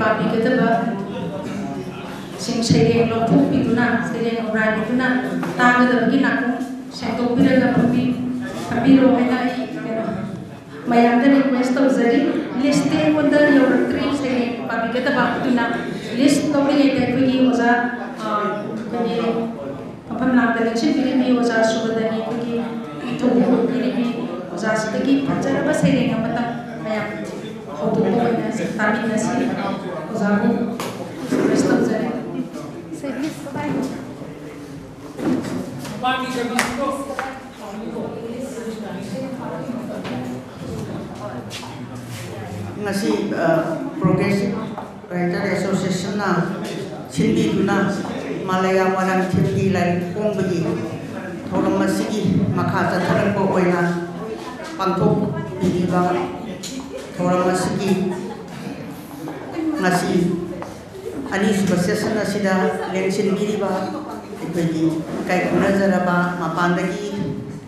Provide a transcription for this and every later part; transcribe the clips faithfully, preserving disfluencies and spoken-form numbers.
ꯄꯥꯕꯤꯒꯗꯕ ꯁꯤꯡ ꯁꯩꯔꯦꯡ ꯂꯧꯊꯣꯛꯄꯤꯗꯨꯅ, ꯁꯩꯔꯦꯡ ꯍꯧꯔꯥꯏꯕꯤꯗꯨꯅ ꯇꯥꯒꯗꯕꯒꯤ ꯅꯥꯀꯣꯡ ꯁꯦꯡꯗꯣꯛꯄꯤꯔꯒ ꯐꯝꯕꯤ-, ꯐꯝꯕꯤꯔꯣ ꯍꯥꯏꯅ ꯑꯩ ꯀꯩꯅꯣ ꯃꯌꯥꯝꯗ request ꯇꯧꯖꯔꯤ꯫ List ꯇꯤ ꯑꯩꯉꯣꯟꯗ ꯌꯧꯔꯛꯇ꯭ꯔꯤ, ꯁꯩꯔꯦꯡ ꯄꯥꯕꯤꯒꯗꯕ꯫ ꯑꯗꯨꯅ list ꯂꯧꯔꯤꯉꯩꯗ ꯑꯩꯈꯣꯏꯒꯤ ꯑꯣꯖꯥ, ꯑ, ꯑꯩꯈꯣꯏꯒꯤ ꯃꯐꯝ ꯂꯥꯡꯗ ꯂꯦꯡꯁꯤꯟꯕꯤꯔꯤꯕꯤ ꯑꯣꯖꯥ ꯁꯨꯕꯗꯅꯤ, ꯑꯩꯈꯣꯏꯒꯤ ꯊꯧꯒꯜ ꯄꯤꯔꯤꯕꯤ ꯑꯣꯖꯥꯁꯤꯗꯒꯤ ꯐꯖꯔꯕ ꯁꯩꯔꯦꯡ ꯑꯃꯇꯪ ꯃꯌꯥꯝ ꯍꯧꯗꯣꯛꯄ ꯑꯣꯏꯅ ꯇꯥꯃꯤꯟꯅꯁꯤ꯫ ꯑꯣꯖꯥꯕꯨ request ꯇꯧꯖꯔꯤ꯫ ꯉꯁꯤ, ꯑ, Progressive Writer Association ꯅ ꯁꯤꯟꯕꯤꯗꯨꯅ ꯃꯥꯂꯌꯥ ꯃꯣꯏꯔꯥꯡ ꯊꯦꯝꯒꯤ ꯂꯥꯏꯔꯤꯛ ꯐꯣꯡꯕꯒꯤ ꯊꯧꯔꯝ ꯑꯁꯤꯒꯤ ꯃꯈꯥ ꯆꯠꯊꯔꯛꯄ ꯑꯣꯏꯅ ꯄꯥꯡꯊꯣꯛꯄꯤꯔꯤꯕ ꯊꯧꯔꯝ ꯑꯁꯤꯒꯤ ꯉꯁꯤ ꯑꯅꯤꯁꯨꯕ session ꯑꯁꯤꯗ ꯂꯦꯡꯁꯤꯟꯕꯤꯔꯤꯕ ꯑꯩꯈꯣꯏꯒꯤ ꯏꯀꯥꯏ ꯈꯨꯝꯅꯖꯔꯕ ꯃꯄꯥꯟꯗꯒꯤ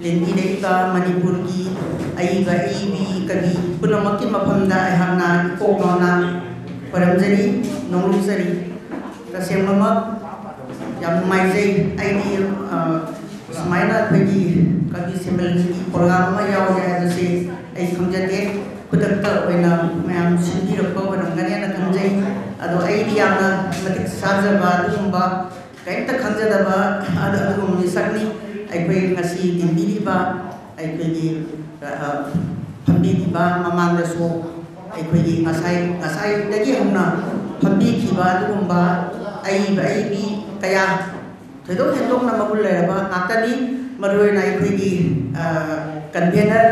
ꯂꯦꯡꯕꯤꯔꯛꯏꯕ ꯃꯅꯤꯄꯨꯔꯒꯤ ꯑꯏꯕ ꯑꯏꯕꯤ ꯀꯕꯤ ꯄꯨꯝꯅꯃꯛꯀꯤ ꯃꯐꯝꯗ ꯑꯩꯍꯥꯛꯅ ꯏꯀꯣꯛ ꯅꯧꯅ ꯈꯣꯏꯔꯝꯖꯔꯤ, ꯅꯣꯡꯂꯨꯛꯆꯔꯤ꯫ ꯇꯁꯦꯡꯕꯃꯛ ꯌꯥꯝ ꯅꯨꯡꯉꯥꯏꯖꯩ꯫ ꯑꯩꯗꯤ, ꯑ, ꯁꯨꯃꯥꯏꯅ ꯑꯩꯈꯣꯏꯒꯤ ꯀꯕꯤ ꯁꯝꯃꯦꯂꯟꯒꯤ program ꯑꯃ ꯌꯥꯎꯒꯦ ꯍꯥꯏꯕꯁꯤ ꯑꯩ ꯈꯪꯖꯗꯦ꯫ ꯈꯨꯗꯛꯇ ꯑꯣꯏꯅ ꯃꯌꯥꯝ ꯁꯤꯟꯕꯤꯔꯛꯄ ꯑꯣꯏꯔꯝꯒꯅꯦꯅ ꯈꯟꯖꯩ꯫ ꯑꯗꯣ ꯑꯩꯗꯤ ꯌꯥꯝꯅ ꯃꯇꯤꯛ ꯆꯥꯖꯕ ꯑꯗꯨꯒꯨꯝꯕ ꯀꯔꯤꯝꯇ ꯈꯪꯖꯗꯕ ꯑꯗꯨ-, ꯑꯗꯨꯒꯨꯝꯕ ꯃꯤꯁꯛꯅꯤ꯫ ꯑꯩꯈꯣꯏ ꯉꯁꯤ ꯇꯤꯟꯕꯤꯔꯤꯕ ꯑꯩꯈꯣꯏꯒꯤ, ꯑ, ꯐꯝꯕꯤꯔꯤꯕ ꯃꯃꯥꯡꯗꯁꯨ ꯑꯩꯈꯣꯏꯒꯤ ꯉꯁꯥꯏ, ꯉꯁꯥꯏꯗꯒꯤ ꯍꯧꯅ ꯐꯝꯕꯤꯈꯤꯕ ꯑꯗꯨꯒꯨꯝꯕ ꯑꯏꯕ ꯑꯏꯕꯤ ꯀꯌꯥ ꯊꯣꯏꯗꯣꯛ ꯍꯦꯟꯗꯣꯛꯅ ꯃꯒꯨꯟ ꯂꯩꯔꯕ ꯉꯥꯛꯇꯅꯤ꯫ ꯃꯔꯨꯑꯣꯏꯅ ꯑꯩꯈꯣꯏꯒꯤ, ꯑ, convener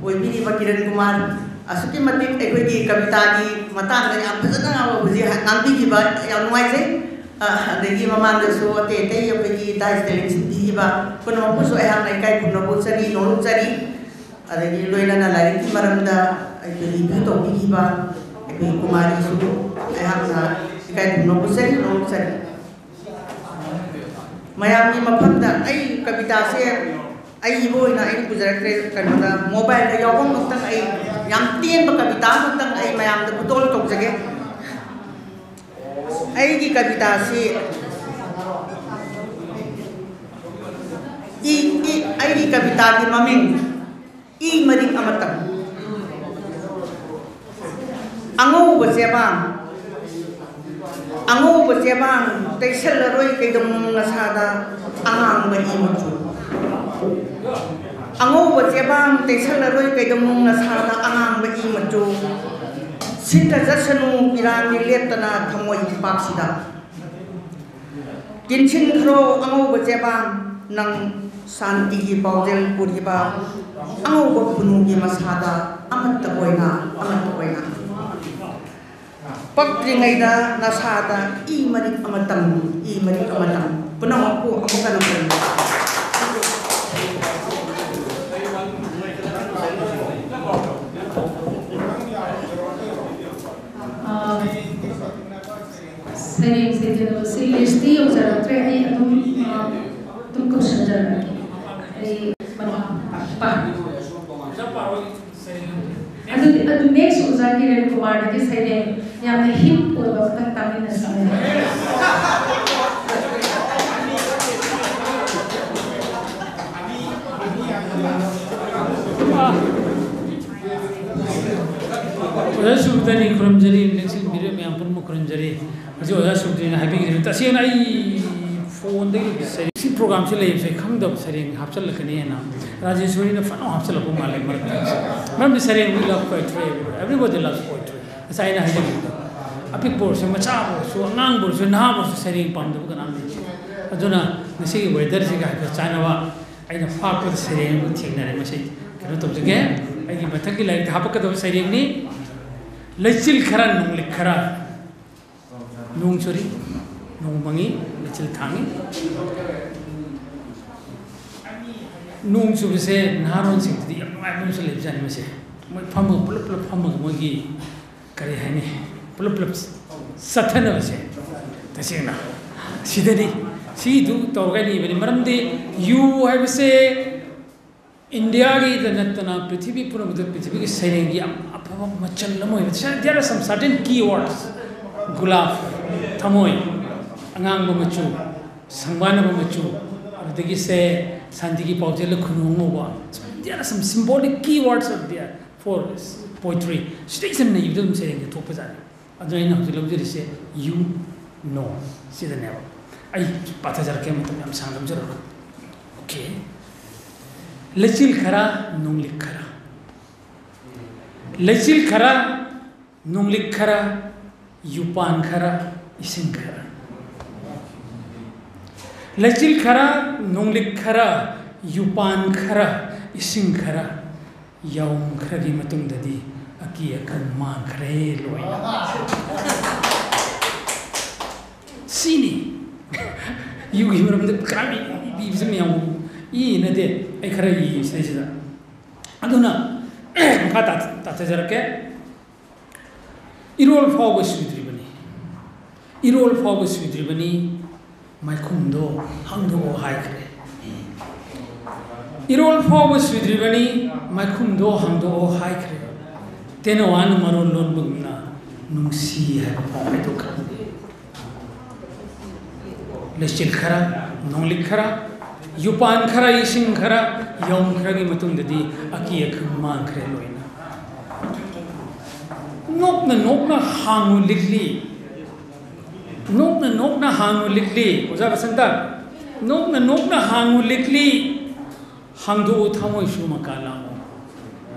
ꯑꯣꯏꯕꯤꯔꯤꯕ ꯀꯤꯔꯟ ꯀꯨꯃꯥꯔ, ꯑꯁꯨꯛꯀꯤ ꯃꯇꯤꯛ ꯑꯩꯈꯣꯏꯒꯤ ꯀꯕꯤꯇꯥꯒꯤ ꯃꯇꯥꯡꯗ ꯌꯥꯝ ꯐꯖꯅ ꯍꯧꯖꯤꯛ ꯉꯥꯡꯕꯤꯈꯤꯕ ꯌꯥꯝ ꯅꯨꯡꯉꯥꯏꯖꯩ꯫ ꯑ, ꯑꯗꯒꯤ ꯃꯃꯥꯡꯗꯁꯨ ꯑꯇꯩ ꯑꯇꯩ ꯑꯩꯈꯣꯏꯒꯤ dais ꯇ ꯂꯦꯡꯁꯤꯟꯕꯤꯈꯤꯕ ꯄꯨꯝꯅꯃꯛꯄꯨꯁꯨ ꯑꯩꯍꯥꯛꯅ ꯏꯀꯥꯏ ꯈꯨꯝꯅꯕ ꯎꯠꯆꯔꯤ, ꯅꯣꯡꯂꯨꯛꯆꯔꯤ꯫ ꯑꯗꯒꯤ ꯂꯣꯏꯅꯅ ꯂꯥꯏꯔꯤꯛꯀꯤ ꯃꯔꯝꯗ ꯑꯩꯈꯣꯏ review ꯇꯧꯕꯤꯈꯤꯕ ꯑꯩꯈꯣꯏ ꯀꯨꯃꯥꯔꯤꯁꯨ ꯑꯩꯍꯥꯛꯅ ꯏꯀꯥꯏ ꯈꯨꯝꯅꯕ ꯎꯠꯆꯔꯤ, ꯅꯣꯡꯂꯨꯛꯆꯔꯤ꯫ ꯃꯌꯥꯝꯒꯤ ꯃꯐꯝꯗ ꯑꯩ ꯀꯕꯤꯇꯥꯁꯦ ꯑꯩ ꯏꯕ ꯑꯣꯏꯅ ꯑꯩꯅ ꯄꯨꯖꯔꯛꯇ꯭ꯔꯦ, ꯀꯩꯅꯣꯗ mobile ꯗ ꯌꯥꯎꯕ ꯑꯃꯈꯛꯇꯪ, ꯑꯩ ꯌꯥꯝ ꯇꯦꯟꯕ ꯀꯕꯤꯇꯥ ꯑꯃꯈꯛꯇꯪ ꯑꯩ ꯃꯌꯥꯝꯗ ꯈꯨꯗꯣꯜ ꯇꯧꯖꯒꯦ꯫ ꯑꯩꯒꯤ ꯀꯕꯤꯇꯥꯁꯤ ꯏ, ꯏ, ꯑꯩꯒꯤ ꯀꯕꯤꯇꯥꯒꯤ ꯃꯃꯤꯡ ꯏ ꯃꯔꯤꯛ ꯑꯃꯇꯪ꯫ ꯑꯉꯧꯕ ꯆꯦꯕꯥꯡ, ꯑꯉꯧꯕ ꯆꯦꯕꯥꯡ ꯇꯩꯁꯜꯂꯔꯣꯏ ꯀꯩꯗꯧꯅꯨꯡ ꯅꯁꯥꯗ ꯑꯉꯥꯡꯕ ꯏ ꯃꯆꯨ꯫ ꯑꯉꯧꯕ ꯆꯦꯕꯥꯡ ꯇꯩꯁꯜꯂꯔꯣꯏ ꯀꯩꯗꯧꯅꯨꯡ ꯅꯁꯥꯗ ꯑꯉꯥꯡꯕ ꯏ ꯃꯆꯨ꯫ ꯁꯤꯠꯇ ꯆꯠꯁꯅꯨ ꯄꯤꯔꯥꯡꯒꯤ ꯂꯦꯞꯇꯅ ꯊꯃꯣꯏ ꯏꯄꯥꯛꯁꯤꯗ꯫ ꯇꯤꯟꯁꯤꯟꯈ꯭ꯔꯣ ꯑꯉꯧꯕ ꯆꯦꯕꯥꯡ, ꯅꯪ ꯁꯥꯟꯇꯤꯒꯤ ꯄꯥꯎꯖꯦꯜ ꯄꯨꯔꯤꯕ ꯑꯉꯧꯕ ꯄꯨꯅꯨꯒꯤ ꯃꯁꯥꯗ ꯑꯃꯠꯇ ꯑꯣꯏꯅ, ꯑꯃꯠꯇ ꯑꯣꯏꯅ꯫ ꯄꯛꯇ꯭ꯔꯤꯉꯩꯗ ꯅꯁꯥꯗ ꯏ ꯃꯔꯤꯛ ꯑꯃꯇꯪ, ꯏ ꯃꯔꯤꯛ ꯑꯃꯇꯪ꯫ ꯄꯨꯝꯅꯃꯛꯄꯨ ꯑꯃꯨꯛ ꯍꯟꯅ ꯈꯨꯔꯨꯝꯖꯔꯤ꯫ ꯑꯥ, ꯁꯩꯔꯦꯡ ꯁꯩꯖꯜꯂꯕꯁꯤ ꯂꯤꯁꯇꯤ ꯌꯧꯖꯔꯛꯇ꯭ꯔꯦ꯫ ꯑꯩ ꯑꯗꯨꯝ, ꯑꯥ, ꯑꯗꯨꯝ ꯀꯧꯁꯟꯖꯔꯛꯑꯒꯦ꯫ ꯑꯩ ꯃꯅꯥ ꯄꯥ-, ꯑꯗꯨꯗꯤ, ꯑꯗꯨ next ꯑꯣꯖꯥ ꯀꯤꯔꯟ ꯀꯨꯃꯥꯔꯗꯒꯤ ꯁꯩꯔꯦꯡ ꯌꯥꯝꯅ hip ꯑꯣꯏꯕ ꯑꯃꯇꯪ ꯇꯥꯃꯤꯟꯅꯁꯤꯅꯦ꯫ ꯑꯣꯖꯥ ꯁꯨꯕꯗꯅꯤ ꯈꯨꯔꯨꯝꯖꯔꯤ, ꯅꯤꯡꯁꯤꯡꯕꯤꯔꯤꯕ ꯃꯌꯥꯝ ꯄꯨꯝꯅꯃꯛ ꯈꯨꯔꯨꯝꯖꯔꯤ꯫ ꯍꯧꯖꯤꯛ ꯑꯣꯖꯥ ꯁꯨꯕꯗꯅ ꯍꯥꯏꯕꯤꯈꯤꯕ, ꯇꯁꯦꯡꯅ ꯑꯩ ꯐꯣꯟꯗꯒꯤ ꯁꯩꯔꯦꯡ, ꯁꯤ ꯄ꯭ꯔꯣꯒ꯭ꯔꯥꯝꯁꯤ ꯂꯩꯕꯁꯦ ꯈꯪꯗꯕ ꯁꯩꯔꯦꯡ ꯍꯥꯞꯆꯤꯜꯂꯛꯀꯅꯤꯅ ꯔꯥꯖꯦꯁꯣꯔꯤꯅ ꯐꯖꯅ ꯍꯥꯞꯆꯤꯜꯂꯛꯄ ꯃꯥꯜꯂꯦ ꯃꯔꯛꯇ꯫ ꯃꯔꯝꯗꯤ ꯁꯩꯔꯦꯡ, we love poetry, everybody loves poetry꯫ ꯉꯁꯥꯏ ꯑꯩꯅ ꯍꯥꯏꯖꯈꯤꯕꯗꯣ, ꯑꯄꯤꯛꯄ ꯑꯣꯏꯔꯁꯨ, ꯃꯆꯥ ꯑꯣꯏꯔꯁꯨ, ꯑꯉꯥꯡꯕ ꯑꯣꯏꯔꯁꯨ, ꯅꯍꯥ ꯑꯣꯏꯔꯁꯨ ꯁꯩꯔꯦꯡ ꯄꯥꯝꯗꯕ ꯀꯅꯥꯝ ꯂꯩꯇꯦ꯫ ꯑꯗꯨꯅ ꯉꯁꯤꯒꯤ weatherꯁꯤꯒ ꯍꯥꯏꯐꯦꯠ ꯆꯥꯟꯅꯕ ꯑꯩꯅ ꯐꯥꯛꯄꯗ ꯁꯩꯔꯦꯡ ꯑꯃ ꯊꯦꯡꯅꯔꯦ꯫ ꯃꯁꯤ ꯀꯩꯅꯣ ꯇꯧꯖꯒꯦ, ꯑꯩꯒꯤ ꯃꯊꯛꯀꯤ ꯂꯥꯏꯔꯤꯛꯇ ꯍꯥꯄꯛꯀꯗꯕ ꯁꯩꯔꯦꯡꯅꯤ꯫ ꯂꯩꯆꯤꯜ ꯈꯔ, ꯅꯣꯡꯂꯤꯛ ꯈꯔ꯫ ꯅꯣꯡ ꯆꯨꯔꯤ, ꯅꯣꯡ ꯃꯪꯉꯤ, ꯂꯩꯆꯤꯜ ꯊꯥꯡꯉꯤ꯫ ꯅꯣꯡ ꯆꯨꯕꯁꯦ ꯅꯍꯥꯔꯣꯟꯁꯤꯡꯗꯗꯤ ꯌꯥꯝ ꯅꯨꯡꯉꯥꯏꯕ ꯑꯃꯁꯨ ꯂꯩꯕꯖꯥꯠꯅꯤ꯫ ꯃꯁꯦ ꯃꯣꯏ ꯐꯝꯃꯒ, ꯄꯨꯂꯞ ꯄꯨꯂꯞ ꯐꯝꯃꯒ ꯃꯣꯏꯒꯤ, ꯀꯔꯤ ꯍꯥꯏꯅꯤ, ꯄꯨꯂꯞ ꯄꯨꯂꯞ ꯆꯠꯊꯅꯕꯁꯦ꯫ ꯇꯁꯦꯡꯅ ꯁꯤꯗꯗꯤ ꯁꯤꯗꯨ ꯇꯧꯔꯒ ꯏꯕꯅꯤ꯫ ꯃꯔꯝꯗꯤ ꯌꯨ ꯍꯥꯏꯕꯁꯦ ꯏꯟꯗꯤꯌꯥꯒꯤꯗ ꯅꯠꯇꯅ ꯄ꯭ꯔꯤꯊꯤꯕꯤ ꯄꯨꯝꯅꯃꯛꯇ ꯄ꯭ꯔꯤꯊꯤꯕꯤꯒꯤ ꯁꯩꯔꯦꯡꯒꯤ ꯌꯥꯝ ꯑꯐꯕ ꯃꯆꯜ ꯑꯃ ꯑꯣꯏꯕ꯫ There are some certain key words꯫ ꯒꯨꯂꯥꯞ, ꯊꯃꯣꯏ, ꯑꯉꯥꯡꯕ ꯃꯆꯨ, ꯁꯪꯕꯥꯅꯕ ꯃꯆꯨ, ꯑꯗꯨꯗꯒꯤ ꯁꯦ ꯁꯥꯟꯇꯤꯒꯤ ꯄꯥꯎꯖꯦꯜꯗ ꯈꯨꯅꯨ ꯑꯉꯧꯕ. There are some symbolic keywords are there for poetry. ꯁꯤꯗꯩꯁꯤꯗ ꯅꯩꯕꯗꯣ ꯑꯗꯨꯝ ꯁꯩꯔꯦꯡꯁꯦ ꯊꯣꯛꯄꯖꯥꯠꯅꯤ. ꯑꯗꯨꯅ ꯑꯩꯅ ꯍꯧꯖꯤꯛ ꯂꯧꯖꯔꯤꯁꯦ "You Know" ꯁꯤꯗꯅꯦꯕ꯫ ꯑꯩ ꯄꯥꯊꯖꯔꯛꯀꯦ, ꯃꯇꯝ ꯌꯥꯝ ꯁꯥꯡꯅ ꯂꯧꯖꯔꯔꯣꯏ. Okay. ꯂꯩꯆꯤꯜ ꯈꯔ, ꯅꯣꯡꯂꯤꯛ ꯈꯔ. ꯂꯩꯆꯤꯜ ꯈꯔ, ꯅꯣꯡꯂꯤꯛ ꯈꯔ, ꯌꯨꯄꯥꯟ ꯈꯔ, ꯏꯁꯤꯡ ꯈꯔ. ꯂꯩꯆꯤꯜ ꯈꯔ, ꯅꯣꯡꯂꯤꯛ ꯈꯔ, ꯌꯨꯄꯥꯟ ꯈꯔ, ꯏꯁꯤꯡ ꯈꯔ, ꯌꯥꯎꯝ ꯈꯔꯒꯤ ꯃꯇꯨꯡꯗꯗꯤ ꯑꯀꯤ ꯑꯈꯪ ꯃꯥꯡꯈ꯭ꯔꯦ ꯂꯣꯏꯅ. ꯁꯤꯅꯤ. ꯌꯨꯒꯤ ꯃꯔꯝꯗ ꯀꯅꯥꯝ ꯏ-, ꯏ-, ꯏꯕꯁꯦ ꯃꯌꯥꯝ ꯏꯅꯗꯦ. ꯑꯩ ꯈꯔ ꯏ ꯁꯤꯗꯩꯁꯤꯗ. ꯑꯗꯨꯅ ꯃꯈꯥ ꯇꯥ-, ꯇꯥꯊꯖꯔꯛꯀꯦ. ꯏꯔꯣꯜ ꯐꯥꯎꯕ ꯁꯨꯗ꯭ꯔꯤꯕꯅꯤ. ꯏꯔꯣꯜ ꯐꯥꯎꯕ ꯁꯨꯗ꯭ꯔꯤꯕꯅꯤ. ꯃꯥꯏꯈꯨꯝꯗꯣ ꯍꯥꯡꯗꯣꯛꯑꯣ ꯍꯥꯏꯈ꯭ꯔꯦ. ꯏꯔꯣꯜ ꯐꯥꯎꯕ ꯁꯨꯗ꯭ꯔꯤꯕꯅꯤ. ꯃꯥꯏꯈꯨꯝꯗꯣ ꯍꯥꯡꯗꯣꯛꯑꯣ ꯍꯥꯏꯈ꯭ꯔꯦ. ꯇꯦꯅꯋꯥꯅ ꯃꯔꯣꯜ ꯂꯣꯟꯕꯒꯨꯝꯅ ꯅꯨꯡꯁꯤ ꯍꯥꯏꯕ ꯐꯥꯎ ꯍꯥꯏꯗꯣꯛꯈ꯭ꯔꯕꯅꯤ. ꯂꯩꯆꯤꯜ ꯈꯔ, ꯅꯣꯡꯂꯤꯛ ꯈꯔ, ꯌꯨꯄꯥꯟ ꯈꯔ, ꯏꯁꯤꯡ ꯈꯔ, ꯌꯥꯎꯝ ꯈꯔꯒꯤ ꯃꯇꯨꯡꯗꯗꯤ ꯑꯀꯤ ꯑꯈꯪ ꯃꯥꯡꯈ꯭ꯔꯦ ꯂꯣꯏꯅ. ꯅꯣꯛꯅ ꯅꯣꯛꯅ ꯍꯥꯡꯉꯨ ꯂꯤꯛꯂꯤ. ꯅꯣꯛꯅ ꯅꯣꯛꯅ ꯍꯥꯡꯉꯨ ꯂꯤꯛꯂꯤ꯫ ꯑꯣꯖꯥ ꯕꯁꯟꯇ, ꯅꯣꯛꯅ ꯅꯣꯛꯅ ꯍꯥꯡꯉꯨ ꯂꯤꯛꯂꯤ, ꯍꯥꯡꯗꯣꯛꯎ ꯊꯃꯣꯏꯁꯨ ꯃꯀꯥ ꯂꯥꯝꯃꯨ꯫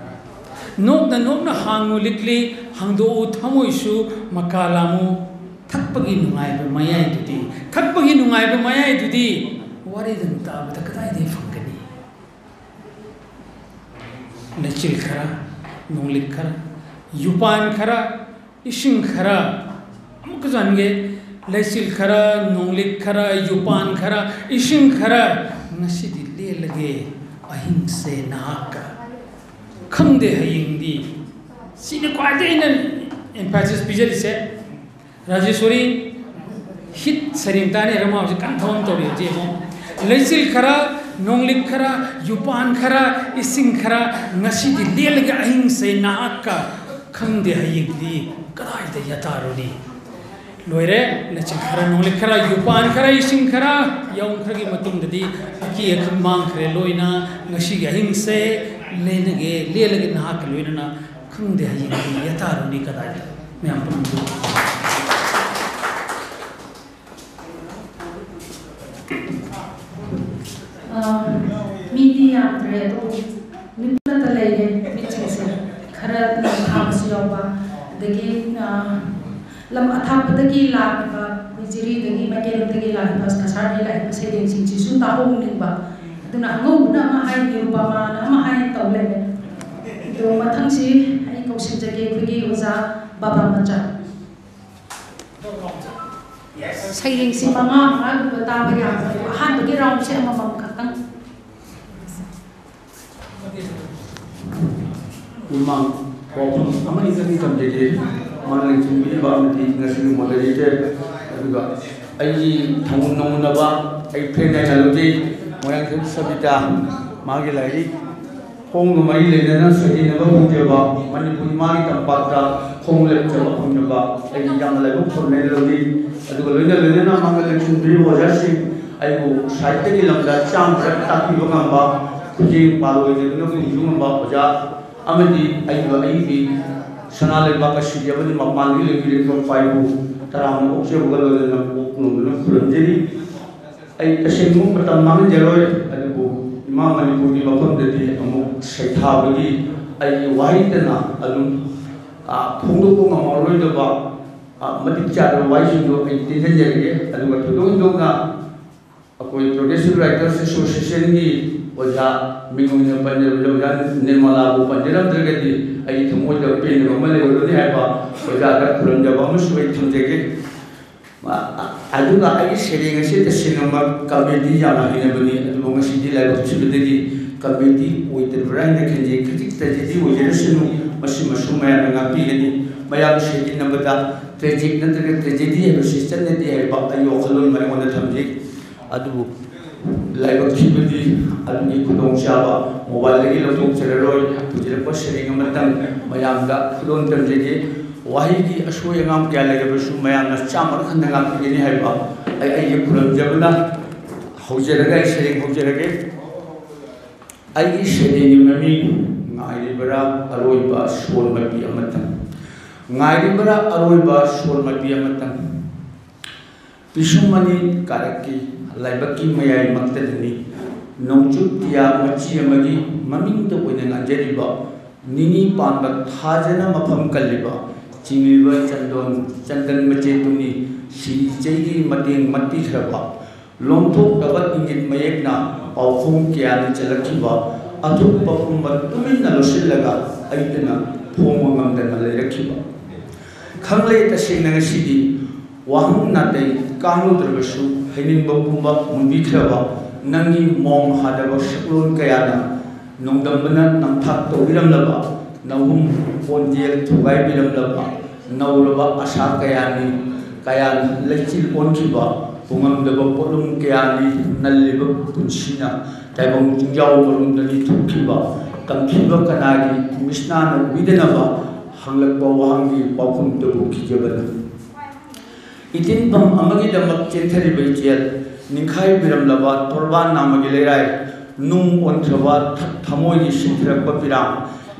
ꯅꯣꯛꯅ ꯅꯣꯛꯅ ꯍꯥꯡꯉꯨ ꯂꯤꯛꯂꯤ, ꯍꯥꯡꯗꯣꯛꯎ ꯊꯃꯣꯏꯁꯨ ꯃꯀꯥ ꯂꯥꯝꯃꯨ꯫ ꯊꯛꯄꯒꯤ ꯅꯨꯡꯉꯥꯏꯕ ꯃꯌꯥꯏꯗꯨꯗꯤ, ꯊꯛꯄꯒꯤ ꯅꯨꯡꯉꯥꯏꯕ ꯃꯌꯥꯏꯗꯨꯗꯤ ꯋꯥꯔꯤꯗꯪ ꯇꯥꯕꯗ ꯀꯗꯥꯏꯗꯒꯤ ꯐꯪꯒꯅꯤ? ꯂꯩꯆꯤꯜ ꯈꯔ, ꯅꯣꯡꯂꯤꯛ ꯈꯔ, ꯌꯨꯄꯥꯟ ꯈꯔ, ꯏꯁꯤꯡ ꯈꯔ, ꯑꯃꯨꯛꯀꯁꯨ ꯍꯟꯒꯦ, ꯂꯩꯆꯤꯜ ꯈꯔ, ꯅꯣꯡꯂꯤꯛ ꯈꯔ, ꯌꯨꯄꯥꯟ ꯈꯔ, ꯏꯁꯤꯡ ꯈꯔ, ꯉꯁꯤꯗꯤ ꯂꯦꯜꯂꯒꯦ ꯑꯍꯤꯡꯁꯦ ꯅꯍꯥꯛꯀ꯫ ꯈꯪꯗꯦ ꯍꯌꯦꯡꯗꯤ꯫ ꯁꯤꯅ ꯈ꯭ꯋꯥꯏꯗꯒꯤ ꯑꯩꯅ emphasis ꯄꯤꯖꯔꯤꯁꯦ꯫ ꯔꯥꯖꯦꯁꯣꯔꯤ, hit ꯁꯩꯔꯦꯡ ꯇꯥꯅꯤ ꯍꯥꯏꯔ ꯃꯥ ꯍꯧꯖꯤꯛ ꯀꯟꯅ ꯊꯕꯛ ꯑꯃ ꯇꯧꯔꯤ ꯍꯧꯖꯤꯛ ꯑꯃꯨꯛ꯫ ꯂꯩꯆꯤꯜ ꯈꯔ, ꯅꯣꯡꯂꯤꯛ ꯈꯔ, ꯌꯨꯄꯥꯟ ꯈꯔ, ꯏꯁꯤꯡ ꯈꯔ, ꯉꯁꯤꯗꯤ ꯂꯦꯜꯂꯒꯦ ꯑꯍꯤꯡꯁꯦ ꯅꯍꯥꯛꯀ꯫ ꯈꯪꯗꯦ ꯍꯌꯦꯡꯗꯤ ꯀꯗꯥꯏꯗ ꯌꯥꯇꯥꯔꯨꯅꯤ? ꯂꯣꯏꯔꯦ꯫ ꯅꯆꯤꯟ ꯈꯔ, ꯅꯣꯡꯂꯤꯛ ꯈꯔ, ꯌꯨꯄꯥꯟ ꯈꯔ, ꯏꯁꯤꯡ ꯈꯔ ꯌꯥꯎꯈ꯭ꯔꯒꯤ ꯃꯇꯨꯡꯗꯗꯤ ꯑꯀꯤ ꯑꯈꯪ ꯃꯥꯡꯈ꯭ꯔꯦ ꯂꯣꯏꯅ꯫ ꯉꯁꯤꯒꯤ ꯑꯍꯤꯡꯁꯦ ꯂꯦꯟꯅꯒꯦ, ꯂꯦꯜꯂꯒꯦ ꯅꯍꯥꯛꯀ ꯂꯣꯏꯅꯅ꯫ ꯈꯪꯗꯦ ꯍꯌꯦꯡꯗꯤ ꯌꯦꯇꯥꯔꯨꯅꯤ ꯀꯗꯥꯏꯗ꯫ ꯃꯌꯥꯝ ꯄꯨꯝꯅꯃꯛ꯫ ꯑ, ꯃꯤꯗꯤ ꯌꯥꯝꯗ꯭ꯔꯦ, ꯑꯗꯨꯕꯨ ꯃꯤꯠ ꯅꯠꯇ ꯂꯩꯔꯦ, ꯃꯤꯠꯁꯤꯡꯁꯦ꯫ ꯈꯔ ꯂꯝ ꯊꯥꯕꯁꯨ ꯌꯥꯎꯕ, ꯑꯗꯒꯤ, ꯑ, ꯂꯝ ꯑꯊꯥꯞꯄꯗꯒꯤ ꯂꯥꯛꯂꯤꯕ, ꯑꯩꯈꯣꯏ ꯖꯤꯔꯤꯗꯒꯤ, ꯃꯥꯏꯀꯩꯔꯣꯝꯗꯒꯤ ꯂꯥꯛꯂꯤꯕ, ꯀꯁꯥꯔꯗꯒꯤ ꯂꯥꯛꯂꯤꯕ ꯁꯩꯔꯦꯡꯁꯤꯡꯁꯤꯁꯨ ꯇꯥꯍꯧꯅꯤꯡꯕ꯫ ꯑꯗꯨꯅ ꯑꯉꯧꯕꯅ ꯑꯃ ꯍꯥꯏ, ꯅꯤꯔꯨꯄꯃꯥꯅ ꯑꯃ ꯍꯥꯏ ꯇꯧ ꯂꯩꯔꯦ꯫ ꯑꯗꯣ ꯃꯊꯪꯁꯤ ꯑꯩ ꯀꯧꯁꯤꯟꯖꯒꯦ ꯑꯩꯈꯣꯏꯒꯤ ꯑꯣꯖꯥ ꯕꯥꯕꯥ ꯃꯆꯥ꯫ ꯁꯩꯔꯦꯡꯁꯤ ꯃꯉꯥ ꯃꯉꯥꯒꯨꯝꯕ ꯇꯥꯕ ꯌꯥꯕꯅꯦ꯫ ꯑꯍꯥꯟꯕꯒꯤ ꯔꯥꯎꯟꯁꯦ ꯑꯃꯃꯝ ꯈꯛꯇꯪ꯫ ꯃꯃꯥꯡ ꯋꯥꯐꯝ ꯑꯃꯅꯤꯗꯪ ꯊꯝꯖꯒꯦ꯫ ꯃꯥꯅ ꯂꯦꯡꯁꯤꯟꯕꯤꯔꯤꯕ ꯑꯃꯗꯤ ꯉꯁꯤꯒꯤ ꯃꯣꯗꯔꯦꯇꯔ, ꯑꯗꯨꯒ ꯑꯩꯒꯤ ꯊꯧꯅ ꯅꯧꯅꯕ, ꯑꯩ ꯐ꯭ꯔꯦꯟ ꯍꯥꯏꯅ ꯂꯧꯖꯩ, ꯃꯣꯏꯔꯥꯡꯊꯦꯝ ꯁꯕꯤꯇꯥ, ꯃꯥꯒꯤ ꯂꯥꯏꯔꯤꯛ ꯈꯣꯡꯒ ꯃꯔꯤ ꯂꯩꯅꯅ ꯁꯩꯗꯦꯡꯅꯕ ꯐꯪꯖꯕ, ꯃꯅꯤꯄꯨꯔ ꯏꯃꯥꯒꯤ ꯇꯝꯄꯥꯛꯇ ꯈꯣꯡ ꯂꯦꯞꯆꯕ ꯐꯪꯖꯕ ꯑꯩꯒꯤ ꯌꯥꯝꯅ ꯂꯥꯏꯕꯛ ꯐꯕꯅꯦꯅ ꯂꯧꯖꯩ꯫ ꯑꯗꯨꯒ ꯂꯣꯏꯅ ꯂꯣꯏꯅꯅ ꯃꯥꯡꯗ ꯂꯦꯡꯁꯤꯟꯕꯤꯔꯤꯕ ꯑꯣꯖꯥꯁꯤꯡ, ꯑꯩꯕꯨ ꯁꯥꯍꯤꯇ꯭ꯌꯒꯤ ꯂꯝꯗ ꯆꯥꯝ ꯈꯔ ꯇꯥꯛꯄꯤꯕ ꯉꯝꯕ, ꯈꯨꯖꯤꯡ ꯄꯥꯜꯂꯣꯏꯗꯗꯨꯅ ꯄꯨꯟꯕꯤꯕ ꯉꯝꯕ ꯑꯣꯖꯥ ꯑꯃꯗꯤ ꯑꯩꯒ ꯑꯩꯒꯤ ꯁꯅꯥ ꯂꯩꯕꯥꯛ ꯑꯁꯤꯒꯤ ꯑꯃꯗꯤ ꯃꯄꯥꯟꯗꯒꯤ ꯂꯩꯕꯤꯔꯛꯄ ꯈ꯭ꯋꯥꯏꯕꯨ ꯇꯔꯥꯝꯅ ꯑꯣꯛꯆꯕꯒ ꯂꯣꯏꯅꯅ ꯀꯣꯛ ꯅꯣꯟꯗꯨꯅ ꯈꯨꯔꯨꯝꯖꯔꯤ꯫ ꯑꯩ ꯇꯁꯦꯡꯕ ꯃꯇꯝ ꯃꯥꯡꯍꯟꯖꯔꯣꯏ, ꯑꯗꯨꯕꯨ ꯏꯃꯥ ꯃꯅꯤꯄꯨꯔꯒꯤ ꯃꯐꯝꯗꯗꯤ ꯑꯃꯨꯛ ꯁꯩꯊꯥꯕꯒꯤ ꯑꯩꯒꯤ ꯋꯥꯍꯩꯇꯅ ꯑꯗꯨꯝ, ꯑ, ꯐꯣꯡꯗꯣꯛꯄ ꯉꯝꯃꯔꯣꯏꯗꯕ, ꯑ, ꯃꯇꯤꯛ ꯆꯥꯗꯕ ꯋꯥꯍꯩꯁꯤꯡꯗꯣ ꯑꯩ ꯇꯦꯟꯁꯤꯟꯖꯔꯒꯦ꯫ ꯑꯗꯨꯒ ꯊꯣꯏꯗꯣꯛ ꯍꯦꯟꯗꯣꯛꯅ ꯑꯩꯈꯣꯏ Progressive Writers Associationꯒꯤ ꯑꯣꯖꯥ, ꯃꯤꯡ ꯑꯣꯏꯅ ꯄꯟꯖꯕꯗ ꯑꯣꯖꯥ ꯅꯤꯔꯃꯂꯥꯕꯨ ꯄꯟꯖꯔꯝꯗ꯭ꯔꯒꯗꯤ ꯑꯩꯒꯤ ꯊꯃꯣꯏꯗ ꯄꯦꯟꯗꯕ ꯑꯃ ꯂꯩꯔꯝꯒꯅꯤ ꯍꯥꯏꯕ ꯑꯣꯖꯥꯗ ꯈꯨꯔꯨꯝꯖꯕ ꯑꯃꯁꯨ ꯑꯩ ꯊꯝꯖꯒꯦ꯫ ꯑ-, ꯑ-, ꯑꯗꯨꯒ ꯑꯩꯒꯤ ꯁꯩꯔꯦꯡ ꯑꯁꯤ ꯇꯁꯦꯡꯅꯃꯛ comedy ꯌꯥꯝꯅ ꯍꯩꯅꯕꯅꯤ, ꯑꯗꯨꯕꯨ ꯉꯁꯤꯗꯤ ꯂꯥꯏꯕꯛ ꯊꯤꯕꯗꯒꯤ comedy ꯑꯣꯏꯗꯕ꯭ꯔꯥ ꯍꯥꯏꯅ ꯈꯟꯖꯩ꯫ ꯈꯖꯤꯛ tragedy ꯑꯣꯏꯖꯔꯁꯅꯨ, ꯃꯁꯤꯃꯁꯨ ꯃꯌꯥꯝꯅ ꯉꯥꯛꯄꯤꯒꯅꯤ꯫ ꯃꯌꯥꯝ ꯁꯩꯗꯦꯡꯅꯕꯗ tragic ꯅꯠꯇ꯭ꯔꯒ tragedy ꯍꯥꯏꯕꯁꯤ ꯆꯠꯅꯗꯦ ꯍꯥꯏꯕ ꯑꯩꯒꯤ ꯋꯥꯈꯜꯂꯣꯟ ꯑꯃ ꯑꯩꯉꯣꯟꯗ ꯊꯝꯖꯩ꯫ ꯑꯗꯨꯕꯨ ꯂꯥꯏꯕꯛ ꯊꯤꯕꯗꯤ ꯑꯗꯨꯒꯤ ꯈꯨꯗꯣꯡꯆꯥꯕ mobileꯗꯒꯤ ꯂꯧꯊꯣꯛꯆꯔꯔꯣꯏ꯫ ꯍꯧꯖꯤꯜꯂꯛꯄ ꯁꯩꯔꯦꯡ ꯑꯃꯇꯪ ꯃꯌꯥꯝꯗ ꯈꯨꯗꯣꯜ ꯇꯝꯖꯒꯦ꯫ ꯋꯥꯍꯩꯒꯤ ꯑꯁꯣꯏ ꯑꯉꯥꯝ ꯀꯌꯥ ꯂꯩꯔꯕꯁꯨ ꯃꯌꯥꯝꯅ ꯆꯥꯝꯃ ꯈꯟꯗ ꯉꯥꯛꯄꯤꯒꯅꯤ ꯍꯥꯏꯕ ꯑꯩ ꯑꯩꯒꯤ ꯈꯨꯔꯨꯝꯖꯕꯅ ꯍꯧꯖꯔꯒ ꯑꯩ ꯁꯩꯔꯦꯡ ꯍꯧꯖꯔꯒꯦ꯫ ꯑꯩꯒꯤ ꯁꯩꯔꯦꯡꯒꯤ ꯃꯃꯤꯡ ꯉꯥꯏꯔꯤꯕꯔꯥ ꯑꯔꯣꯏꯕ ꯁꯣꯔ ꯃꯄꯤ ꯑꯃꯇꯪ꯫ ꯉꯥꯏꯔꯤꯕꯔꯥ ꯑꯔꯣꯏꯕ ꯁꯣꯔ ꯃꯄꯤ ꯑꯃꯇꯪ꯫ ꯄꯤꯁꯨꯝꯃꯅꯤ ꯀꯥꯔꯛꯀꯤ ꯂꯥꯏꯕꯛꯀꯤ ꯃꯌꯥꯏꯃꯛꯇꯗꯅꯤ ꯅꯣꯡꯆꯨꯞ ꯇꯤꯌꯥ ꯃꯆꯤ ꯑꯃꯒꯤ ꯃꯃꯤꯡꯗ ꯑꯣꯏꯅ ꯉꯥꯟꯖꯔꯤꯕ ꯅꯤꯅꯤ ꯄꯥꯟꯕ ꯊꯥꯖꯅ ꯃꯐꯝ ꯀꯜꯂꯤꯕ ꯆꯤꯡꯂꯤꯕ ꯆꯟꯗꯣꯟ ꯆꯟꯗꯟ ꯃꯆꯦꯠꯇꯨꯅꯤ ꯁꯤꯔꯤ ꯆꯩꯒꯤ ꯃꯇꯦꯡ ꯃꯠꯄꯤꯈ꯭ꯔꯕ ꯂꯣꯝꯊꯣꯛꯂꯕ ꯏꯪꯒꯤꯠ ꯃꯌꯦꯛꯅ ꯄꯥꯎꯈꯣꯡ ꯀꯌꯥꯅ ꯆꯜꯂꯛꯈꯤꯕ ꯑꯊꯨꯞꯄ ꯄꯨꯝꯕ ꯇꯨꯃꯤꯟꯅ ꯂꯣꯠꯁꯤꯜꯂꯒ ꯑꯩꯇꯅ ꯐꯣꯡꯕ ꯉꯝꯗꯅ ꯂꯩꯔꯛꯈꯤꯕ꯫ ꯈꯪꯂꯦ ꯇꯁꯦꯡꯅ ꯉꯁꯤꯗꯤ ꯋꯥꯍꯪ ꯅꯥꯇꯩ ꯀꯥꯡꯂꯨꯗ꯭ꯔꯕꯁꯨ ꯍꯩꯅꯤꯡꯕ ꯄꯨꯝꯕ ꯃꯨꯟꯕꯤꯈ꯭ꯔꯕ ꯅꯪꯒꯤ ꯃꯣꯡ ꯍꯥꯗꯕ ꯁꯛꯂꯣꯟ ꯀꯌꯥꯅ ꯅꯣꯡꯗꯝꯕꯅ ꯅꯝꯊꯥꯛ ꯇꯧꯕꯤꯔꯝꯂꯕ ꯅꯍꯨꯝ ꯈꯣꯟꯖꯦꯜ ꯊꯨꯒꯥꯏꯕꯤꯔꯝꯂꯕ ꯅꯧꯔꯕ ꯑꯁꯥ ꯀꯌꯥꯅꯤ ꯀꯌꯥꯅ ꯂꯩꯆꯤꯜ ꯑꯣꯟꯈꯤꯕ ꯄꯨꯡꯉꯝꯗꯕ ꯄꯣꯠꯂꯨꯝ ꯀꯌꯥꯅꯤ ꯅꯜꯂꯤꯕ ꯄꯨꯟꯁꯤꯅ ꯇꯥꯏꯕꯪ ꯆꯤꯡꯖꯥꯎ ꯃꯔꯨꯝꯗꯅꯤ ꯊꯣꯛꯈꯤꯕ ꯇꯝꯈꯤꯕ ꯀꯅꯥꯒꯤ ꯃꯤꯁꯅꯥꯅ ꯎꯕꯤꯗꯅꯕ ꯍꯪꯂꯛꯄ ꯋꯥꯍꯪꯒꯤ ꯄꯥꯎꯈꯨꯝꯗꯕꯨ ꯈꯤꯖꯕꯅ ꯏꯇꯤꯟꯐꯝ ꯑꯃꯒꯤꯗꯃꯛ ꯆꯦꯟꯊꯔꯤꯕ ꯏꯆꯦꯜ ꯅꯤꯡꯈꯥꯏꯕꯤꯔꯝꯂꯕ ꯇꯣꯔꯕꯥꯟ ꯅꯥꯝꯃꯒꯤ ꯂꯩꯔꯥꯏ ꯅꯨꯡ ꯑꯣꯟꯈ꯭ꯔꯕ ꯊ- ꯊꯃꯣꯏꯒꯤ ꯁꯤꯟꯊꯔꯛꯄ ꯄꯤꯔꯥꯡ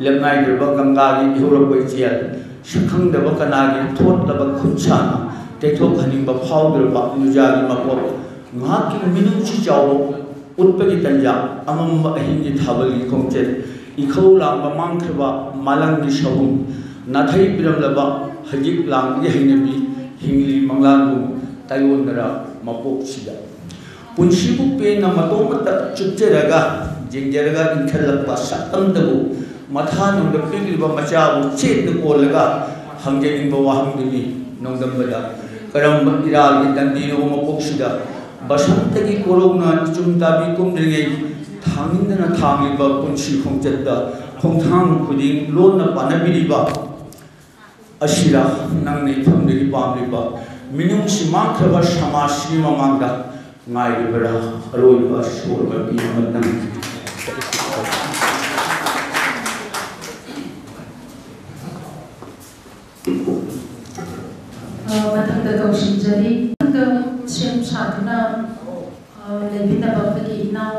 ꯂꯦꯞꯅꯥꯏꯗ꯭ꯔꯕ ꯒꯪꯒꯥꯒꯤ ꯏꯍꯧꯔꯛꯄ ꯏꯆꯦꯜ ꯁꯛꯈꯪꯗꯕ ꯀꯅꯥꯒꯤ ꯊꯣꯠꯂꯕ ꯈꯨꯠꯁꯥꯅ ꯇꯩꯊꯣꯛꯍꯟꯅꯤꯡꯕ ꯐꯥꯎꯗ꯭ꯔꯕ ꯅꯨꯖꯥꯒꯤ ꯃꯄꯣꯠ ꯉꯥꯏꯍꯥꯛꯀꯤ ꯃꯤꯅꯨꯡꯁꯤ ꯆꯥꯎꯕ ꯎꯠꯄꯒꯤ ꯇꯟꯖꯥ ꯑꯃꯝꯕ ꯑꯍꯤꯡꯒꯤ ꯊꯥꯕꯜꯒꯤ ꯈꯣꯡꯆꯠ ꯏꯈꯧ ꯂꯥꯡꯕ ꯃꯥꯡꯈ꯭ꯔꯕ ꯃꯥꯂꯪꯒꯤ ꯁꯍꯨꯝ ꯅꯥꯊꯩꯕꯤꯔꯝꯂꯕ ꯍꯧꯖꯤꯛ ꯂꯥꯡꯕꯒꯤ ꯍꯩꯅꯕꯤ ꯍꯤꯡꯂꯤ ꯃꯪꯂꯥꯟꯕꯨ ꯇꯥꯏꯑꯣꯟꯅꯔ ꯃꯄꯣꯛꯁꯤꯗ ꯄꯨꯟꯁꯤꯕꯨ ꯄꯦꯟꯅ ꯃꯇꯣꯝꯇ ꯆꯨꯞꯆꯔꯒ ꯌꯦꯡꯖꯔꯒ ꯏꯟꯈꯠꯂꯛꯄ ꯁꯛꯇꯝꯗꯕꯨ ꯃꯊꯥꯅꯨꯡꯗ ꯄꯤꯛꯂꯤꯕ ꯃꯆꯥꯕꯨ ꯆꯦꯠꯅ ꯀꯣꯜꯂꯒ ꯍꯪꯖꯅꯤꯡꯕ ꯋꯥꯍꯪꯗꯨꯅꯤ ꯅꯣꯡꯗꯝꯕꯗ ꯀꯔꯝꯕ ꯏꯔꯥꯜꯒꯤ ꯗꯟꯗꯤꯅꯣ ꯃꯀꯣꯛꯁꯤꯗ ꯕꯁꯟꯇꯒꯤ ꯀꯣꯔꯧꯅ ꯏꯆꯨꯝ ꯇꯥꯕꯤ ꯀꯨꯝꯗ꯭ꯔꯤꯉꯩ ꯊꯥꯡꯅꯤꯡꯗꯅ ꯊꯥꯡꯂꯤꯕ ꯄꯨꯟꯁꯤ ꯈꯣꯡꯆꯠꯇ ꯈꯣꯡꯊꯥꯡ ꯈꯨꯗꯤꯡ ꯂꯣꯟꯅ ꯄꯥꯟꯅꯕꯤꯔꯤꯕ ꯑꯁꯤꯔ ꯅꯪꯅ ꯏꯐꯝꯗꯒꯤ ꯄꯥꯝꯂꯤꯕ ꯃꯤꯅꯨꯡꯁꯤ ꯃꯥꯡꯈ꯭ꯔꯕ ꯁꯃꯥꯖꯁꯤꯒꯤ ꯃꯃꯥꯡꯗ ꯉꯥꯏꯔꯤꯕꯔꯥ ꯑꯔꯣꯏꯕ ꯁꯣꯔ ꯃꯄꯤ ꯑꯃꯇꯪ? ꯃꯊꯛꯇ ꯀꯧꯁꯤꯟꯖꯔꯤ꯫ ꯃꯊꯛꯇ ꯁꯦꯝ ꯁꯥꯗꯨꯅ, ꯑ, ꯂꯩꯕꯤꯅꯕ ꯑꯩꯈꯣꯏꯒꯤ ꯏꯅꯥꯎ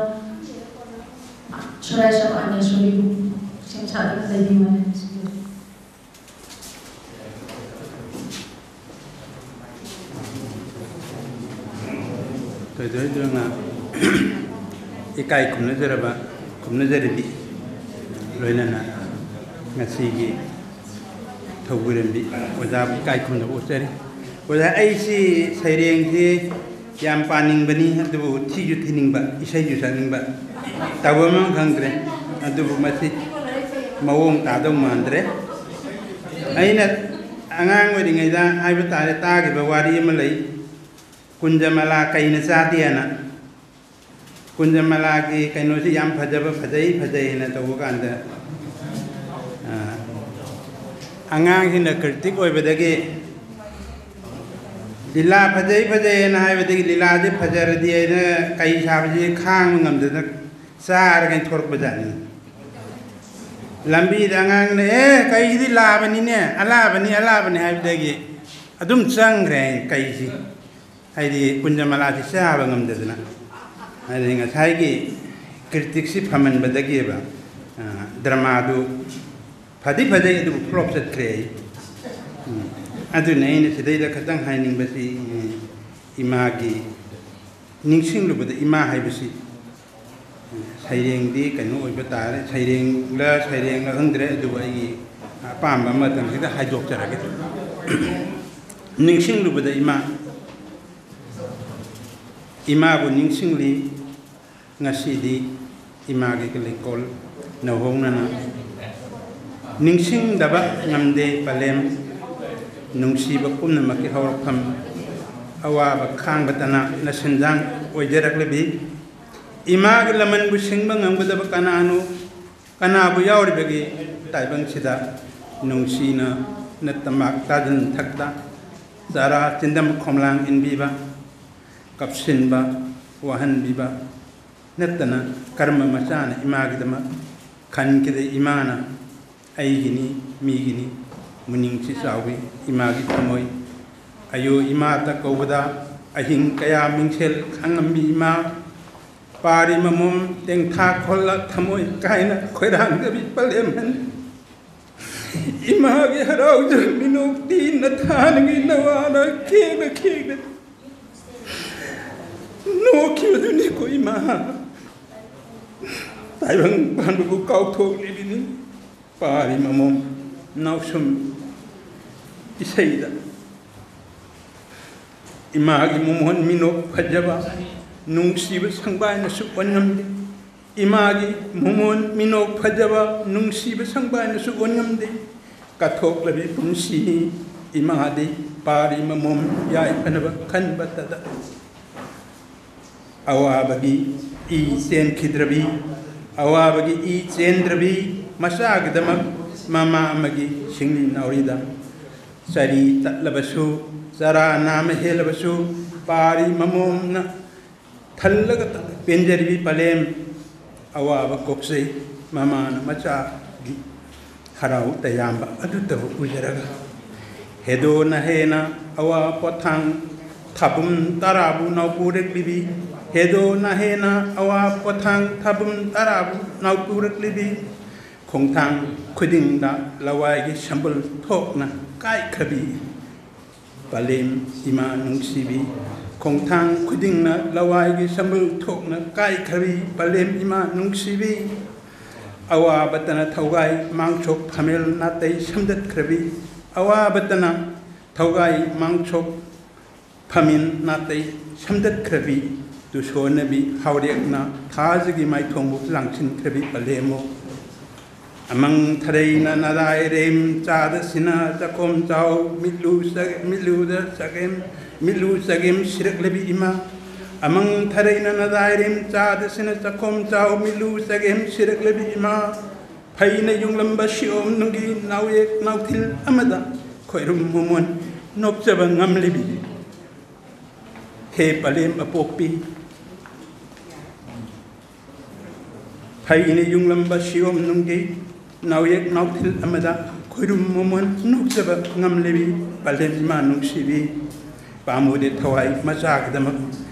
ꯁꯣꯔꯥꯏꯁꯝ ꯑꯅꯦꯁꯣꯔꯤꯕꯨ ꯁꯦꯝ ꯁꯥꯗꯨꯅ ꯂꯩꯕꯤꯌꯨ ꯍꯥꯏꯅ ꯅꯤꯡꯁꯤꯡꯖꯔꯤ꯫ ꯊꯣꯏꯗꯣꯏꯗꯨꯅ ꯏꯀꯥꯏ ꯈꯨꯝꯅꯖꯔꯕ, ꯈꯨꯝꯅꯖꯔꯕꯤ, ꯂꯣꯏꯅꯅ ꯉꯁꯤꯒꯤ ꯊꯧꯕꯨꯔꯦꯝꯕꯤ ꯑꯣꯖꯥꯕꯨ ꯏꯀꯥꯏ ꯈꯨꯝꯅꯕ ꯎꯠꯆꯔꯤ꯫ ꯑꯣꯖꯥ, ꯑꯩꯁꯤ ꯁꯩꯔꯦꯡꯁꯤ ꯌꯥꯝ ꯄꯥꯅꯤꯡꯕꯅꯤ, ꯑꯗꯨꯕꯨ ꯊꯤꯁꯨ ꯊꯤꯅꯤꯡꯕ, ꯏꯁꯩꯁꯨ ꯁꯛꯅꯤꯡꯕ, ꯇꯧꯕ ꯑꯃ ꯈꯪꯗ꯭ꯔꯦ꯫ ꯑꯗꯨꯕꯨ ꯃꯁꯤ ꯃꯑꯣꯡ ꯇꯥꯗꯧ ꯃꯥꯟꯗ꯭ꯔꯦ꯫ ꯑꯩꯅ ꯑꯉꯥꯡ ꯑꯣꯏꯔꯤꯉꯩꯗ ꯍꯥꯏꯕ ꯇꯥꯔꯦ, ꯇꯥꯈꯤꯕ ꯋꯥꯔꯤ ꯑꯃ ꯂꯩ, ꯀꯨꯟꯖꯃꯂꯥ ꯀꯩꯅ ꯆꯥꯗꯦꯅ꯫ ꯀꯨꯟꯖꯃꯂꯥꯒꯤ ꯀꯩꯅꯣꯁꯤ ꯌꯥꯝ ꯐꯖꯕ, ꯐꯖꯩ ꯐꯖꯩꯅ ꯇꯧꯕ ꯀꯥꯟꯗ, ꯑ, ꯑꯉꯥꯡꯁꯤꯡꯅ ꯀ꯭ꯔꯤꯇꯤꯛ ꯑꯣꯏꯕꯗꯒꯤ ꯂꯤꯂꯥ ꯐꯖꯩ ꯐꯖꯩꯅ ꯍꯥꯏꯕꯗꯒꯤ ꯂꯤꯂꯥꯁꯦ ꯐꯖꯔꯗꯤ ꯑꯩꯅ ꯀꯩ ꯁꯥꯕꯁꯤ ꯈꯥꯡꯕ ꯉꯝꯗꯗꯅ ꯆꯥꯔꯒ ꯊꯣꯔꯛꯄ ꯖꯥꯠꯅꯤ꯫ ꯂꯝꯕꯤꯗ ꯑꯉꯥꯡꯅ, "ꯑꯦ, ꯀꯩꯁꯤꯗꯤ ꯂꯥꯕꯅꯤꯅꯦ, ꯑꯂꯥꯕꯅꯤ, ꯑꯂꯥꯕꯅꯤ" ꯍꯥꯏꯕꯗꯒꯤ ꯑꯗꯨꯝ ꯆꯪꯈ꯭ꯔꯦ ꯀꯩꯁꯤ꯫ ꯍꯥꯏꯗꯤ ꯀꯨꯟꯖꯃꯂꯥꯁꯤ ꯆꯥꯕ ꯉꯝꯗꯗꯅ꯫ ꯍꯥꯏꯗꯤ ꯉꯁꯥꯏꯒꯤ ꯀ꯭ꯔꯤꯇꯤꯛꯁꯤ ꯐꯃꯟꯕꯗꯒꯤꯕ, ꯑ, ꯗ꯭ꯔꯃꯥꯗꯨ ꯐꯗꯤ ꯐꯖꯩ, ꯑꯗꯨꯕꯨ ꯐ꯭ꯂꯣꯞ ꯆꯠꯈ꯭ꯔꯦ ꯑꯩ꯫ ꯎꯝ꯫ ꯑꯗꯨꯅ ꯑꯩꯅ ꯁꯤꯗꯩꯗ ꯈꯤꯇꯪ ꯍꯥꯏꯅꯤꯡꯕꯁꯤ, ꯎꯝ, ꯏꯃꯥꯒꯤ, ꯅꯤꯡꯁꯤꯡꯂꯨꯕꯗ ꯏꯃꯥ ꯍꯥꯏꯕꯁꯤ, ꯎꯝ, ꯁꯩꯔꯦꯡꯗꯤ ꯀꯩꯅꯣ ꯑꯣꯏꯕ ꯇꯥꯔꯦ, ꯁꯩꯔꯦꯡꯂ ꯁꯩꯔꯦꯡꯂ ꯈꯪꯗ꯭ꯔꯦ, ꯑꯗꯨꯕꯨ ꯑꯩꯒꯤ ꯑꯄꯥꯝꯕ ꯑꯃꯇꯪꯁꯤꯗ ꯍꯥꯏꯗꯣꯛꯆꯔꯒꯦ꯫ ꯅꯤꯡꯁꯤꯡꯂꯨꯕꯗ ꯏꯃꯥ, ꯏꯃꯥꯕꯨ ꯅꯤꯡꯁꯤꯡꯂꯤ, ꯉꯁꯤꯗꯤ ꯏꯃꯥꯒꯤ ꯂꯩꯀꯣꯜ ꯅꯧꯍꯧꯅꯅ ꯅꯤꯡꯁꯤꯡꯗꯕ ꯉꯝꯗꯦ ꯄꯂꯦꯝ꯫ ꯅꯨꯡꯁꯤꯕ ꯄꯨꯝꯅꯃꯛꯀꯤ ꯍꯧꯔꯛꯐꯝ, ꯑꯋꯥꯕ ꯈꯥꯡꯕꯇꯅ ꯅꯁꯦꯟꯖꯥꯡ ꯑꯣꯏꯖꯔꯛꯂꯕꯤ ꯏꯃꯥꯒꯤ ꯂꯃꯟꯕꯨ ꯁꯤꯡꯕ ꯉꯝꯒꯗꯕ ꯀꯅꯥꯅꯣ? ꯀꯅꯥꯕꯨ ꯌꯥꯎꯔꯤꯕꯒꯦ ꯇꯥꯏꯕꯪꯁꯤꯗ? ꯅꯨꯡꯁꯤꯅ ꯅꯇꯃꯥꯛ ꯇꯥꯖꯟ ꯊꯛꯇ ꯆꯥꯔꯥ ꯆꯤꯟꯗꯝ ꯈꯣꯝꯂꯥꯡ ꯏꯟꯕꯤꯕ, ꯀꯞꯁꯤꯟꯕ, ꯋꯥꯍꯟꯕꯤꯕ ꯅꯠꯇꯅ ꯀꯔꯝꯕ ꯃꯆꯥꯅ ꯏꯃꯥꯒꯤꯗꯃꯛ ꯈꯟꯈꯤꯗꯦ? ꯏꯃꯥꯅ ꯑꯩꯒꯤꯅꯤ, ꯃꯤꯒꯤꯅꯤ꯫ ꯃꯨꯅꯤꯡꯁꯤ ꯆꯥꯎꯏ ꯏꯃꯥꯒꯤ ꯊꯃꯣꯏ꯫ ꯑꯌꯨ ꯏꯃꯥꯇ ꯀꯧꯕꯗ ꯑꯍꯤꯡ ꯀꯌꯥ ꯃꯤꯡꯁꯦꯜ ꯈꯥꯡꯉꯝꯃꯤ ꯏꯃꯥ꯫ ꯄꯥꯔꯤ ꯃꯃꯣꯝ ꯇꯦꯡꯊꯥ ꯈꯣꯜꯂ ꯊꯃꯣꯏ ꯀꯥꯏꯅ ꯈꯣꯏꯔꯥꯡꯗꯕꯤ ꯄꯂꯦꯝꯍꯟ꯫ ꯏꯃꯥꯒꯤ ꯍꯔꯥꯎꯖ ꯃꯤꯅꯣꯛꯇꯤ ꯅꯊꯥꯅꯒꯤ ꯅꯋꯥꯅ ꯈꯦꯡꯅ ꯈꯦꯡꯅ ꯅꯣꯛꯈꯤꯕꯗꯨꯅꯤꯀꯣ ꯏꯃꯥ꯫ ꯇꯥꯏꯕꯪ ꯄꯥꯟꯕꯕꯨ ꯀꯥꯎꯊꯣꯛꯂꯤꯕꯅꯤ꯫ ꯄꯥꯔꯤ ꯃꯃꯣꯝ ꯅꯥꯎꯁꯨꯝ ꯏꯁꯩꯗ ꯏꯃꯥꯒꯤ ꯃꯃꯣꯟ ꯃꯤꯅꯣꯛ ꯐꯖꯕ ꯅꯨꯡꯁꯤꯕ ꯁꯪꯕꯥꯏꯅꯁꯨ ꯑꯣꯟꯉꯝꯗꯦ꯫ ꯏꯃꯥꯒꯤ ꯃꯃꯣꯟ ꯃꯤꯅꯣꯛ ꯐꯖꯕ ꯅꯨꯡꯁꯤꯕ ꯁꯪꯕꯥꯏꯅꯁꯨ ꯑꯣꯟꯉꯝꯗꯦ꯫ ꯀꯠꯊꯣꯛꯂꯕꯤ ꯄꯨꯟꯁꯤꯅꯤ ꯏꯃꯥꯗꯤ ꯄꯥꯔꯤ ꯃꯃꯣꯝ ꯌꯥꯏꯐꯅꯕ ꯈꯟꯕꯇꯗ꯫ ꯑꯋꯥꯕꯒꯤ ꯏ ꯆꯦꯟꯈꯤꯗ꯭ꯔꯕꯤ, ꯑꯋꯥꯕꯒꯤ ꯏ ꯆꯦꯟꯗ꯭ꯔꯕꯤ ꯃꯆꯥꯒꯤꯗꯃꯛ ꯃꯃꯥ ꯑꯃꯒꯤ ꯁꯤꯡꯂꯤ ꯅꯥꯎꯔꯤꯗ ꯆꯔꯤ ꯇꯠꯂꯕꯁꯨ, ꯆꯔꯥ ꯅꯥꯝꯃ ꯍꯦꯜꯂꯕꯁꯨ ꯄꯥꯔꯤ ꯃꯃꯣꯝꯅ ꯊꯜꯂꯒ ꯄꯦꯟꯖꯔꯤꯕꯤ ꯄꯂꯦꯝ ꯑꯋꯥꯕ ꯀꯣꯛꯆꯩ ꯃꯃꯥꯅ ꯃꯆꯥꯒꯤ ꯍꯔꯥꯎ ꯇꯌꯥꯝꯕ ꯑꯗꯨꯇꯕꯨ ꯎꯖꯔꯒ꯫ ꯍꯦꯗꯣꯅ ꯍꯦꯟꯅ ꯑꯋꯥ ꯄꯣꯊꯥꯡ ꯊꯥꯕꯨꯝ ꯇꯔꯥꯕꯨ ꯅꯥꯎꯄꯨꯔꯛꯂꯤꯕꯤ, ꯍꯦꯗꯣꯅ ꯍꯦꯟꯅ ꯑꯋꯥ ꯄꯣꯊꯥꯡ ꯊꯥꯕꯨꯝ ꯇꯔꯥꯕꯨ ꯅꯥꯎꯄꯨꯔꯛꯂꯤꯕꯤ, ꯈꯣꯡꯊꯥꯡ ꯈꯨꯗꯤꯡꯗ ꯂꯋꯥꯏꯒꯤ ꯁꯝꯕꯜ ꯊꯣꯛꯅ ꯀꯥꯏꯈ꯭ꯔꯕꯤ ꯄꯂꯦꯝ ꯏꯃꯥ ꯅꯨꯡꯁꯤꯕꯤ, ꯈꯣꯡꯊꯥꯡ ꯈꯨꯗꯤꯡꯅ ꯂꯋꯥꯏꯒꯤ ꯁꯝꯕꯜ ꯊꯣꯛꯅ ꯀꯥꯏꯈ꯭ꯔꯕꯤ ꯄꯂꯦꯝ ꯏꯃꯥ ꯅꯨꯡꯁꯤꯕꯤ꯫ ꯑꯋꯥꯕꯇꯅ ꯊꯧꯒꯥꯏ ꯃꯥꯡꯁꯣꯛ ꯐꯝꯃꯦꯜ ꯅꯥꯇꯩ ꯁꯝꯗꯠꯈ꯭ꯔꯕꯤ, ꯑꯋꯥꯕꯇꯅ ꯊꯧꯒꯥꯏ ꯃꯥꯡꯁꯣꯛ ꯐꯝꯃꯤꯟ ꯅꯥꯇꯩ ꯁꯝꯗꯠꯈ꯭ꯔꯕꯤ ꯇꯨꯁꯣꯟꯅꯕꯤ ꯍꯥꯎꯔꯦꯛꯅ ꯊꯥꯖꯒꯤ ꯃꯥꯏꯊꯣꯡꯕꯨ ꯂꯥꯡꯁꯤꯟꯈ꯭ꯔꯕꯤ ꯄꯂꯦꯝꯃꯨ꯫ ꯑꯃꯪ ꯊꯔꯩꯅ ꯅꯗꯥꯏꯔꯦꯝ ꯆꯥꯗ ꯁꯤꯅ ꯆꯥꯛꯈꯣꯝ ꯆꯥꯎ ꯃꯤꯠꯂꯨ ꯆ-, ꯃꯤꯠꯂꯨꯗ ꯆꯒꯦꯝ, ꯃꯤꯠꯂꯨ ꯆꯒꯦꯝ ꯁꯤꯔꯛꯂꯕꯤ ꯏꯃꯥ꯫ ꯑꯃꯪ ꯊꯔꯩꯅ ꯅꯗꯥꯏꯔꯦꯝ ꯆꯥꯗ ꯁꯤꯅ ꯆꯥꯛꯈꯣꯝ ꯆꯥꯎ ꯃꯤꯠꯂꯨ ꯆꯒꯦꯝ ꯁꯤꯔꯛꯂꯕꯤ ꯏꯃꯥ꯫ ꯐꯩꯅ ꯌꯨꯡꯂꯝꯕ ꯁꯤꯌꯣꯝ ꯅꯨꯡꯒꯤ ꯅꯥꯎꯌꯦꯛ ꯅꯥꯎꯊꯤꯜ ꯑꯃꯗ ꯈꯣꯏꯔꯨꯝ ꯃꯃꯣꯟ ꯅꯣꯛꯆꯕ ꯉꯝꯂꯤꯕꯤ꯫ ꯍꯦ ꯄꯂꯦꯝ ꯑꯄꯣꯛꯄꯤ, ꯐꯩꯅ ꯌꯨꯡꯂꯝꯕ ꯁꯤꯌꯣꯝ ꯅꯨꯡꯒꯤ ꯅꯥꯎꯌꯦꯛ ꯅꯥꯎꯊꯤꯜ ꯑꯃꯗ ꯈꯣꯏꯔꯨꯝ ꯃꯃꯣꯟ ꯅꯣꯛꯆꯕ ꯉꯝꯂꯤꯕꯤ ꯄꯂꯦꯝ ꯏꯃꯥ ꯅꯨꯡꯁꯤꯕꯤ꯫ ꯄꯥꯝꯃꯨꯗꯦ ꯊꯋꯥꯏ ꯃꯆꯥꯒꯤꯗꯃꯛ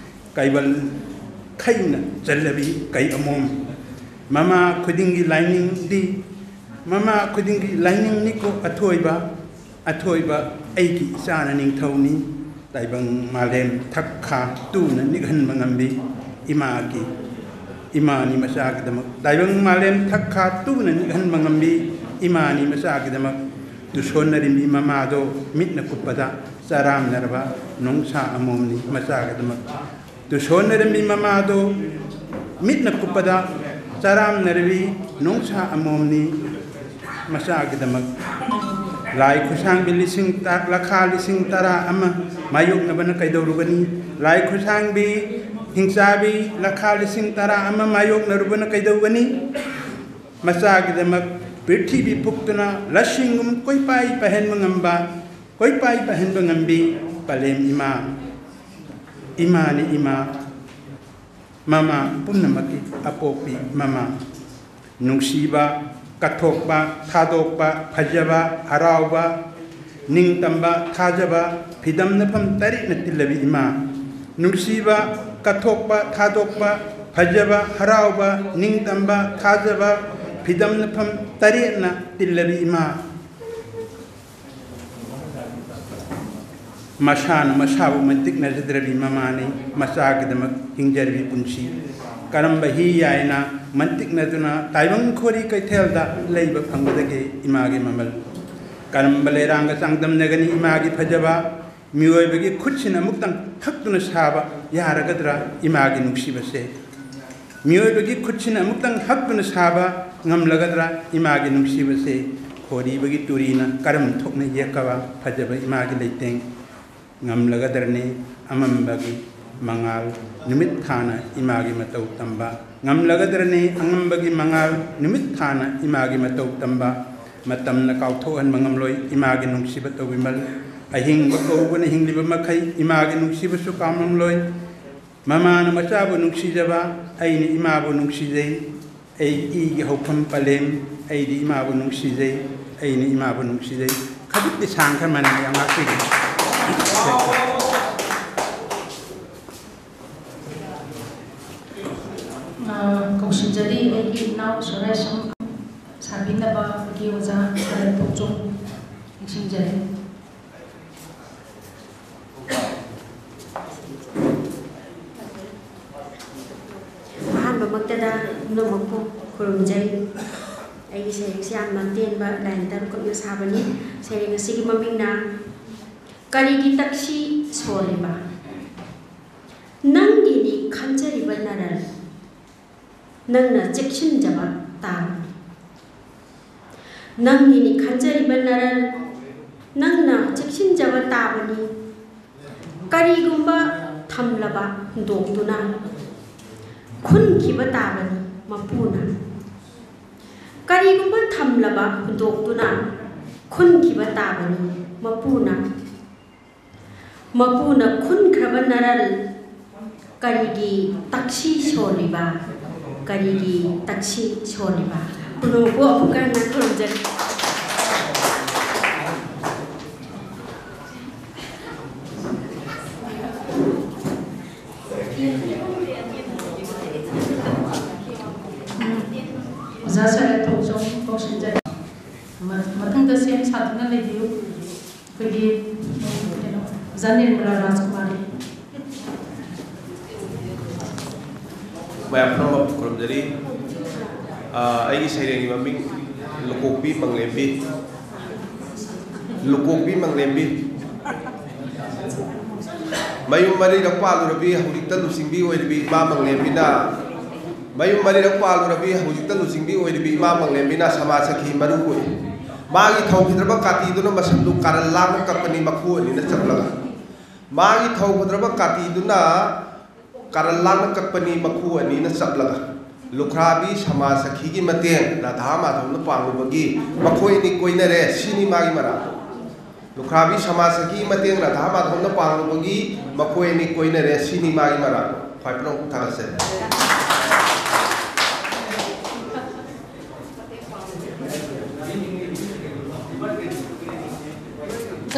ꯀꯩꯕꯜ ꯈꯩꯅ ꯆꯜꯂꯕꯤ ꯀꯩ ꯑꯃꯣꯝ꯫ ꯃꯃꯥ ꯈꯨꯗꯤꯡꯒꯤ ꯂꯥꯏꯅꯤꯡꯗꯤ, ꯃꯃꯥ ꯈꯨꯗꯤꯡꯒꯤ ꯂꯥꯏꯅꯤꯡꯅꯤꯀꯣ ꯑꯊꯣꯏꯕ, ꯑꯊꯣꯏꯕ ꯑꯩꯒꯤ ꯏꯆꯥꯅ ꯅꯤꯡꯊꯧꯅꯤ꯫ ꯇꯥꯏꯕꯪ ꯃꯥꯂꯦꯝ ꯊꯛ ꯈꯥ ꯇꯨꯅ ꯅꯤꯛꯍꯟꯕ ꯉꯝꯕꯤ ꯏꯃꯥꯒꯤ, ꯏꯃꯥꯅꯤ ꯃꯆꯥꯒꯤꯗꯃꯛ꯫ ꯇꯥꯏꯕꯪ ꯃꯥꯂꯦꯝ ꯊꯛ ꯈꯥ ꯇꯨꯅ ꯅꯤꯛꯍꯟꯕ ꯉꯝꯕꯤ ꯏꯃꯥꯅꯤ ꯃꯆꯥꯒꯤꯗꯃꯛ꯫ ꯇꯨꯁꯣꯟꯅꯔꯤꯕꯤ ꯃꯃꯥꯗꯣ ꯃꯤꯠꯅ ꯀꯨꯞꯄꯗ ꯆꯔꯥꯝꯅꯔꯕ ꯅꯣꯡꯁꯥ ꯑꯃꯣꯝꯅꯤ ꯃꯆꯥꯒꯤꯗꯃꯛ꯫ ꯇꯨꯁꯣꯟꯅꯔꯝꯃꯤ ꯃꯃꯥꯗꯣ ꯃꯤꯠꯅ ꯀꯨꯞꯄꯗ ꯆꯔꯥꯝꯅꯔꯕꯤ ꯅꯣꯡꯁꯥ ꯑꯃꯣꯝꯅꯤ ꯃꯆꯥꯒꯤꯗꯃꯛ꯫ ꯂꯥꯏ ꯈꯨꯠꯁꯥꯡꯕꯤ ꯂꯤꯁꯤꯡ ꯇ-, ꯂꯈꯥ ꯂꯤꯁꯤꯡ ꯇꯔꯥ ꯑꯃ ꯃꯥꯌꯣꯛꯅꯕꯅ ꯀꯩꯗꯧꯔꯨꯒꯅꯤ? ꯂꯥꯏ ꯈꯨꯠꯁꯥꯡꯕꯤ ꯍꯤꯡꯆꯥꯕꯤ ꯂꯈꯥ ꯂꯤꯁꯤꯡ ꯇꯔꯥ ꯑꯃ ꯃꯥꯌꯣꯛꯅꯔꯨꯕꯅ ꯀꯩꯗꯧꯒꯅꯤ? ꯃꯆꯥꯒꯤꯗꯃꯛ ꯄ꯭ꯔꯤꯊꯤꯕꯤ ꯐꯨꯛꯇꯨꯅ ꯂꯁꯤꯡꯒꯨꯝ ꯀꯣꯏꯄꯥꯏ ꯄꯥꯏꯍꯟꯕ ꯉꯝꯕ, ꯀꯣꯏꯄꯥꯏ ꯄꯥꯏꯍꯟꯕ ꯉꯝꯕꯤ ꯄꯂꯦꯝ ꯏꯃꯥ꯫ ꯏꯃꯥꯅꯤ ꯏꯃꯥ, ꯃꯃꯥ ꯄꯨꯝꯅꯃꯛꯀꯤ ꯑꯄꯣꯛꯄꯤ ꯃꯃꯥ꯫ ꯅꯨꯡꯁꯤꯕ, ꯀꯠꯊꯣꯛꯄ, ꯊꯥꯗꯣꯛꯄ, ꯐꯖꯕ, ꯍꯔꯥꯎꯕ, ꯅꯤꯡꯇꯝꯕ, ꯊꯥꯖꯕ, ꯐꯤꯗꯝꯅꯐꯝ ꯇꯔꯦꯠꯅ ꯇꯤꯜꯂꯕꯤ ꯏꯃꯥ꯫ ꯅꯨꯡꯁꯤꯕ, ꯀꯠꯊꯣꯛꯄ, ꯊꯥꯗꯣꯛꯄ, ꯐꯖꯕ, ꯍꯔꯥꯎꯕ, ꯅꯤꯡꯇꯝꯕ, ꯊꯥꯖꯕ, ꯐꯤꯗꯝꯅꯐꯝ ꯇꯔꯦꯠꯅ ꯇꯤꯜꯂꯕꯤ ꯏꯃꯥ꯫ ꯃꯁꯥꯅ ꯃꯁꯥꯕꯨ ꯃꯟꯇꯤꯛꯅꯖꯗ꯭ꯔꯕꯤ ꯃꯃꯥꯅꯤ, ꯃꯆꯥꯒꯤꯗꯃꯛ ꯍꯤꯡꯖꯔꯕꯤ ꯄꯨꯟꯁꯤ꯫ ꯀꯔꯝꯕ ꯍꯤ ꯌꯥꯏꯅ ꯃꯟꯇꯤꯛꯅꯗꯨꯅ ꯇꯥꯏꯕꯪ ꯈꯣꯔꯤ ꯀꯩꯊꯦꯜꯗ ꯂꯩꯕ ꯐꯪꯒꯗꯒꯦ ꯏꯃꯥꯒꯤ ꯃꯃꯜ? ꯀꯔꯝꯕ ꯂꯩꯔꯥꯡꯒ ꯆꯥꯡꯗꯝꯅꯒꯅꯤ ꯏꯃꯥꯒꯤ ꯐꯖꯕ? ꯃꯤꯑꯣꯏꯕꯒꯤ ꯈꯨꯠꯁꯤꯅ ꯑꯃꯨꯛꯇꯪ ꯍꯛꯇꯨꯅ ꯁꯥꯕ ꯌꯥꯔꯒꯗ꯭ꯔꯥ ꯏꯃꯥꯒꯤ ꯅꯨꯡꯁꯤꯕꯁꯦ? ꯃꯤꯑꯣꯏꯕꯒꯤ ꯈꯨꯠꯁꯤꯅ ꯑꯃꯨꯛꯇꯪ ꯍꯛꯇꯨꯅ ꯁꯥꯕ ꯉꯝꯂꯒꯗ꯭ꯔꯥ ꯏꯃꯥꯒꯤ ꯅꯨꯡꯁꯤꯕꯁꯦ? ꯈꯣꯔꯤꯕꯒꯤ ꯇꯨꯔꯤꯅ ꯀꯔꯝ ꯊꯣꯛꯅ ꯌꯦꯛꯀꯕ ꯐꯖꯕ ꯏꯃꯥꯒꯤ ꯂꯩꯇꯦꯡ? ꯉꯝꯂꯒꯗ꯭ꯔꯅꯤ ꯑꯃꯝꯕꯒꯤ ꯃꯉꯥꯜ ꯅꯨꯃꯤꯠ ꯊꯥꯅ ꯏꯃꯥꯒꯤ ꯃꯇꯧ ꯇꯝꯕ? ꯉꯝꯂꯒꯗ꯭ꯔꯅꯤ ꯑꯉꯝꯕꯒꯤ ꯃꯉꯥꯜ ꯅꯨꯃꯤꯠ ꯊꯥꯅ ꯏꯃꯥꯒꯤ ꯃꯇꯧ ꯇꯝꯕ? ꯃꯇꯝꯅ ꯀꯥꯎꯊꯣꯛꯍꯟꯕ ꯉꯝꯂꯣꯏ ꯏꯃꯥꯒꯤ ꯅꯨꯡꯁꯤꯕ ꯇꯧꯕꯤꯃꯜ꯫ ꯑꯍꯤꯡꯕ ꯀꯧꯕꯅ ꯍꯤꯡꯂꯤꯕ ꯃꯈꯩ ꯏꯃꯥꯒꯤ ꯅꯨꯡꯁꯤꯕꯁꯨ ꯀꯥꯎꯉꯝꯂꯣꯏ꯫ ꯃꯃꯥꯅ ꯃꯆꯥꯕꯨ ꯅꯨꯡꯁꯤꯖꯕ, ꯑꯩꯅ ꯏꯃꯥꯕꯨ ꯅꯨꯡꯁꯤꯖꯩ꯫ ꯑꯩ ꯏꯒꯤ ꯍꯧꯐꯝ ꯄꯂꯦꯝ, ꯑꯩꯗꯤ ꯏꯃꯥꯕꯨ ꯅꯨꯡꯁꯤꯖꯩ, ꯑꯩꯅ ꯏꯃꯥꯕꯨ ꯅꯨꯡꯁꯤꯖꯩ꯫ ꯈꯖꯤꯛꯇꯤ ꯁꯥꯡꯈ꯭ꯔ ꯃꯥꯜꯂꯦ, ꯌꯥꯝ ꯉꯥꯛꯄꯤꯔꯦ꯫ ꯑ, ꯀꯧꯁꯤꯟꯖꯔꯤ ꯑꯩꯒꯤ ꯏꯅꯥꯎ ꯁꯣꯔꯦꯁ ꯁꯥꯕꯤꯅꯕ ꯑꯩꯈꯣꯏꯒꯤ ꯑꯣꯖꯥ ꯁꯔꯠ ꯄꯣꯛꯆꯣꯝ ꯅꯤꯡꯁꯤꯡꯖꯔꯤ꯫ ꯑꯍꯥꯟꯕꯃꯛꯇꯗ ꯄꯨꯝꯅꯃꯛꯄꯨ ꯈꯨꯔꯨꯝꯖꯩ꯫ ꯑꯩꯒꯤ ꯁꯩꯔꯦꯡꯁꯤ ꯌꯥꯝꯅ ꯇꯦꯟꯕ ꯂꯥꯏꯟ ꯇꯔꯨꯛꯈꯛꯅ ꯁꯥꯕꯅꯤ꯫ ꯁꯩꯔꯦꯡ ꯑꯁꯤꯒꯤ ꯃꯃꯤꯡꯅ "ꯀꯔꯤꯒꯤ ꯇꯛꯁꯤ ꯁꯣꯜꯂꯤꯕ?" ꯅꯪꯒꯤꯅꯤ ꯈꯟꯖꯔꯤꯕ ꯅꯔꯜ, ꯅꯪꯅ ꯆꯦꯛꯁꯤꯟꯖꯕ ꯇꯥꯕꯅꯤ꯫ ꯅꯪꯒꯤꯅꯤ ꯈꯟꯖꯔꯤꯕ ꯅꯔꯜ, ꯅꯪꯅ ꯆꯦꯛꯁꯤꯟꯖꯕ ꯇꯥꯕꯅꯤ꯫ ꯀꯔꯤꯒꯨꯝꯕ ꯊꯝꯂꯕ ꯍꯨꯟꯗꯣꯛꯇꯨꯅ ꯈꯨꯟꯈꯤꯕ ꯇꯥꯕꯅꯤ ꯃꯄꯨꯅ꯫ ꯀꯔꯤꯒꯨꯝꯕ ꯊꯝꯂꯕ ꯍꯨꯟꯗꯣꯛꯇꯨꯅ ꯈꯨꯟꯈꯤꯕ ꯇꯥꯕꯅꯤ ꯃꯄꯨꯅ꯫ ꯃꯄꯨꯅ ꯈꯨꯟꯈ꯭ꯔꯕ ꯅꯔꯜ, ꯀꯔꯤꯒꯤ ꯇꯛꯁꯤ ꯁꯣꯜꯂꯤꯕ? ꯀꯔꯤꯒꯤ ꯇꯛꯁꯤ ꯁꯣꯜꯂꯤꯕ? ꯄꯨꯝꯅꯃꯛꯄꯨ ꯑꯃꯨꯛꯀ ꯍꯟꯅ ꯈꯨꯔꯨꯝꯖꯔꯤ꯫ ꯑꯣꯖꯥ ꯁꯔꯠ ꯊꯣꯡꯆꯣꯝ ꯀꯧꯁꯤꯟꯖꯔꯤ꯫ ꯃ-, ꯃꯊꯪꯗ ꯁꯦꯝ ꯁꯥꯗꯨꯅ ꯂꯩꯕꯤꯌꯨ꯫ ꯑꯩꯈꯣꯏꯒꯤ, ꯀꯩꯅꯣ, ꯑꯣꯖꯥ ꯅꯤꯔꯃꯂꯥ ꯔꯥꯖꯀꯨꯃꯥꯔꯤ꯫ ꯃꯌꯥꯝ ꯄꯨꯝꯅꯃꯛ ꯈꯨꯔꯨꯝꯖꯔꯤ꯫ ꯑ, ꯑꯩꯒꯤ ꯁꯩꯔꯦꯡꯒꯤ ꯃꯃꯤꯡ ꯂꯨꯀꯣꯛꯄꯤ ꯃꯪꯂꯦꯝꯕꯤ꯫ ꯂꯨꯀꯣꯛꯄꯤ ꯃꯪꯂꯦꯝꯕꯤ꯫ ꯃꯌꯨꯝ ꯃꯔꯤꯔꯛ ꯄꯥꯜꯂꯨꯔꯕꯤ, ꯍꯧꯖꯤꯛꯇ ꯂꯨꯆꯤꯡꯕꯤ ꯑꯣꯏꯔꯤꯕꯤ ꯏꯃꯥ ꯃꯪꯂꯦꯝꯕꯤꯅ, ꯃꯌꯨꯝ ꯃꯔꯤꯔꯛ ꯄꯥꯜꯂꯨꯔꯕꯤ, ꯍꯧꯖꯤꯛꯇ ꯂꯨꯆꯤꯡꯕꯤ ꯑꯣꯏꯔꯤꯕꯤ ꯏꯃꯥ ꯃꯪꯂꯦꯝꯕꯤꯅ ꯁꯃꯥꯖ ꯁꯈꯤ ꯃꯔꯨ ꯑꯣꯏ꯫ ꯃꯥꯒꯤ ꯊꯧꯈꯤꯗ꯭ꯔꯕ ꯀꯥꯇꯤꯗꯨꯅ ꯃꯁꯝꯗꯨ ꯀꯥꯔꯟ ꯂꯥꯡꯅ ꯀꯛꯄꯅꯤ, ꯃꯈꯨ ꯑꯅꯤꯅ ꯆꯞꯂꯒ꯫ ꯃꯥꯒꯤ ꯊꯧꯈꯤꯗ꯭ꯔꯕ ꯀꯥꯇꯤꯗꯨꯅ ꯀꯥꯔꯟ ꯂꯥꯡꯅ ꯀꯛꯄꯅꯤ, ꯃꯈꯨ ꯑꯅꯤꯅ ꯆꯞꯂꯒ꯫ ꯂꯨꯈ꯭ꯔꯥꯕꯤ ꯁꯃꯥꯖ ꯁꯈꯤꯒꯤ ꯃꯇꯦꯡ ꯔꯥꯙꯥ ꯃꯥꯙꯧꯅ ꯄꯥꯡꯂꯨꯕꯒꯤ ꯃꯈꯣꯏ ꯑꯅꯤ ꯀꯣꯏꯅꯔꯦ, ꯁꯤꯅꯤ ꯃꯥꯒꯤ ꯃꯔꯥꯜ꯫ ꯂꯨꯈ꯭ꯔꯥꯕꯤ ꯁꯃꯥꯖ ꯁꯈꯤꯒꯤ ꯃꯇꯦꯡ ꯔꯥꯙꯥ ꯃꯥꯙꯧꯅ ꯄꯥꯡꯂꯨꯕꯒꯤ ꯃꯈꯣꯏ ꯑꯅꯤ ꯀꯣꯏꯅꯔꯦ, ꯁꯤꯅꯤ ꯃꯥꯒꯤ ꯃꯔꯥꯜ꯫ ꯈ꯭ꯋꯥꯏ ꯄꯨꯝꯅꯃꯛꯄꯨ ꯊꯥꯒꯠꯆꯔꯤ꯫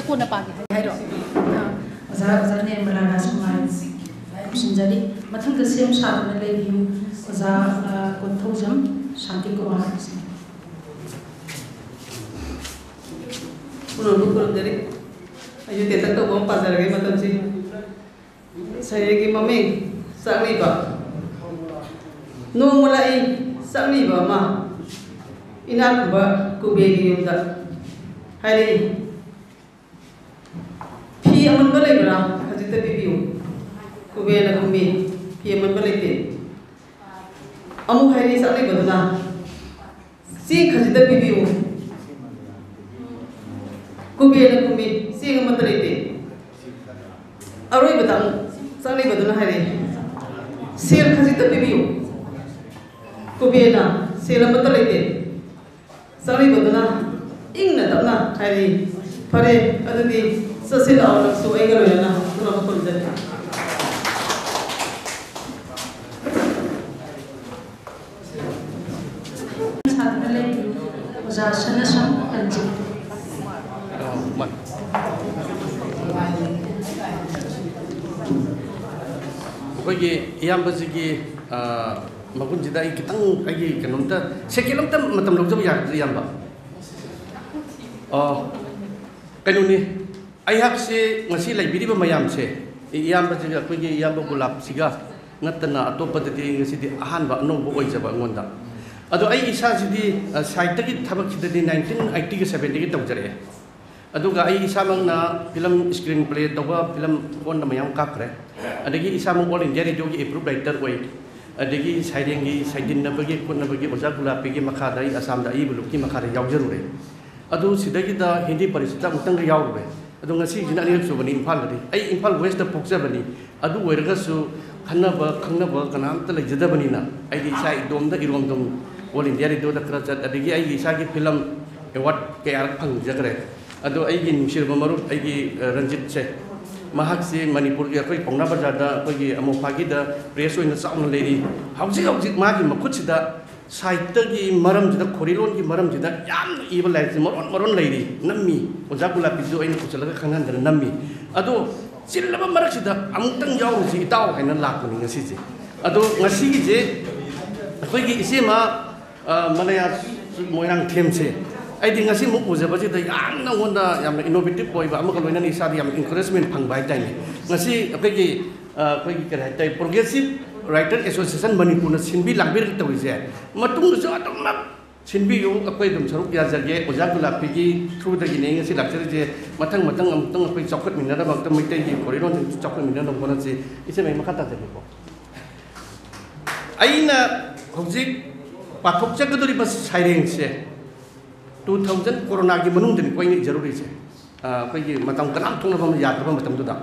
ꯀꯣꯟꯅ ꯄꯥꯒꯦ ꯍꯥꯏꯔꯣ? ꯑꯣꯖꯥ ꯅꯤꯔꯃꯂꯥ ꯔꯥꯖꯀꯨꯃꯥꯔ ꯈꯨꯝꯖꯤꯟꯖꯔꯤ꯫ ꯃꯊꯪꯗ ꯁꯦꯝ ꯁꯥꯗꯨꯅ ꯂꯩꯕꯤꯌꯨ ꯑꯣꯖꯥ, ꯑ, ꯀꯣꯟꯊꯧꯖꯝ ꯁꯥꯟꯇꯤ ꯀꯨꯃꯥꯔ꯫ ꯈꯨꯔꯨꯝꯕ ꯈꯨꯔꯨꯝꯖꯔꯤ꯫ ꯑꯩꯁꯨ ꯇꯦꯟꯇꯛ ꯇꯧꯕ ꯑꯃ ꯄꯥꯖꯔꯒꯦ ꯃꯇꯝꯁꯤ꯫ ꯁꯩꯔꯦꯡꯒꯤ ꯃꯃꯤꯡ: ꯆꯥꯛꯅꯤꯕ꯫ ꯅꯣꯡꯃ ꯂꯥꯛꯏ ꯆꯥꯛꯅꯤꯕ ꯑꯃ ꯏꯅꯥꯛ ꯈꯨꯟꯕ ꯀꯨꯕꯦꯔꯒꯤ ꯌꯨꯝꯗ꯫ ꯍꯥꯏꯔꯛꯏ, "ꯐꯤ ꯑꯃꯟꯕ ꯂꯩꯕ꯭ꯔꯥ? ꯈꯖꯤꯛꯇ ꯄꯤꯕꯤꯌꯨ"꯫ ꯀꯨꯕꯦꯔꯅ ꯈꯨꯝꯃꯤ, "ꯐꯤ ꯑꯃꯟꯕ ꯂꯩꯇꯦ"꯫ ꯑꯃꯨꯛ ꯍꯥꯏꯔꯛꯏ ꯆꯥꯛꯅꯤꯕꯗꯨꯅ, "ꯆꯦꯡ ꯈꯖꯤꯛꯇ ꯄꯤꯕꯤꯌꯨ"꯫ ꯀꯨꯕꯦꯔꯅ ꯈꯨꯝꯃꯤ, "ꯆꯦꯡ ꯑꯃꯠꯇ ꯂꯩꯇꯦ"꯫ ꯑꯔꯣꯏꯕꯗ ꯑꯃꯨꯛ ꯆꯥꯛꯅꯤꯕꯗꯨꯅ ꯍꯥꯏꯔꯛꯏ, "ꯁꯦꯜ ꯈꯖꯤꯛꯇ ꯄꯤꯕꯤꯌꯨ"꯫ ꯀꯨꯕꯦꯔꯅ, "ꯁꯦꯜ ꯑꯃꯠꯇ ꯂꯩꯇꯦ"꯫ ꯆꯥꯛꯅꯤꯕꯗꯨꯅ ꯏꯪꯅ ꯇꯞꯅ ꯍꯥꯏꯔꯛꯏ, "ꯐꯔꯦ, ꯑꯗꯨꯗꯤ ꯆꯠꯁꯤ ꯂꯥꯛꯑꯣ, ꯅꯪꯁꯨ ꯑꯩꯒ ꯂꯣꯏꯅꯅ"꯫ ꯈꯨꯔꯨꯝ ꯈꯨꯔꯨꯝꯖꯔꯤ꯫ ꯁꯥꯗꯨꯅ ꯂꯩꯕꯤꯌꯨ ꯑꯣꯖꯥ ꯁꯅꯥꯁꯝ ꯔꯟꯖꯤꯠ꯫ ꯑꯩꯈꯣꯏꯒꯤ ꯏꯌꯥꯝꯕꯁꯤꯒꯤ, ꯑ, ꯃꯒꯨꯟꯁꯤꯗ ꯑꯩ ꯈꯤꯇꯪ, ꯑꯩꯒꯤ ꯀꯩꯅꯣꯝꯇ, ꯁꯦꯀꯦꯟ ꯑꯝꯇ ꯃꯇꯝ ꯂꯧꯖꯕ ꯌꯥꯒꯗ꯭ꯔꯥ, ꯏꯌꯥꯝꯕ? ꯑ, ꯀꯩꯅꯣꯅꯤ, ꯑꯩꯍꯥꯛꯁꯦ ꯉꯁꯤ ꯂꯩꯕꯤꯔꯤꯕ ꯃꯌꯥꯝꯁꯦ, ꯏꯌꯥꯝꯕꯁꯤꯒ, ꯑꯩꯈꯣꯏꯒꯤ ꯏꯌꯥꯝꯕ ꯒꯨꯂꯥꯞꯁꯤꯒ ꯅꯠꯇꯅ ꯑꯇꯣꯞꯄꯗꯗꯤ ꯑꯩ ꯉꯁꯤꯗꯤ ꯑꯍꯥꯟꯕ ꯑꯅꯧꯕ ꯑꯣꯏꯖꯕ ꯑꯩꯉꯣꯟꯗ꯫ ꯑꯗꯣ ꯑꯩ ꯏꯁꯥꯁꯤꯗꯤ, ꯑ, ꯁꯥꯍꯤꯇ꯭ꯌꯒꯤ ꯊꯕꯛꯁꯤꯗꯗꯤ ꯅꯥꯏꯟꯇꯤꯟ ꯑꯩꯠꯇꯤꯒ ꯁꯕꯦꯟꯗꯒꯤ ꯇꯧꯖꯔꯛꯑꯦ꯫ ꯑꯗꯨꯒ ꯑꯩ ꯏꯁꯥꯃꯛꯅ ꯐꯤꯂꯝ screen play ꯇꯧꯕ, ꯐꯤꯂꯝ ꯐꯣꯟꯗ ꯃꯌꯥꯝ ꯀꯥꯞꯈ꯭ꯔꯦ꯫ ꯑꯗꯒꯤ ꯏꯁꯥꯃꯛ All India Radioꯒꯤ approve writer ꯑꯣꯏ꯫ ꯑꯗꯒꯤ ꯁꯩꯔꯦꯡꯒꯤ ꯁꯩꯗꯤꯟꯅꯕꯒꯤ ꯈꯣꯠꯅꯕꯒꯤ ꯑꯣꯖꯥ ꯒꯨꯂꯥꯞꯄꯤꯒꯤ ꯃꯈꯥꯗ ꯑꯩ ꯑꯁꯥꯝꯗ ꯑꯏꯕ ꯂꯨꯞꯀꯤ ꯃꯈꯥꯗ ꯌꯥꯎꯖꯔꯨꯔꯦ꯫ ꯑꯗꯨ ꯁꯤꯗꯒꯤꯗ ꯍꯤꯟꯗꯤ ꯄꯔꯤꯁꯠꯇ ꯑꯃꯨꯛꯇꯪꯒ ꯌꯥꯎꯔꯨꯔꯦ꯫ ꯑꯗꯣ ꯉꯁꯤꯁꯤꯅ ꯑꯅꯤꯔꯛ ꯁꯨꯕꯅꯤ ꯏꯝꯐꯥꯜꯗꯗꯤ꯫ ꯑꯩ ꯏꯝꯐꯥꯜ Westꯇ ꯄꯣꯛꯆꯕꯅꯤ꯫ ꯑꯗꯨ ꯑꯣꯏꯔꯒꯁꯨ ꯈꯟꯅꯕ ꯈꯪꯅꯕ ꯀꯅꯥꯝꯇ ꯂꯩꯖꯗꯕꯅꯤꯅ ꯑꯩꯗꯤ ꯏꯁꯥ ꯏꯇꯣꯝꯗ ꯏꯔꯣꯝꯗꯣꯝ All India Radioꯗ ꯈꯔ ꯆꯠ, ꯑꯗꯒꯤ ꯑꯩꯒꯤ ꯏꯁꯥꯒꯤ ꯐꯤꯂꯝ award ꯀꯌꯥꯔꯛ ꯐꯪꯖꯈ꯭ꯔꯦ꯫ ꯑꯗꯣ ꯑꯩꯒꯤ ꯅꯨꯡꯁꯤꯔꯕ ꯃꯔꯨꯞ, ꯑꯩꯒꯤ, ꯑ, ꯔꯟꯖꯤꯠꯁꯦ, ꯃꯍꯥꯛꯁꯤ ꯃꯅꯤꯄꯨꯔꯒꯤ ꯑꯩꯈꯣꯏ ꯄꯥꯎꯅꯥ ꯕꯖꯥꯔꯗ ꯑꯩꯈꯣꯏꯒꯤ ꯑꯃꯣꯐꯥꯒꯤꯗ press ꯑꯣꯏꯅ ꯆꯥꯎꯅ ꯂꯩꯔꯤ꯫ ꯍꯧꯖꯤꯛ ꯍꯧꯖꯤꯛ ꯃꯥꯒꯤ ꯃꯈꯨꯠꯁꯤꯗ ꯁꯥꯍꯤꯇ꯭ꯌꯒꯤ ꯃꯔꯝꯁꯤꯗ, ꯈꯣꯔꯤꯂꯣꯟꯒꯤ ꯃꯔꯝꯁꯤꯗ ꯌꯥꯝꯅ ꯏꯕ ꯂꯥꯏꯔꯤꯛꯁꯦ ꯃꯔꯣꯟ ꯃꯔꯣꯟ ꯂꯩꯔꯤ, ꯅꯝꯃꯤ꯫ ꯑꯣꯖꯥ ꯒꯨꯂꯥꯞꯄꯤꯁꯨ ꯑꯩꯅ ꯄꯨꯁꯤꯜꯂꯒ ꯈꯪꯍꯟꯗꯅ ꯅꯝꯃꯤ꯫ ꯑꯗꯣ ꯆꯤꯜꯂꯕ ꯃꯔꯛꯁꯤꯗ ꯑꯃꯨꯛꯇꯪ ꯌꯥꯎꯔꯨꯁꯤ ꯏꯇꯥꯎ ꯍꯥꯏꯅ ꯂꯥꯛꯄꯅꯤ ꯉꯁꯤꯁꯦ꯫ ꯑꯗꯣ ꯉꯁꯤꯒꯤꯁꯦ ꯑꯩꯈꯣꯏꯒꯤ ꯏꯆꯦꯃ, ꯑ, ꯃꯂꯌꯥ ꯃꯣꯏꯔꯥꯡꯊꯦꯝꯁꯦ, ꯑꯩꯗꯤ ꯉꯁꯤꯃꯨꯛ ꯎꯖꯕꯁꯤꯗ ꯌꯥꯝꯅ ꯑꯩꯉꯣꯟꯗ ꯌꯥꯝꯅ innovative ꯑꯣꯏꯕ ꯑꯃꯒ ꯂꯣꯏꯅꯅ ꯏꯁꯥꯗ ꯌꯥꯝꯅ encouragement ꯐꯪꯕ ꯍꯥꯏꯇꯥꯔꯦꯅꯦ꯫ ꯉꯁꯤ ꯑꯩꯈꯣꯏꯒꯤ, ꯑ, ꯑꯩꯈꯣꯏꯒꯤ ꯀꯔꯤ ꯍꯥꯏꯇꯥꯔꯦ, Progressive Writer Association ꯃꯅꯤꯄꯨꯔꯅ ꯁꯤꯟꯕꯤ ꯂꯥꯡꯕꯤꯔꯒ ꯇꯧꯔꯤꯁꯦ, ꯃꯇꯨꯡꯗꯁꯨ ꯑꯗꯨꯝꯃꯛ ꯁꯤꯟꯕꯤꯌꯨ꯫ ꯑꯩꯈꯣꯏ ꯑꯗꯨꯝ ꯁꯔꯨꯛ ꯌꯥꯖꯒꯦ꯫ ꯑꯣꯖꯥ ꯒꯨꯂꯥꯞꯄꯤꯒꯤ through ꯗꯒꯤꯅꯦ ꯉꯁꯤ ꯂꯥꯛꯆꯔꯤꯁꯦ꯫ ꯃꯊꯪ ꯃꯊꯪ ꯑꯃꯨꯛꯇꯪ ꯑꯩꯈꯣꯏ ꯆꯥꯎꯈꯠꯃꯤꯟꯅꯅꯕ, ꯑꯃꯨꯛꯇꯪ ꯃꯩꯇꯩꯒꯤ ꯈꯣꯔꯤꯔꯣꯟꯁꯤꯡꯁꯨ ꯆꯥꯎꯈꯠꯃꯤꯟꯅꯅꯕ ꯍꯣꯠꯅꯁꯤ꯫ ꯏꯆꯦ, ꯑꯩ ꯃꯈꯥ ꯇꯥꯖꯒꯦꯀꯣ꯫ ꯑꯩꯅ ꯍꯧꯖꯤꯛ ꯄꯥꯊꯣꯛꯆꯒꯗꯧꯔꯤꯕ ꯁꯩꯔꯦꯡꯁꯦ two thousand ꯀꯣꯔꯣꯅꯥꯒꯤ ꯃꯅꯨꯡꯗꯅꯤꯀꯣ ꯑꯩꯅ ꯏꯖꯔꯨꯔꯤꯁꯦ꯫ ꯑ, ꯑꯩꯈꯣꯏꯒꯤ ꯃꯇꯝ ꯀꯅꯥꯝ ꯊꯣꯛꯅꯕ ꯑꯃ ꯌꯥꯗ꯭ꯔꯕ ꯃꯇꯝꯗꯨꯗ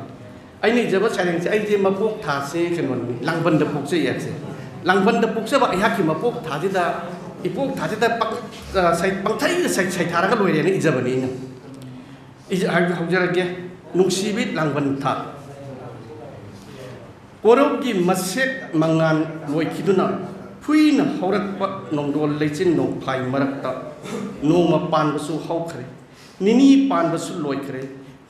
ꯑꯩꯅ ꯏꯖꯕ ꯁꯩꯔꯦꯡꯁꯦ, ꯑꯩꯁꯦ ꯃꯄꯣꯛ ꯊꯥꯁꯦ ꯀꯩꯅꯣꯅꯤ, ꯂꯥꯡꯕꯟꯗ ꯄꯣꯛꯆꯩ ꯍꯥꯏꯕꯁꯦ꯫ ꯂꯥꯡꯕꯟꯗ ꯄꯣꯛꯆꯕ ꯑꯩꯍꯥꯛꯀꯤ ꯃꯄꯣꯛ ꯊꯥꯁꯤꯗ, ꯏꯄꯣꯛ ꯊꯥꯁꯤꯗ ꯄꯪ-, ꯑ, ꯁꯩ-, ꯄꯪꯊꯩꯗ ꯁꯩ-, ꯁꯩꯊꯥꯔꯒ ꯂꯣꯏꯔꯦꯅ ꯏꯖꯕꯅꯤ ꯑꯩꯅ꯫ ꯏꯖ-, ꯍꯥꯏ-, ꯍꯧꯖꯔꯒꯦ꯫ ꯅꯨꯡꯁꯤꯕꯤ ꯂꯥꯡꯕꯟ ꯊꯥ꯫ ꯀꯣꯔꯧꯒꯤ ꯃꯁꯦꯛ ꯃꯉꯥꯜ ꯂꯣꯏꯈꯤꯗꯨꯅ, ꯐꯨꯏꯅ ꯍꯧꯔꯛꯄ ꯅꯣꯡꯗꯣꯜ ꯂꯩꯆꯤꯟ ꯅꯣꯡꯐꯥꯏ ꯃꯔꯛꯇ, ꯅꯣꯡꯃ ꯄꯥꯟꯕꯁꯨ ꯍꯧꯈ꯭ꯔꯦ, ꯅꯤꯅꯤ ꯄꯥꯟꯕꯁꯨ ꯂꯣꯏꯈ꯭ꯔꯦ,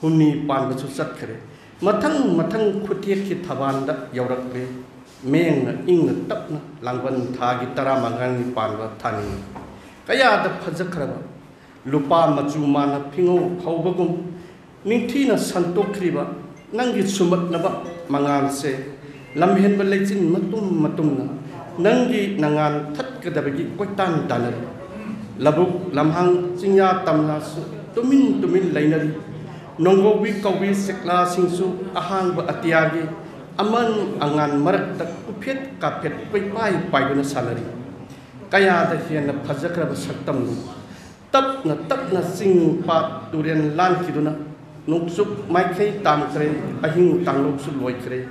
ꯍꯨꯝꯅꯤ ꯄꯥꯟꯕꯁꯨ ꯆꯠꯈ꯭ꯔꯦ꯫ ꯃꯊꯪ ꯃꯊꯪ ꯈꯨꯠꯌꯦꯛꯀꯤ ꯊꯕꯥꯟꯗ ꯌꯧꯔꯛꯂꯦ꯫ ꯃꯦꯡꯅ ꯏꯪꯅ ꯇꯞꯅ ꯂꯥꯡꯕꯟ ꯊꯥꯒꯤ ꯇꯔꯥꯃꯉꯥꯅꯤ ꯄꯥꯟꯕ ꯊꯥꯅꯤꯡꯏ꯫ ꯀꯌꯥꯗ ꯐꯖꯈ꯭ꯔꯕ ꯂꯨꯄꯥ ꯃꯆꯨ ꯃꯥꯅ ꯐꯤꯉꯧ ꯍꯧꯕꯒꯨꯝ ꯅꯤꯡꯊꯤꯅ ꯁꯟꯇꯣꯛꯈ꯭ꯔꯤꯕ ꯅꯪꯒꯤ ꯁꯨꯝꯃꯛꯅꯕ ꯃꯉꯥꯜꯁꯦ, ꯂꯝꯍꯦꯟꯕ ꯂꯩꯆꯤꯟ ꯃꯇꯨꯝ ꯃꯇꯨꯝꯅ ꯅꯪꯒꯤ ꯅꯉꯥꯜ ꯊꯠꯀꯗꯕꯒꯤ ꯀꯣꯏꯇꯥꯟ ꯇꯥꯟꯅꯔꯤ꯫ ꯂꯧꯕꯨꯛ ꯂꯝꯍꯥꯡ ꯆꯤꯡꯌꯥ ꯇꯝꯌꯥꯁꯨ ꯇꯨꯃꯤꯟ ꯇꯨꯃꯤꯟ ꯂꯩꯅꯔꯤ꯫ ꯅꯣꯡꯒꯧꯕꯤ ꯀꯧꯕꯤ ꯁꯤꯛꯂꯥꯁꯤꯡꯁꯨ ꯑꯍꯥꯡꯕ ꯑꯇꯤꯌꯥꯒꯤ ꯑꯃꯟ ꯑꯉꯥꯟ ꯃꯔꯛꯇ ꯀꯨꯐꯦꯠ ꯀꯥꯐꯦꯠ ꯀꯣꯏꯄꯥꯏ ꯄꯥꯏꯗꯨꯅ ꯁꯥꯟꯅꯔꯤ꯫ ꯀꯌꯥꯗ ꯍꯦꯟꯅ ꯐꯖꯈ꯭ꯔꯕ ꯁꯛꯇꯝꯅꯣ! ꯇꯞꯅ ꯇꯞꯅ ꯆꯤꯡ ꯄꯥꯠ ꯇꯨꯔꯦꯜ ꯂꯥꯟꯈꯤꯗꯨꯅ ꯅꯣꯡꯆꯨꯞ ꯃꯥꯏꯀꯩ ꯇꯥꯝꯈ꯭ꯔꯦ, ꯑꯍꯤꯡ ꯇꯥꯡꯂꯧꯁꯨ ꯂꯣꯏꯈ꯭ꯔꯦ꯫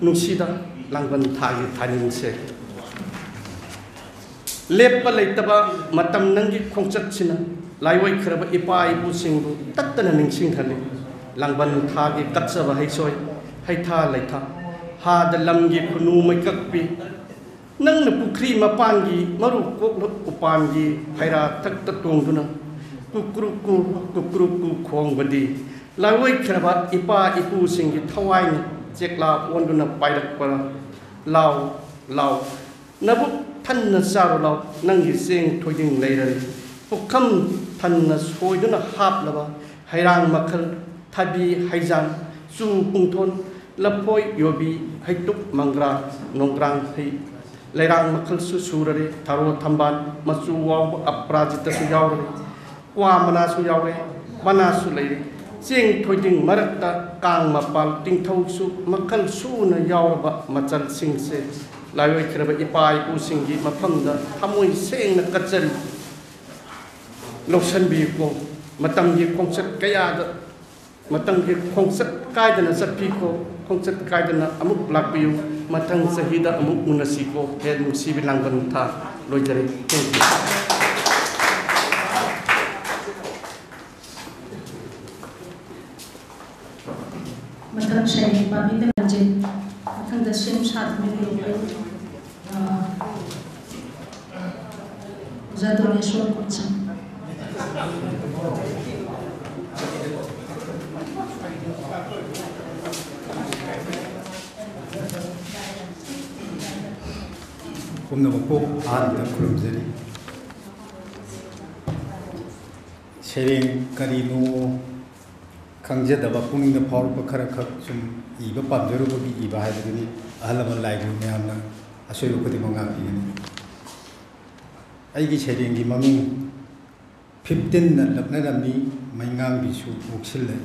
ꯅꯨꯡꯁꯤꯗ ꯂꯥꯡꯕꯟ ꯊꯥꯒꯤ ꯊꯥꯅꯤꯡꯁꯦ꯫ ꯂꯦꯞꯄ ꯂꯩꯇꯕ ꯃꯇꯝ ꯅꯪꯒꯤ ꯈꯣꯡꯆꯠꯁꯤꯅ ꯂꯥꯏꯑꯣꯏꯈ꯭ꯔꯕ ꯏꯄꯥ ꯏꯄꯨꯁꯤꯡꯕꯨ ꯇꯠꯇꯅ ꯅꯤꯡꯁꯤꯡꯍꯜꯂꯤ꯫ ꯂꯥꯡꯕꯟ ꯊꯥꯒꯤ ꯀꯠꯆꯕ ꯍꯩꯁꯣꯏ, ꯍꯩꯊꯥ ꯂꯩꯊꯥ, ꯍꯥꯗ ꯂꯝꯒꯤ ꯈꯨꯅꯨ ꯃꯩꯀꯛꯄꯤ, ꯅꯪꯅ ꯄꯨꯈ꯭ꯔꯤ ꯃꯄꯥꯟꯒꯤ ꯃꯔꯨ ꯀꯣꯛꯂ ꯎꯄꯥꯟꯒꯤ ꯐꯩꯔꯥ ꯊꯛꯇ ꯇꯣꯡꯗꯨꯅ ꯀꯨꯀ꯭ꯔꯨꯛꯀꯨ, ꯀꯨꯀ꯭ꯔꯨꯛꯀꯨ ꯈꯣꯡꯕꯗꯤ ꯂꯥꯏꯑꯣꯏꯈ꯭ꯔꯕ ꯏꯄꯥ ꯏꯄꯨꯁꯤꯡꯒꯤ ꯊꯋꯥꯏꯅ ꯆꯦꯛꯂꯥ ꯑꯣꯟꯗꯨꯅ ꯄꯥꯏꯔꯛꯄ꯫ ꯂꯥꯎ, ꯂꯥꯎ, ꯅꯕꯨꯛ ꯊꯟꯅ ꯆꯥꯔꯨ ꯂꯥꯎ, ꯅꯪꯒꯤ ꯆꯦꯡ ꯊꯣꯏꯗꯤꯡ ꯂꯩꯔꯔꯦ꯫ ꯄꯨꯈꯝ ꯊꯟꯅ ꯁꯣꯏꯗꯨꯅ ꯍꯥꯞꯂꯕ ꯍꯩꯔꯥꯡ ꯃꯈꯜ, ꯊꯕꯤ, ꯍꯩꯖꯥꯡ, ꯆꯨ, ꯄꯨꯡꯊꯣꯟ, ꯂꯐꯣꯏ, ꯌꯨꯕꯤ, ꯍꯩꯇꯨꯞ, ꯃꯪꯒ꯭ꯔꯥ, ꯅꯣꯡꯒ꯭ꯔꯥꯡ ꯍꯩ, ꯂꯩꯔꯥꯡ ꯃꯈꯜꯁꯨ ꯁꯨꯔꯔꯦ꯫ ꯊꯔꯣ, ꯊꯝꯕꯥꯜ, ꯃꯆꯨ ꯋꯥꯎꯕ ꯑꯄꯔꯥꯖꯤꯇꯁꯨ ꯌꯥꯎꯔꯔꯦ꯫ ꯀ꯭ꯋꯥ ꯃꯅꯥꯁꯨ ꯌꯥꯎꯔꯦ, ꯃꯅꯥꯁꯨ ꯂꯩꯔꯦ꯫ ꯆꯦꯡ ꯊꯣꯏꯗꯤꯡ ꯃꯔꯛꯇ ꯀꯥꯡ ꯃꯄꯥꯜ ꯇꯤꯡꯊꯧꯁꯨ ꯃꯈꯜ ꯁꯨꯅ ꯌꯥꯎꯔꯕ ꯃꯆꯜꯁꯤꯡꯁꯦ ꯂꯥꯏꯑꯣꯏꯈ꯭ꯔꯕ ꯏꯄꯥ ꯏꯄꯨꯁꯤꯡꯒꯤ ꯃꯐꯝꯗ ꯊꯃꯣꯏ ꯁꯦꯡꯅ ꯀꯠꯆꯔꯤ꯫ ꯂꯧꯁꯟꯕꯤꯌꯨꯀꯣ꯫ ꯃꯇꯝꯒꯤ ꯈꯣꯡꯆꯠ ꯀꯌꯥꯗ, ꯃꯇꯝꯒꯤ ꯈꯣꯡꯆꯠ ꯀꯥꯏꯗꯅ ꯆꯠꯄꯤꯀꯣ꯫ ꯈꯣꯡꯆꯠ ꯀꯥꯏꯗꯅ ꯑꯃꯨꯛ ꯂꯥꯛꯄꯤꯌꯨ꯫ ꯃꯊꯪ ꯆꯍꯤꯗ ꯑꯃꯨꯛ ꯎꯅꯁꯤꯀꯣ꯫ ꯍꯦ ꯅꯨꯡꯁꯤꯕꯤ ꯂꯥꯡꯕꯟ ꯊꯥ꯫ ꯂꯣꯏꯖꯔꯦ꯫ Thank you꯫ ꯃꯊꯪ ꯁꯩꯔꯦꯡ ꯄꯥꯕꯤꯗ ꯂꯥꯡꯖꯩ꯫ ꯃꯊꯪꯗ ꯁꯦꯝ ꯁꯥꯗꯨꯅ ꯂꯩꯔꯤꯕ, ꯑ, ꯑꯣꯖꯥ ꯗꯣꯂꯦꯁꯣꯔ ꯀꯣꯟꯁꯝ꯫ ꯄꯨꯝꯅꯃꯛꯄꯨ ꯑꯍꯥꯟꯕꯗ ꯈꯨꯔꯨꯝꯖꯔꯤ꯫ ꯁꯩꯔꯦꯡ ꯀꯔꯤꯅꯣ ꯈꯪꯖꯗꯕ, ꯄꯨꯛꯅꯤꯡꯗ ꯐꯥꯎꯔꯛꯄ ꯈꯔꯈꯛ ꯁꯨꯝ ꯏꯕ ꯄꯥꯝꯖꯔꯨꯕꯒꯤ ꯏꯕ ꯍꯥꯏꯕꯗꯨꯅꯤ꯫ ꯑꯍꯜ ꯂꯃꯟ ꯂꯥꯏꯒꯨꯔꯨ ꯃꯌꯥꯝꯅ ꯑꯁꯣꯏꯕ ꯈꯨꯗꯤꯡꯃꯛ ꯉꯥꯛꯄꯤꯒꯅꯤ꯫ ꯑꯩꯒꯤ ꯁꯩꯔꯦꯡꯒꯤ ꯃꯃꯤꯡ "ꯐꯤꯐꯇꯤꯟꯅ ꯂꯛꯅꯔꯝꯃꯤ, ꯃꯩꯉꯥꯡꯕꯤꯁꯨ ꯅꯣꯛꯁꯤꯜꯂꯦ"꯫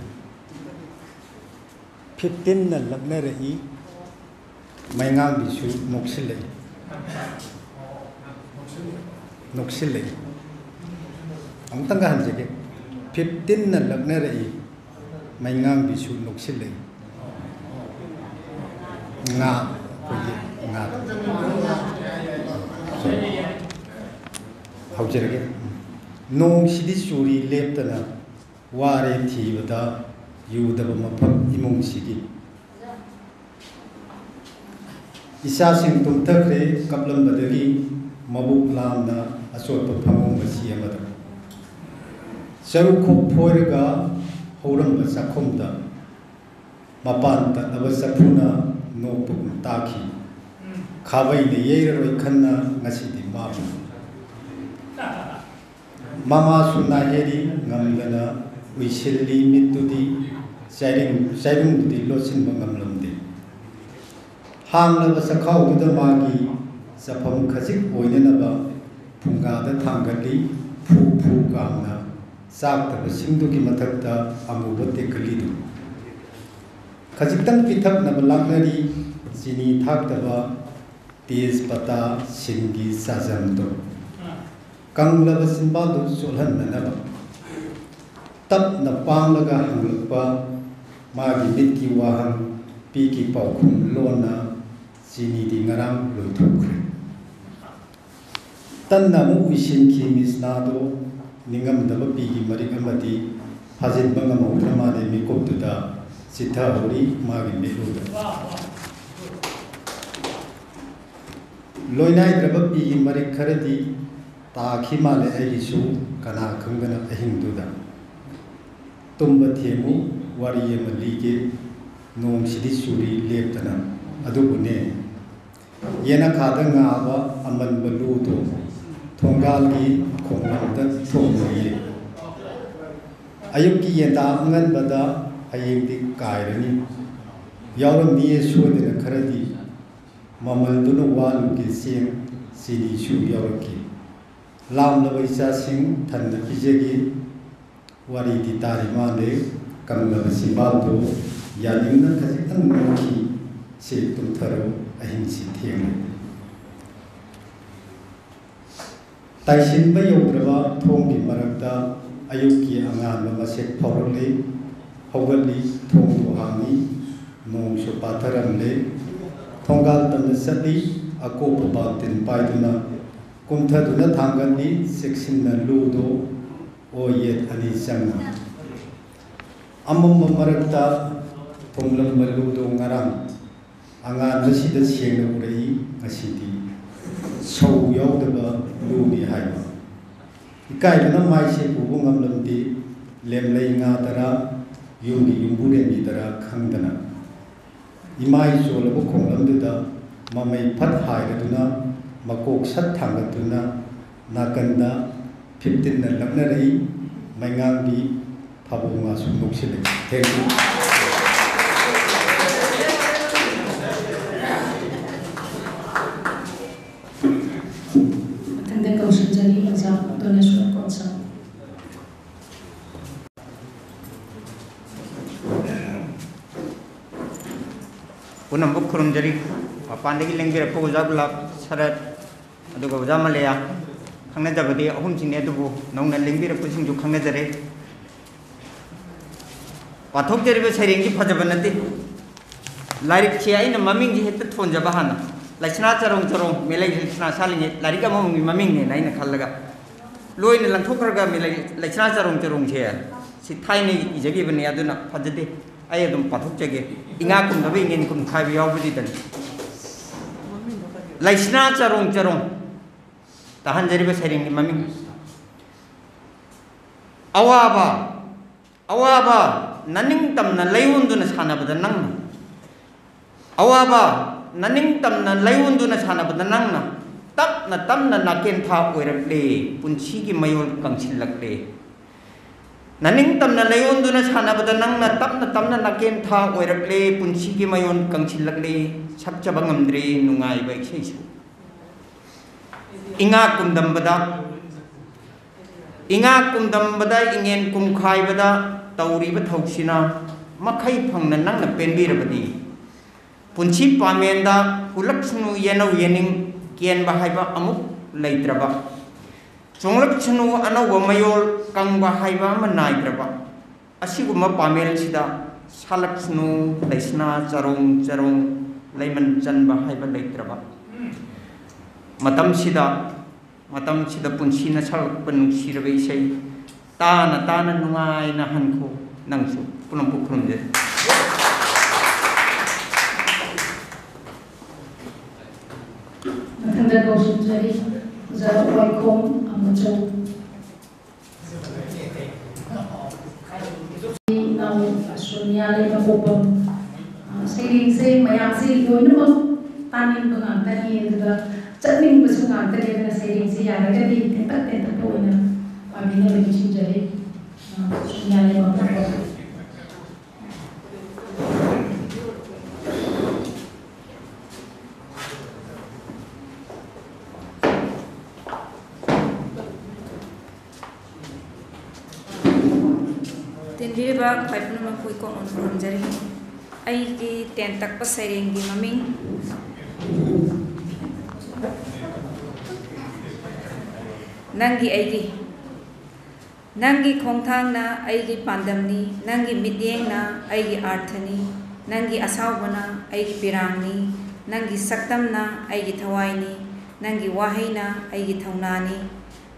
ꯐꯤꯐꯇꯤꯟꯅ ꯂꯛꯅꯔꯛꯏ, ꯃꯩꯉꯥꯡꯕꯤꯁꯨ ꯅꯣꯛꯁꯤꯜꯂꯛꯏ꯫ ꯅꯣꯛꯁꯤꯜꯂꯛꯏ꯫ ꯑꯃꯨꯛꯇꯪꯒ ꯍꯟꯖꯒꯦ꯫ ꯐꯤꯐꯇꯤꯟꯅ ꯂꯛꯅꯔꯛꯏ, ꯃꯩꯉꯥꯡꯕꯤꯁꯨ ꯅꯣꯛꯁꯤꯜꯂꯛꯏ꯫ ꯉꯥ, ꯑꯩꯈꯣꯏꯒꯤ ꯉꯥꯗꯣ꯫ ꯍꯧꯖꯔꯒꯦ꯫ ꯅꯣꯡꯁꯤꯗꯤ ꯆꯨꯔꯤ ꯂꯦꯞꯇꯅ, ꯋꯥꯔꯦ ꯊꯤꯕꯗ ꯌꯨꯗꯕ ꯃꯐꯝ ꯏꯃꯨꯡꯁꯤꯒꯤ꯫ ꯏꯆꯥꯁꯤꯡ ꯇꯨꯝꯊꯈ꯭ꯔꯦ ꯀꯞꯂꯝꯕꯗꯒꯤ, ꯃꯕꯨꯛ ꯂꯥꯝꯅ ꯑꯆꯣꯠꯄ ꯐꯃꯨꯡ ꯃꯆꯤ ꯑꯃꯗ꯫ ꯆꯔꯨꯈꯣꯛ ꯐꯣꯏꯔꯒ ꯍꯧꯔꯝꯕ ꯆꯥꯛꯈꯨꯝꯗ ꯃꯄꯥꯟ ꯇꯠꯂꯕ ꯆꯐꯨꯅ ꯅꯣꯛꯄꯒꯨꯝ ꯇꯥꯈꯤ꯫ ꯈꯥꯕꯩꯅ ꯌꯩꯔꯔꯣꯏ ꯈꯟꯅ ꯉꯁꯤꯗꯤ ꯃꯥꯕꯨ꯫ ꯃꯃꯥꯁꯨ ꯅꯥꯍꯦꯔꯤ ꯉꯝꯗꯅ ꯎꯏꯁꯤꯜꯂꯤ ꯃꯤꯠꯇꯨꯗꯤ, ꯆꯥꯏꯔꯤꯡ-, ꯆꯥꯏꯔꯨꯡꯗꯨꯗꯤ ꯂꯣꯠꯁꯤꯟꯕ ꯉꯝꯂꯝꯗꯦ꯫ ꯍꯥꯡꯂꯕ ꯆꯈꯥꯎꯗꯨꯗ ꯃꯥꯒꯤ ꯆꯐꯝ ꯈꯖꯤꯛ ꯑꯣꯏꯅꯅꯕ ꯐꯨꯡꯒꯥꯗ ꯊꯥꯡꯒꯠꯂꯤ, ꯐꯨ ꯐꯨ ꯀꯥꯝꯅ ꯆꯥꯛꯇꯕꯁꯤꯡꯗꯨꯒꯤ ꯃꯊꯛꯇ ꯑꯃꯨꯕ ꯇꯦꯛꯀꯂꯤꯗꯨ꯫ ꯈꯖꯤꯛꯇꯪ ꯄꯤꯊꯛꯅꯕ ꯂꯥꯛꯅꯔꯤ, ꯆꯤꯅꯤ ꯊꯥꯛꯇꯕ ꯇꯦꯖ ꯄꯇꯥ ꯁꯤꯡꯒꯤ ꯆꯥꯖꯝꯗꯣ꯫ ꯀꯪꯂꯕ ꯆꯤꯟꯕꯥꯜꯗꯨ ꯆꯣꯠꯍꯟꯅꯅꯕ ꯇꯞꯅ ꯄꯥꯡꯂꯒ ꯍꯪꯂꯛꯄ ꯃꯥꯒꯤ ꯃꯤꯠꯀꯤ ꯋꯥꯍꯪ, ꯄꯤꯒꯤ ꯄꯥꯎꯈꯨꯝ ꯂꯣꯟꯅ ꯆꯤꯅꯤꯗꯤ ꯉꯔꯥꯡ ꯂꯣꯏꯊꯣꯛꯈ꯭ꯔꯦ꯫ ꯇꯟꯅ ꯑꯃꯨꯛ ꯎꯏꯁꯤꯟꯈꯤ ꯃꯤꯁꯅꯥꯗꯣ, ꯅꯤꯡꯉꯝꯗꯕ ꯄꯤꯒꯤ ꯃꯔꯤꯛ ꯑꯃꯗꯤ ꯐꯥꯖꯤꯟꯕ ꯉꯝꯍꯧꯗ꯭ꯔ ꯃꯥꯜꯂꯦ ꯃꯤꯀꯨꯞꯇꯨꯗ ꯆꯤꯊꯍꯧꯔꯤ ꯃꯥꯒꯤ ꯃꯤꯠꯂꯨꯗ꯫ ꯂꯣꯏꯅꯥꯏꯗ꯭ꯔꯕ ꯄꯤꯒꯤ ꯃꯔꯤꯛ ꯈꯔꯗꯤ ꯇꯥꯈꯤ ꯃꯥꯜꯂꯦ ꯑꯩꯒꯤꯁꯨ, ꯀꯅꯥ ꯈꯪꯗꯅ ꯑꯍꯤꯡꯗꯨꯗ꯫ ꯇꯨꯝꯕ ꯊꯦꯝꯃꯨ, ꯋꯥꯔꯤ ꯑꯃ ꯂꯤꯒꯦ, ꯅꯣꯡꯁꯤꯗꯤ ꯆꯨꯔꯤ ꯂꯦꯞꯇꯅ꯫ ꯑꯗꯨꯕꯨꯅꯦ, ꯌꯦꯅꯈꯥꯗ ꯉꯥꯕ ꯑꯃꯟꯕ ꯂꯨꯗꯣ ꯊꯣꯡꯒꯥꯜꯒꯤ ꯈꯣꯡꯂꯝꯗ ꯊꯣꯡꯂꯨꯏꯌꯦ꯫ ꯑꯌꯨꯛꯀꯤ ꯌꯦꯟꯗꯥ ꯑꯉꯟꯕꯗ ꯍꯌꯦꯡꯗꯤ ꯀꯥꯏꯔꯅꯤ꯫ ꯌꯥꯎꯔꯝꯅꯤꯌꯦ ꯁꯣꯏꯗꯅ ꯈꯔꯗꯤ꯫ ꯃꯃꯜꯗꯨꯅ ꯋꯥꯂꯨꯒꯦ ꯆꯦꯡ ꯆꯤꯅꯤꯁꯨ ꯌꯥꯎꯔꯛꯈꯤ꯫ ꯂꯥꯝꯂꯕ ꯏꯆꯥꯁꯤꯡ ꯊꯟꯅ ꯄꯤꯖꯒꯦ꯫ ꯋꯥꯔꯤꯗꯤ ꯇꯥꯔꯤ ꯃꯥꯜꯂꯦ꯫ ꯀꯪꯂꯕ ꯆꯤꯟꯕꯥꯜꯗꯨ ꯌꯥꯅꯤꯡꯅ ꯈꯖꯤꯛꯇꯪ ꯅꯣꯛꯈꯤ꯫ ꯁꯦ ꯇꯨꯝꯊꯔꯣ, ꯑꯍꯤꯡꯁꯤ ꯊꯦꯡꯂꯦ꯫ ꯇꯥꯏꯁꯤꯟꯕ ꯌꯧꯗ꯭ꯔꯕ ꯊꯣꯡꯒꯤ ꯃꯔꯛꯇ ꯑꯌꯨꯛꯀꯤ ꯑꯉꯥꯟꯕ ꯃꯁꯦꯛ ꯐꯥꯎꯔꯛꯂꯦ꯫ ꯍꯧꯒꯠꯂꯤ, ꯊꯣꯡꯗꯨ ꯍꯥꯡꯉꯤ, ꯅꯣꯡꯁꯨ ꯄꯥꯊꯔꯝꯂꯦ꯫ ꯊꯣꯡꯒꯥꯜ ꯇꯝꯅ ꯆꯠꯂꯤ, ꯑꯀꯣꯞꯄ ꯕꯥꯜꯇꯤꯟ ꯄꯥꯏꯗꯨꯅ꯫ ꯀꯨꯝꯊꯗꯨꯅ ꯊꯥꯡꯒꯠꯂꯤ, ꯆꯦꯛꯁꯤꯟꯅ ꯂꯨꯗꯣ ꯑꯣ ꯌꯦꯠ ꯑꯅꯤ ꯆꯪꯅ꯫ ꯑꯃꯝꯕ ꯃꯔꯛꯇ ꯊꯣꯡꯂꯝꯕ ꯂꯨꯗꯣ ꯉꯔꯥꯡ ꯑꯉꯥꯟꯕꯁꯤꯗ ꯁꯦꯡꯅ ꯎꯔꯛꯏ꯫ ꯉꯁꯤꯗꯤ ꯁꯧ ꯌꯥꯎꯗꯕ ꯂꯨꯅꯤ ꯍꯥꯏꯕ꯫ ꯏꯀꯥꯏꯕꯅ ꯃꯥꯏꯁꯦ ꯄꯨꯕ ꯉꯝꯂꯝꯗꯦ꯫ ꯂꯦꯝꯂꯩ ꯉꯥꯗꯔꯥ, ꯌꯨꯝꯒꯤ ꯌꯨꯝꯕꯨꯔꯦꯝꯕꯤꯗꯔꯥ ꯈꯪꯗꯅ, ꯏꯃꯥꯏ ꯆꯣꯜꯂꯕ ꯈꯣꯡꯂꯝꯗꯨꯗ ꯃꯃꯩ ꯐꯠ ꯍꯥꯏꯔꯗꯨꯅ, ꯃꯀꯣꯛ ꯁꯠ ꯊꯥꯡꯒꯠꯇꯨꯅ, ꯅꯥꯀꯟꯗ ꯐꯤꯐꯇꯤꯟꯅ ꯂꯛꯅꯔꯛꯏ꯫ ꯃꯩꯉꯥꯡꯒꯤ ꯐꯥꯕꯧ ꯉꯥꯁꯨ ꯅꯣꯛꯁꯤꯜꯂꯛꯏ꯫ Thank you꯫ ꯃꯊꯪꯗ ꯀꯧꯁꯤꯟꯖꯔꯤ ꯑꯣꯖꯥ ꯗꯣꯅꯦꯁꯣꯔ ꯀꯣꯟꯁꯝ꯫ ꯄꯨꯝꯅꯃꯛꯄꯨ ꯈꯨꯔꯨꯝꯖꯔꯤ꯫ ꯃꯄꯥꯟꯗꯒꯤ ꯂꯦꯡꯕꯤꯔꯛꯄ ꯑꯣꯖꯥ ꯒꯨꯂꯥꯞ ꯁꯔꯠ, ꯑꯗꯨꯒ ꯑꯣꯖꯥ ꯃꯂꯌꯥ, ꯈꯪꯅꯖꯕꯗꯤ ꯑꯍꯨꯝꯁꯤꯅꯦ, ꯑꯗꯨꯕꯨ ꯅꯧꯅ ꯂꯦꯡꯕꯤꯔꯛꯄꯁꯤꯡꯁꯨ ꯈꯪꯅꯖꯔꯦ꯫ ꯄꯥꯊꯣꯛꯆꯔꯤꯕ ꯁꯩꯔꯦꯡꯁꯤ ꯐꯖꯕ ꯅꯠꯇꯦ꯫ ꯂꯥꯏꯔꯤꯛꯁꯦ ꯑꯩꯅ ꯃꯃꯤꯡꯁꯦ ꯍꯦꯛꯇ ꯊꯣꯟꯖꯕ ꯍꯥꯟꯅ꯫ ꯂꯩꯁꯅꯥ ꯆꯔꯣꯡ ꯆꯔꯣꯡ, ꯃꯦꯂꯩ ꯂꯩꯁꯅꯥ ꯁꯥꯠꯂꯤꯉꯩ, ꯂꯥꯏꯔꯤꯛ ꯑꯃꯃꯝꯒꯤ ꯃꯃꯤꯡꯅꯦꯅ ꯑꯩꯅ ꯈꯜꯂꯒ ꯂꯣꯏꯅ ꯂꯪꯊꯣꯛꯈ꯭ꯔꯒ ꯃꯦꯂꯩ ꯂꯩꯁꯅꯥ ꯆꯔꯣꯡ ꯆꯔꯣꯡꯁꯦ ꯁꯤ ꯊꯥꯏꯅ ꯏꯖꯈꯤꯕꯅꯦ, ꯑꯗꯨꯅ ꯐꯖꯗꯦ꯫ ꯑꯩ ꯑꯗꯨꯝ ꯄꯥꯊꯣꯛꯆꯒꯦ꯫ ꯏꯉꯥ ꯀꯨꯝꯗꯕ ꯏꯉꯦꯟ ꯀꯨꯝꯈꯥꯏꯕ ꯌꯥꯎꯕꯁꯤꯗꯅꯤ꯫ ꯂꯩꯁꯅꯥ ꯆꯔꯣꯡ ꯆꯔꯣꯡ ꯇꯥꯍꯟꯖꯔꯤꯕ ꯁꯩꯔꯦꯡꯒꯤ ꯃꯃꯤꯡ꯫ ꯑꯋꯥꯕ, ꯑꯋꯥꯕ, ꯅꯅꯤꯡꯇꯝꯅ ꯂꯩꯌꯣꯟꯗꯨꯅ ꯁꯥꯟꯅꯕꯗ ꯅꯪꯅ꯫ ꯑꯋꯥꯕ, ꯅꯅꯤꯡꯇꯝꯅ ꯂꯩꯌꯣꯟꯗꯨꯅ ꯁꯥꯟꯅꯕꯗ ꯅꯪꯅ꯫ ꯇꯞꯅ ꯇꯞꯅ ꯅꯥꯀꯦꯟꯊꯥ ꯑꯣꯏꯔꯛꯂꯦ, ꯄꯨꯟꯁꯤꯒꯤ ꯃꯌꯣꯜ ꯀꯪꯁꯤꯜꯂꯛꯂꯦ꯫ ꯅꯅꯤꯡꯇꯝꯅ ꯂꯩꯌꯣꯟꯗꯨꯅ ꯁꯥꯟꯅꯕꯗ ꯅꯪꯅ꯫ ꯇꯞꯅ ꯇꯞꯅ ꯅꯥꯀꯦꯟꯊꯥ ꯑꯣꯏꯔꯛꯂꯦ, ꯄꯨꯟꯁꯤꯒꯤ ꯃꯌꯣꯜ ꯀꯪꯁꯤꯜꯂꯛꯂꯦ꯫ ꯁꯛꯆꯕ ꯉꯝꯗ꯭ꯔꯦ ꯅꯨꯡꯉꯥꯏꯕ ꯏꯁꯩꯁꯨ꯫ ꯏꯉꯥ ꯀꯨꯝꯗꯝꯕꯗ, ꯏꯉꯥ ꯀꯨꯝꯗꯝꯕꯗ, ꯏꯉꯦꯟ ꯀꯨꯝꯈꯥꯏꯕꯗ ꯇꯧꯔꯤꯕ ꯊꯧꯁꯤꯅ ꯃꯈꯩ ꯐꯪꯅ ꯅꯪꯅ ꯄꯦꯟꯕꯤꯔꯕꯗꯤ, ꯄꯨꯟꯁꯤ ꯄꯥꯃꯦꯟꯗ ꯍꯨꯜꯂꯛꯁꯅꯨ ꯌꯦꯅꯧ ꯌꯦꯅꯤꯡ, ꯀꯦꯟꯕ ꯍꯥꯏꯕ ꯑꯃꯨꯛ ꯂꯩꯇ꯭ꯔꯕ, ꯆꯣꯡꯂꯛꯁꯅꯨ ꯑꯅꯧꯕ ꯃꯌꯣꯜ, ꯀꯪꯕ ꯍꯥꯏꯕ ꯑꯃ ꯅꯥꯏꯗ꯭ꯔꯕ, ꯑꯁꯤꯒꯨꯝꯕ ꯄꯥꯃꯦꯜꯁꯤꯗ ꯁꯥꯠꯂꯛꯁꯅꯨ ꯂꯩꯁꯅꯥ ꯆꯔꯣꯡ ꯆꯔꯣꯡ, ꯂꯩꯃꯟ ꯆꯟꯕ ꯍꯥꯏꯕ ꯂꯩꯇ꯭ꯔꯕ ꯃꯇꯝꯁꯤꯗ, ꯃꯇꯝꯁꯤꯗ ꯄꯨꯟꯁꯤꯅ ꯁꯥꯠꯂꯛꯄ ꯅꯨꯡꯁꯤꯔꯕ ꯏꯁꯩ ꯇꯥꯅ ꯇꯥꯅ ꯅꯨꯡꯉꯥꯏꯅ ꯍꯟꯈꯣ꯫ ꯅꯪꯁꯨ ꯄꯨꯝꯅꯃꯛꯄꯨ ꯈꯨꯔꯨꯝꯖꯔꯤ꯫ ꯃꯊꯪꯗ ꯀꯧꯁꯤꯟꯖꯔꯤ ꯑꯣꯖꯥ ꯋꯥꯏꯈꯣꯝ ꯑꯃꯆꯧ꯫ ꯌꯥꯂꯩꯃ ꯄꯣꯛꯄꯝ꯫ ꯑ, ꯁꯩꯔꯦꯡꯁꯦ ꯃꯌꯥꯝꯁꯦ ꯂꯣꯏꯅꯃꯛ ꯇꯥꯅꯤꯡꯕ ꯉꯥꯛꯇꯅꯤ, ꯑꯗꯨꯒ ꯆꯠꯅꯤꯡꯕꯁꯨ ꯉꯥꯛꯇꯅꯤ꯫ ꯑꯗꯨꯅ ꯁꯩꯔꯦꯡꯁꯦ ꯌꯥꯔꯒꯗꯤ ꯇꯦꯟꯇꯛ ꯇꯦꯟꯇꯛꯄ ꯑꯣꯏꯅ ꯄꯥꯕꯤꯅꯕ ꯅꯤꯡꯁꯤꯡꯖꯔꯤ꯫ ꯑ, ꯌꯥꯂꯩꯃ ꯄꯣꯛꯄꯝ꯫ ꯇꯤꯟꯕꯤꯔꯤꯕ ꯈ꯭ꯋꯥꯏ ꯄꯨꯝꯅꯃꯛꯄꯨ ꯏꯀꯣꯛꯅ ꯈꯨꯔꯨꯝꯖꯔꯤ꯫ ꯑꯩꯒꯤ ꯇꯦꯟꯇꯛꯄ ꯁꯩꯔꯦꯡꯒꯤ ꯃꯃꯤꯡ ꯅꯪꯒꯤ ꯑꯩꯒꯤ꯫ ꯅꯪꯒꯤ ꯈꯣꯡꯊꯥꯡꯅ ꯑꯩꯒꯤ ꯄꯥꯟꯗꯝꯅꯤ, ꯅꯪꯒꯤ ꯃꯤꯠꯌꯦꯡꯅ ꯑꯩꯒꯤ ꯑꯥꯔꯊꯅꯤ, ꯅꯪꯒꯤ ꯑꯁꯥꯎꯕꯅ ꯑꯩꯒꯤ ꯄꯤꯔꯥꯡꯅꯤ, ꯅꯪꯒꯤ ꯁꯛꯇꯝꯅ ꯑꯩꯒꯤ ꯊꯋꯥꯏꯅꯤ, ꯅꯪꯒꯤ ꯋꯥꯍꯩꯅ ꯑꯩꯒꯤ ꯊꯧꯅꯥꯅꯤ,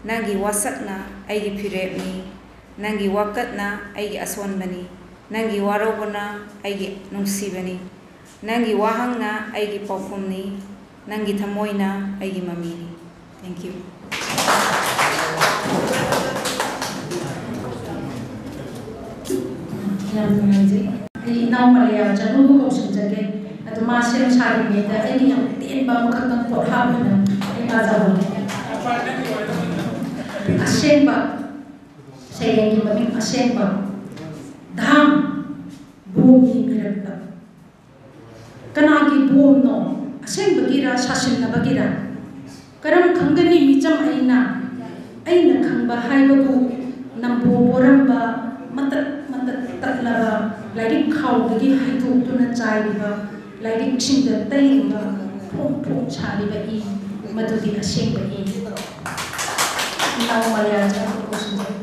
ꯅꯪꯒꯤ ꯋꯥꯁꯛꯅ ꯑꯩꯒꯤ ꯐꯤꯔꯦꯞꯅꯤ, ꯅꯪꯒꯤ ꯋꯥꯀꯠꯅ ꯑꯩꯒꯤ ꯑꯁꯣꯟꯕꯅꯤ, ꯅꯪꯒꯤ ꯋꯥꯔꯧꯕꯅ ꯑꯩꯒꯤ ꯅꯨꯡꯁꯤꯕꯅꯤ, ꯅꯪꯒꯤ ꯋꯥꯍꯪꯅ ꯑꯩꯒꯤ ꯄꯥꯎꯈꯨꯝꯅꯤ, ꯅꯪꯒꯤ ꯊꯃꯣꯏꯅ ꯑꯩꯒꯤ ꯃꯃꯤꯅꯤ꯫ Thank you. ꯌꯥꯝ ꯅꯨꯡꯉꯥꯏꯖꯩ꯫ ꯑꯩ ꯏꯅꯥꯎ ꯃꯂꯦꯌꯥ ꯆꯅꯨꯕꯨ ꯀꯧꯁꯤꯟꯖꯒꯦ꯫ ꯑꯗꯣ ꯃꯥ ꯁꯦꯝ ꯁꯥꯔꯤꯉꯩꯗ ꯑꯩꯅ ꯌꯥꯝ ꯇꯦꯟꯕ ꯑꯃꯈꯛꯇꯪ ꯄꯣꯠ ꯍꯥꯞꯄꯤꯅ ꯑꯩ ꯄꯥꯖꯍꯧꯒꯦ꯫ ꯑꯁꯦꯡꯕ, ꯁꯩꯔꯦꯡꯒꯤ ꯃꯃꯤꯡ ꯑꯁꯦꯡꯕ꯫ ꯙꯥꯝ, ꯕꯣꯝꯒꯤ ꯃꯤꯔꯛꯇ꯫ ꯀꯅꯥꯒꯤ ꯕꯣꯝꯅꯣ? ꯑꯁꯦꯡꯕꯒꯤꯔ, ꯁꯥꯁꯤꯟꯅꯕꯒꯤꯔ? ꯀꯔꯝ ꯈꯪꯒꯅꯤ ꯃꯤꯆꯝ ꯑꯩꯅ? ꯑꯩꯅ ꯈꯪꯕ ꯍꯥꯏꯕꯕꯨ ꯅꯝꯕꯣ ꯄꯣꯔꯝꯕ, ꯃꯇꯠ ꯃꯇꯠ ꯇꯠꯂꯕ ꯂꯥꯏꯔꯤꯛ ꯈꯥꯎꯗꯒꯤ ꯍꯩꯗꯣꯛꯇꯨꯅ ꯆꯥꯏꯔꯤꯕ ꯂꯥꯏꯔꯤꯛꯁꯤꯡꯗ ꯇꯩꯔꯤꯕ ꯐꯣꯡ ꯐꯣꯡ ꯁꯥꯔꯤꯕ ꯏ, ꯃꯗꯨꯗꯤ ꯑꯁꯦꯡꯕ ꯏ꯫ ꯏꯅꯥꯎ ꯃꯂꯦꯌꯥ ꯆꯅꯨꯕꯨ ꯀꯧꯁꯤꯟꯖꯒꯦ꯫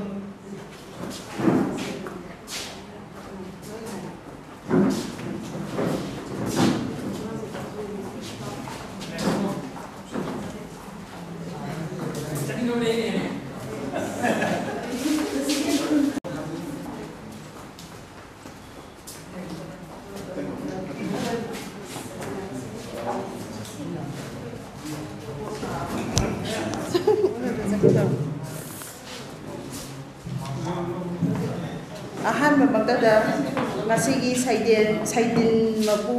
ꯑꯍꯥꯟꯕꯃꯛꯇꯗ ꯉꯁꯤꯒꯤ ꯁꯩꯗꯦꯟ, ꯁꯩꯗꯤꯟ ꯃꯄꯨ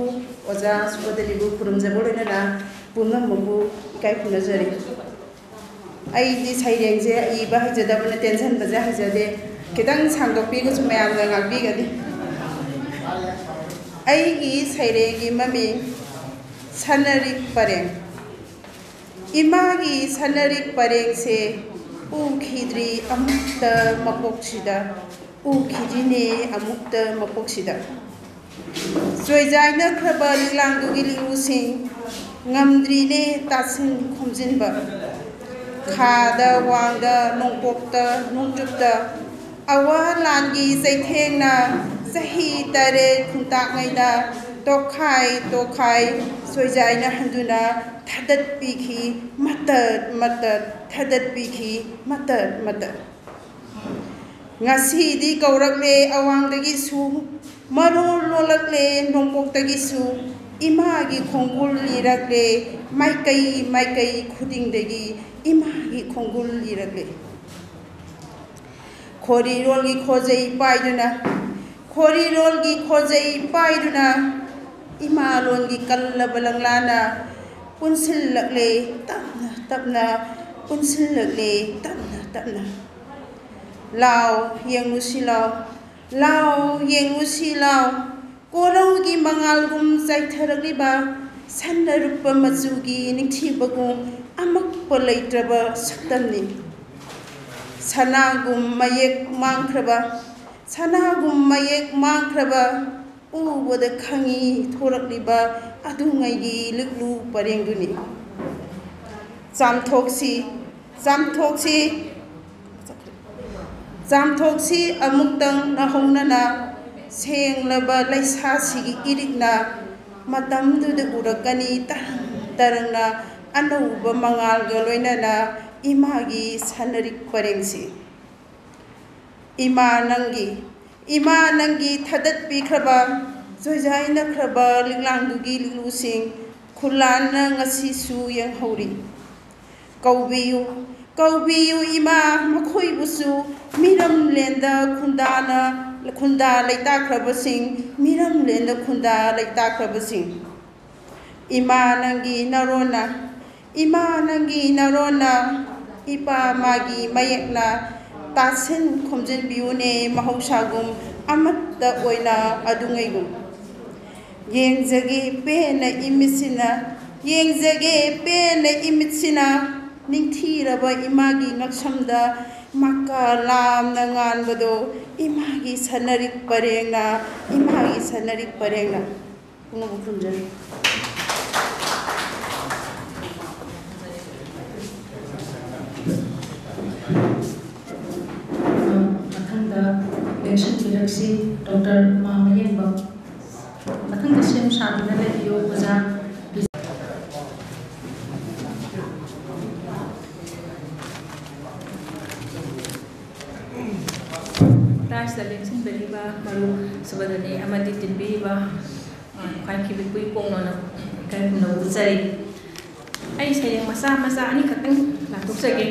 ꯑꯣꯖꯥ ꯁꯨꯕꯗꯂꯤꯕꯨ ꯈꯨꯔꯨꯝꯖꯕ ꯂꯣꯏꯅꯅ ꯄꯨꯝꯅꯃꯛꯄꯨ ꯏꯀꯥꯏ ꯈꯨꯝꯅꯖꯔꯤ꯫ ꯑꯩꯗꯤ ꯁꯩꯔꯦꯡꯁꯦ ꯏꯕ ꯍꯩꯖꯗꯕꯅ ꯇꯦꯟꯁꯤꯟꯕꯁꯦ ꯍꯩꯖꯗꯦ꯫ ꯈꯤꯇꯪ ꯁꯥꯡꯗꯣꯛꯄꯤꯒꯁꯨ ꯃꯌꯥꯝꯅ ꯉꯥꯛꯄꯤꯒꯅꯤ꯫ ꯑꯩꯒꯤ ꯁꯩꯔꯦꯡꯒꯤ ꯃꯃꯤꯡ ꯁꯅꯔꯤꯛ ꯄꯔꯦꯡ꯫ ꯏꯃꯥꯒꯤ ꯁꯅꯔꯤꯛ ꯄꯔꯦꯡꯁꯦ ꯎꯈꯤꯗ꯭ꯔꯤ ꯑꯃꯨꯛꯇ ꯃꯄꯣꯛꯁꯤꯗ, ꯎꯈꯤꯗ꯭ꯔꯤꯅꯦ ꯑꯃꯨꯛꯇ ꯃꯄꯣꯛꯁꯤꯗ꯫ ꯆꯣꯏꯖꯥꯏꯅꯈ꯭ꯔꯕ ꯂꯤꯛꯂꯥꯡꯗꯨꯒꯤ ꯂꯤꯎꯁꯤꯡ ꯉꯝꯗ꯭ꯔꯤꯅꯦ ꯇꯥꯁꯤꯟ ꯈꯣꯝꯖꯤꯟꯕ꯫ ꯈꯥꯗ ꯋꯥꯡꯗ ꯅꯣꯡꯄꯣꯛꯇ ꯅꯣꯡꯆꯨꯞꯇ ꯑꯋꯥ ꯂꯥꯟꯒꯤ ꯆꯩꯊꯦꯡꯅ ꯆꯍꯤ ꯇꯔꯦꯠ ꯈꯨꯟꯇꯥꯛꯉꯩꯗ ꯇꯣꯈꯥꯏ ꯇꯣꯈꯥꯏ ꯁꯣꯏꯖꯥꯏꯅꯍꯟꯗꯨꯅ ꯊꯥꯗꯠꯄꯤꯈꯤ ꯃꯇꯠ ꯃꯇꯠ, ꯊꯥꯗꯠꯄꯤꯈꯤ ꯃꯇꯠ ꯃꯇꯠ꯫ ꯉꯁꯤꯗꯤ ꯀꯧꯔꯛꯂꯦ ꯑꯋꯥꯡꯗꯒꯤꯁꯨ, ꯃꯔꯣꯜ ꯂꯣꯜꯂꯛꯂꯦ ꯅꯣꯡꯄꯣꯛꯇꯒꯤꯁꯨ꯫ ꯏꯃꯥꯒꯤ ꯈꯣꯡꯒꯨꯜ ꯂꯤꯔꯛꯂꯦ ꯃꯥꯏꯀꯩ ꯃꯥꯏꯀꯩ ꯈꯨꯗꯤꯡꯗꯒꯤ, ꯏꯃꯥꯒꯤ ꯈꯣꯡꯒꯨꯜ ꯂꯤꯔꯛꯂꯦ꯫ ꯈꯣꯔꯤꯔꯣꯜꯒꯤ ꯈꯣꯖꯩ ꯄꯥꯏꯗꯨꯅ, ꯈꯣꯔꯤꯔꯣꯜꯒꯤ ꯈꯣꯖꯩ ꯄꯥꯏꯗꯨꯅ ꯏꯃꯥ ꯂꯣꯟꯒꯤ ꯀꯜꯂꯕ ꯂꯪꯂꯥꯅ ꯄꯨꯟꯁꯤꯜꯂꯛꯂꯦ ꯇꯞꯅ ꯇꯞꯅ, ꯄꯨꯟꯁꯤꯜꯂꯛꯂꯦ ꯇꯞꯅ ꯇꯞꯅ꯫ ꯂꯥꯎ ꯌꯦꯡꯉꯨꯁꯤ ꯂꯥꯎ, ꯂꯥꯎ ꯌꯦꯡꯉꯨꯁꯤ ꯂꯥꯎ, ꯀꯣꯔꯧꯒꯤ ꯃꯉꯥꯜꯒꯨꯝ ꯆꯥꯏꯊꯔꯛꯂꯤꯕ ꯁꯟꯅꯔꯨꯞꯄ ꯃꯆꯨꯒꯤ ꯅꯤꯡꯊꯤꯕꯒꯨꯝ ꯑꯃꯛꯄ ꯂꯩꯇ꯭ꯔꯕ ꯁꯛꯇꯝꯅꯤ꯫ ꯁꯅꯥꯒꯨꯝ ꯃꯌꯦꯛ ꯃꯥꯡꯈ꯭ꯔꯕ, ꯁꯅꯥꯒꯨꯝ ꯃꯌꯦꯛ ꯃꯥꯡꯈ꯭ꯔꯕ ꯎꯕꯗ ꯈꯪꯉꯤ ꯊꯣꯔꯛꯂꯤꯕ ꯑꯗꯨꯉꯩꯒꯤ ꯂꯤꯛꯂꯨ ꯄꯔꯦꯡꯗꯨꯅꯤ꯫ ꯆꯥꯝꯊꯣꯛꯁꯤ, ꯆꯥꯝꯊꯣꯛꯁꯤ, ꯆꯥꯝꯊꯣꯛꯁꯤ ꯑꯃꯨꯛꯇꯪ ꯅꯧꯍꯧꯅꯅ ꯁꯦꯡꯂꯕ ꯂꯩꯁꯥꯁꯤꯒꯤ ꯏꯔꯤꯛꯅ ꯃꯇꯝꯗꯨꯗ ꯎꯔꯛꯀꯅꯤ ꯇꯔꯪ ꯇꯔꯪꯅ ꯑꯅꯧꯕ ꯃꯉꯥꯜꯒ ꯂꯣꯏꯅꯅ ꯏꯃꯥꯒꯤ ꯁꯅꯔꯤꯛ ꯄꯔꯦꯡꯁꯤ꯫ ꯏꯃꯥ ꯅꯪꯒꯤ, ꯏꯃꯥ ꯅꯪꯒꯤ ꯊꯥꯗꯠꯄꯤꯈ꯭ꯔꯕ, ꯆꯣꯏꯖꯥꯏꯅꯈ꯭ꯔꯕ ꯂꯤꯛꯂꯥꯡꯗꯨꯒꯤ ꯂꯤꯛꯂꯨꯁꯤꯡ ꯈꯨꯂꯥꯟꯅ ꯉꯁꯤꯁꯨ ꯌꯦꯡꯍꯧꯔꯤ꯫ ꯀꯧꯕꯤꯌꯨ, ꯀꯧꯕꯤꯌꯨ ꯏꯃꯥ, ꯃꯈꯣꯏꯕꯨꯁꯨ ꯃꯤꯔꯝꯂꯦꯟꯗ ꯈꯨꯟꯗꯥꯅ ꯈꯨꯟꯗꯥ ꯂꯩꯇꯥꯈ꯭ꯔꯕꯁꯤꯡ, ꯃꯤꯔꯝꯂꯦꯟꯗ ꯈꯨꯟꯗꯥ ꯂꯩꯇꯥꯈ꯭ꯔꯕꯁꯤꯡ, ꯏꯃꯥ ꯅꯪꯒꯤ ꯅꯔꯣꯟꯅ, ꯏꯃꯥ ꯅꯪꯒꯤ ꯅꯔꯣꯟꯅ, ꯏꯄꯥ ꯃꯥꯒꯤ ꯃꯌꯦꯛꯅ, ꯇꯥꯁꯤꯟ ꯈꯣꯝꯖꯤꯟꯕꯤꯌꯨꯅꯦ ꯃꯍꯧꯁꯥꯒꯨꯝ, ꯑꯃꯠꯇ ꯑꯣꯏꯅ ꯑꯗꯨꯉꯩꯒꯨꯝ꯫ ꯌꯦꯡꯖꯒꯦ ꯄꯦꯟꯅ ꯏꯃꯤꯠꯁꯤꯅ, ꯌꯦꯡꯖꯒꯦ ꯄꯦꯟꯅ ꯏꯃꯤꯠꯁꯤꯅ, ꯅꯤꯡꯊꯤꯔꯕ ꯏꯃꯥꯒꯤ ꯉꯛꯁꯝꯗ ꯃꯀꯥ ꯂꯥꯝꯅ ꯉꯥꯟꯕꯗꯣ, ꯏꯃꯥꯒꯤ ꯁꯅꯔꯤꯛ ꯄꯔꯦꯡꯅ, ꯏꯃꯥꯒꯤ ꯁꯅꯔꯤꯛ ꯄꯔꯦꯡꯅ꯫ ꯄꯨꯝꯅꯃꯛ ꯈꯨꯔꯨꯝꯖꯔꯤ꯫ ꯃꯊꯪꯗ ꯂꯦꯡꯁꯤꯟꯕꯤꯔꯛꯁꯤ ꯗꯣꯛꯇꯔ ꯎꯃꯥ ꯃꯌꯦꯡꯕꯝ꯫ ꯃꯊꯪꯗ ꯁꯦꯝ ꯁꯥꯗꯨꯅ ꯂꯩꯕꯤꯌꯨ ꯑꯣꯖꯥ꯫ ꯗꯥꯏꯁꯇ ꯂꯦꯡꯁꯤꯟꯕꯤꯔꯤꯕ ꯃꯔꯨꯞ ꯁꯨꯕꯗꯅꯤ ꯑꯃꯗꯤ ꯇꯤꯟꯕꯤꯔꯤꯕ, ꯑ, ꯈ꯭ꯋꯥꯏꯈꯤꯕꯤ ꯄꯨꯏ ꯄꯣꯡꯅꯣꯅ ꯏꯀꯥꯏ ꯈꯨꯝꯅꯕ ꯎꯠꯆꯔꯤ꯫ ꯑꯩ ꯁꯩꯔꯦꯡ ꯃꯆꯥ ꯃꯆꯥ ꯑꯅꯤꯈꯛꯇꯪ ꯂꯥꯟꯊꯣꯛꯆꯒꯦ꯫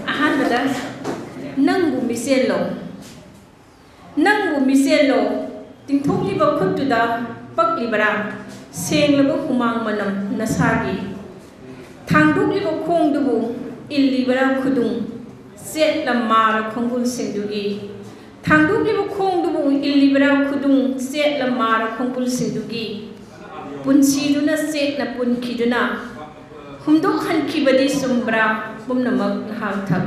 ꯑꯍꯥꯟꯕꯗ, ꯅꯪꯕꯨ ꯃꯤꯆꯦꯜꯂꯣ, ꯅꯪꯕꯨ ꯃꯤꯆꯦꯜꯂꯣ, ꯇꯤꯡꯊꯣꯛꯂꯤꯕ ꯈꯨꯠꯇꯨꯗ ꯄꯛꯂꯤꯕꯔꯥ ꯁꯦꯡꯂꯕ ꯍꯨꯃꯥꯡ ꯃꯅꯝ ꯅꯁꯥꯒꯤ? ꯊꯥꯡꯗꯣꯛꯂꯤꯕ ꯈꯣꯡꯗꯨꯕꯨ ꯏꯜꯂꯤꯕꯔꯥ ꯈꯨꯗꯨꯡ ꯆꯦꯠꯂ ꯃꯥꯔ ꯈꯣꯡꯒꯨꯜꯁꯤꯡꯗꯨꯒꯤ? ꯊꯥꯡꯗꯣꯛꯂꯤꯕ ꯈꯣꯡꯗꯨꯕꯨ ꯏꯜꯂꯤꯕꯔꯥ ꯈꯨꯗꯨꯡ ꯆꯦꯠꯂ ꯃꯥꯔ ꯈꯣꯡꯒꯨꯜꯁꯤꯡꯗꯨꯒꯤ? ꯄꯨꯟꯁꯤꯗꯨꯅ ꯆꯦꯠꯅ ꯄꯨꯟꯈꯤꯗꯨꯅ ꯍꯨꯝꯗꯣꯛꯍꯟꯈꯤꯕꯗꯤ ꯆꯨꯝꯕ꯭ꯔꯥ ꯄꯨꯝꯅꯃꯛ ꯅꯍꯥꯛ ꯊꯛ?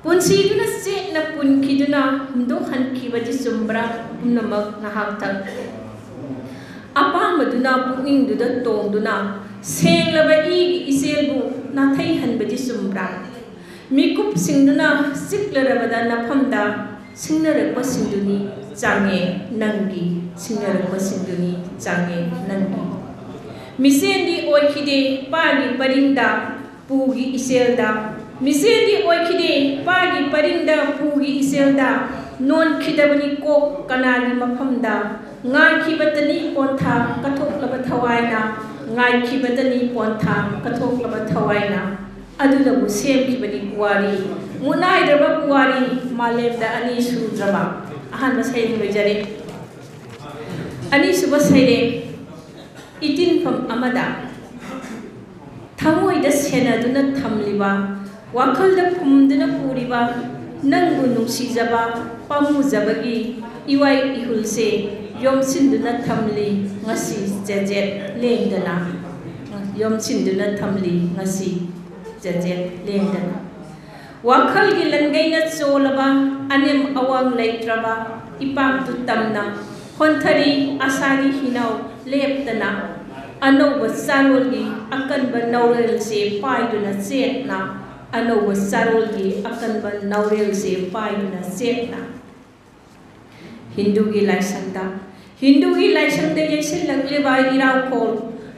ꯄꯨꯟꯁꯤꯗꯨꯅ ꯆꯦꯠꯅ ꯄꯨꯟꯈꯤꯗꯨꯅ ꯍꯨꯝꯗꯣꯛꯍꯟꯈꯤꯕꯗꯤ ꯆꯨꯝꯕ꯭ꯔꯥ ꯄꯨꯝꯅꯃꯛ ꯅꯍꯥꯛ ꯊꯛ? ꯑꯄꯥꯝꯕꯗꯨꯅ ꯄꯨꯛꯅꯤꯡꯗꯨꯗ ꯇꯣꯡꯗꯨꯅ ꯁꯦꯡꯂꯕ ꯏꯒꯤ ꯏꯆꯦꯜꯕꯨ ꯅꯥꯊꯩꯍꯟꯕꯗꯤ ꯆꯨꯝꯕ꯭ꯔꯥ? ꯃꯤꯀꯨꯞꯁꯤꯡꯗꯨꯅ ꯆꯤꯛꯂꯔꯕꯗ ꯅꯐꯝꯗ ꯁꯤꯡꯅꯔꯛꯄꯁꯤꯡꯗꯨꯅꯤ ꯆꯥꯡꯉꯦ ꯅꯪꯒꯤ, ꯁꯤꯡꯅꯔꯛꯄꯁꯤꯡꯗꯨꯅꯤ ꯆꯥꯡꯉꯦ ꯅꯪꯒꯤ꯫ ꯃꯤꯆꯦꯜꯗꯤ ꯑꯣꯏꯈꯤꯗꯦ ꯄꯥꯒꯤ ꯄꯔꯤꯡꯗ ꯄꯨꯒꯤ ꯏꯆꯦꯜꯗ, ꯃꯤꯆꯦꯜꯗꯤ ꯑꯣꯏꯈꯤꯗꯦ ꯄꯥꯒꯤ ꯄꯔꯤꯡꯗ ꯄꯨꯒꯤ ꯏꯆꯦꯜꯗ, ꯅꯣꯟꯈꯤꯗꯕꯅꯤ ꯀꯣꯛ ꯀꯅꯥꯒꯤ ꯃꯐꯝꯗ? ꯉꯥꯏꯈꯤꯕꯇꯅꯤ ꯄꯣꯟꯊꯥ ꯀꯠꯊꯣꯛꯂꯕ ꯊꯋꯥꯏꯅ, ꯉꯥꯏꯈꯤꯕꯇꯅꯤ ꯄꯣꯟꯊꯥ ꯀꯠꯊꯣꯛꯂꯕ ꯊꯋꯥꯏꯅ꯫ ꯑꯗꯨꯅꯕꯨ ꯁꯦꯝꯈꯤꯕꯅꯤ ꯄꯨꯋꯥꯔꯤ, ꯃꯨꯅꯥꯏꯗ꯭ꯔꯕ ꯄꯨꯋꯥꯔꯤ ꯃꯥꯂꯦꯝꯗ ꯑꯅꯤ ꯁꯨꯗ꯭ꯔꯕ꯫ ꯑꯍꯥꯟꯕ ꯁꯩꯔꯦꯡ ꯂꯣꯏꯖꯔꯦ꯫ ꯑꯅꯤꯁꯨꯕ ꯁꯩꯔꯦꯡ, ꯏꯇꯤꯟꯐꯝ ꯑꯃꯗ ꯊꯃꯣꯏꯗ ꯁꯦꯟꯅꯗꯨꯅ ꯊꯝꯂꯤꯕ, ꯋꯥꯈꯜꯗ ꯐꯨꯝꯗꯨꯅ ꯄꯨꯔꯤꯕ ꯅꯪꯕꯨ ꯅꯨꯡꯁꯤꯖꯕ, ꯄꯥꯝꯃꯨꯖꯕꯒꯤ ꯏꯋꯥꯏ ꯏꯍꯨꯜꯁꯦ ꯌꯣꯝꯁꯤꯟꯗꯨꯅ ꯊꯝꯂꯤ ꯉꯁꯤ ꯆꯦꯖꯦꯠ ꯂꯦꯡꯗꯅ, ꯌꯣꯝꯁꯤꯟꯗꯨꯅ ꯊꯝꯂꯤ ꯉꯁꯤ ꯆꯦꯖꯦꯠ ꯂꯦꯡꯗꯅ꯫ ꯋꯥꯈꯜꯒꯤ ꯂꯟꯒꯩꯅ ꯆꯣꯜꯂꯕ, ꯑꯅꯦꯝ ꯑꯋꯥꯡ ꯂꯩꯇ꯭ꯔꯕ ꯏꯄꯥꯛꯇꯨ ꯇꯝꯅ ꯍꯣꯟꯊꯔꯤ ꯑꯁꯥꯒꯤ ꯍꯤꯅꯥꯎ ꯂꯦꯞꯇꯅ꯫ ꯑꯅꯧꯕ ꯆꯥꯔꯣꯜꯒꯤ ꯑꯀꯟꯕ ꯅꯧꯔꯦꯜꯁꯦ ꯄꯥꯏꯗꯨꯅ ꯆꯦꯠꯅ, ꯑꯅꯧꯕ ꯆꯥꯔꯣꯜꯒꯤ ꯑꯀꯟꯕ ꯅꯧꯔꯦꯜꯁꯦ ꯄꯥꯏꯗꯨꯅ ꯆꯦꯠꯅ꯫ ꯍꯤꯟꯗꯨꯒꯤ ꯂꯥꯏꯁꯪꯗ, ꯍꯤꯟꯗꯨꯒꯤ ꯂꯥꯏꯁꯪꯗ ꯌꯩꯁꯤꯜꯂꯛꯂꯤꯕ ꯏꯔꯥꯎꯈꯣꯜ,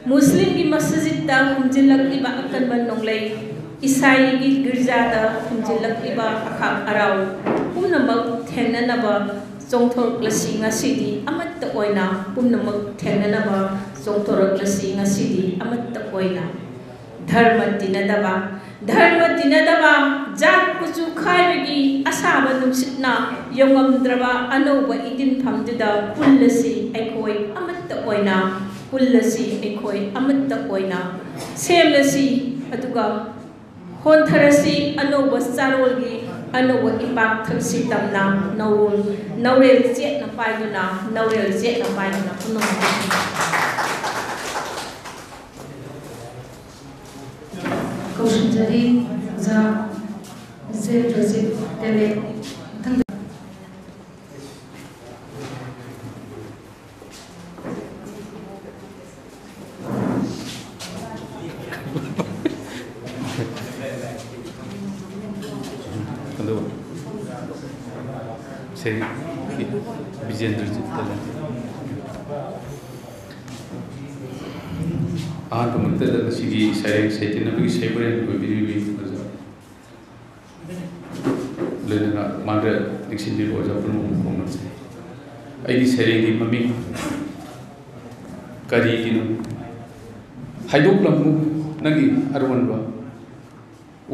ꯃꯨꯁꯂꯤꯝꯒꯤ ꯃꯁꯖꯤꯠꯇ ꯍꯨꯝꯖꯤꯜꯂꯛꯂꯤꯕ ꯑꯀꯟꯕ ꯅꯣꯡꯂꯩ, ꯏꯁꯥꯏꯒꯤ ꯒꯤꯔꯖꯥꯗ ꯍꯨꯝꯖꯤꯜꯂꯛꯂꯤꯕ ꯑꯈꯥꯛ ꯑꯔꯥꯎ ꯄꯨꯝꯅꯃꯛ ꯊꯦꯡꯅꯅꯕ ꯆꯣꯡꯊꯣꯔꯛꯂꯁꯤ ꯉꯁꯤꯗꯤ ꯑꯃꯠꯇ ꯑꯣꯏꯅ, ꯄꯨꯝꯅꯃꯛ ꯊꯦꯡꯅꯅꯕ ꯆꯣꯡꯊꯣꯔꯛꯂꯁꯤ ꯉꯁꯤꯗꯤ ꯑꯃꯠꯇ ꯑꯣꯏꯅ꯫ ꯙꯔꯃ ꯇꯤꯟꯅꯗꯕ, ꯙꯔꯃ ꯇꯤꯟꯅꯗꯕ, ꯖꯥꯠ ꯀꯨꯆꯨ ꯈꯥꯏꯕꯒꯤ ꯑꯁꯥꯕ ꯅꯨꯡꯁꯤꯠꯅ ꯌꯧꯉꯝꯗ꯭ꯔꯕ ꯑꯅꯧꯕ ꯏꯇꯤꯟꯐꯝꯗꯨꯗ ꯄꯨꯜꯂꯁꯤ ꯑꯩꯈꯣꯏ ꯑꯃꯠꯇ ꯑꯣꯏꯅ, ꯄꯨꯜꯂꯁꯤ ꯑꯩꯈꯣꯏ ꯑꯃꯠꯇ ꯑꯣꯏꯅ, ꯁꯦꯝꯂꯁꯤ ꯑꯗꯨꯒ ꯍꯣꯟꯊꯔꯁꯤ ꯑꯅꯧꯕ ꯆꯥꯔꯣꯜꯒꯤ ꯑꯅꯧꯕ ꯏꯄꯥꯛꯊꯛꯁꯤ ꯇꯝꯅ ꯅꯧꯔꯣꯜ, ꯅꯧꯔꯦꯜ ꯆꯦꯠꯅ ꯄꯥꯏꯗꯨꯅ, ꯅꯧꯔꯦꯜ ꯆꯦꯠꯅ ꯄꯥꯏꯗꯨꯅ ꯄꯨꯝꯅꯃꯛ ꯀꯧꯁꯤꯟꯖꯔꯤ ꯑꯣꯖꯥ ꯕꯤꯖꯦꯟꯗ꯭ꯔꯖꯤꯠ ꯇꯦꯂꯦ꯫ ꯃꯊꯪꯗ ꯑꯗꯨ ꯁꯦ ꯕꯤꯖꯦꯟꯗ꯭ꯔꯖꯤꯠ ꯇꯦꯂꯦ꯫ ꯑꯍꯥꯟꯕ ꯃꯛꯇꯗ ꯉꯁꯤꯒꯤ ꯁꯩꯔꯦꯡ ꯁꯩꯇꯦꯟꯅꯕꯒꯤ ꯁꯩꯕꯨꯔꯦꯟ ꯑꯣꯏꯕꯤꯔꯤꯕꯤ ꯑꯣꯖꯥ, ꯂꯣꯏꯅꯅ ꯃꯥꯡꯗ ꯅꯤꯡꯁꯤꯡꯕꯤꯕ ꯑꯣꯖꯥ ꯄꯨꯝꯅꯃꯛꯄꯨ ꯈꯣꯡꯅꯖꯩ꯫ ꯑꯩꯒꯤ ꯁꯩꯔꯦꯡꯒꯤ ꯃꯃꯤꯡ ꯀꯔꯤꯒꯤꯅꯣ? ꯍꯥꯏꯗꯣꯛꯂꯝꯃꯨ ꯅꯪꯒꯤ ꯑꯔꯣꯟꯕ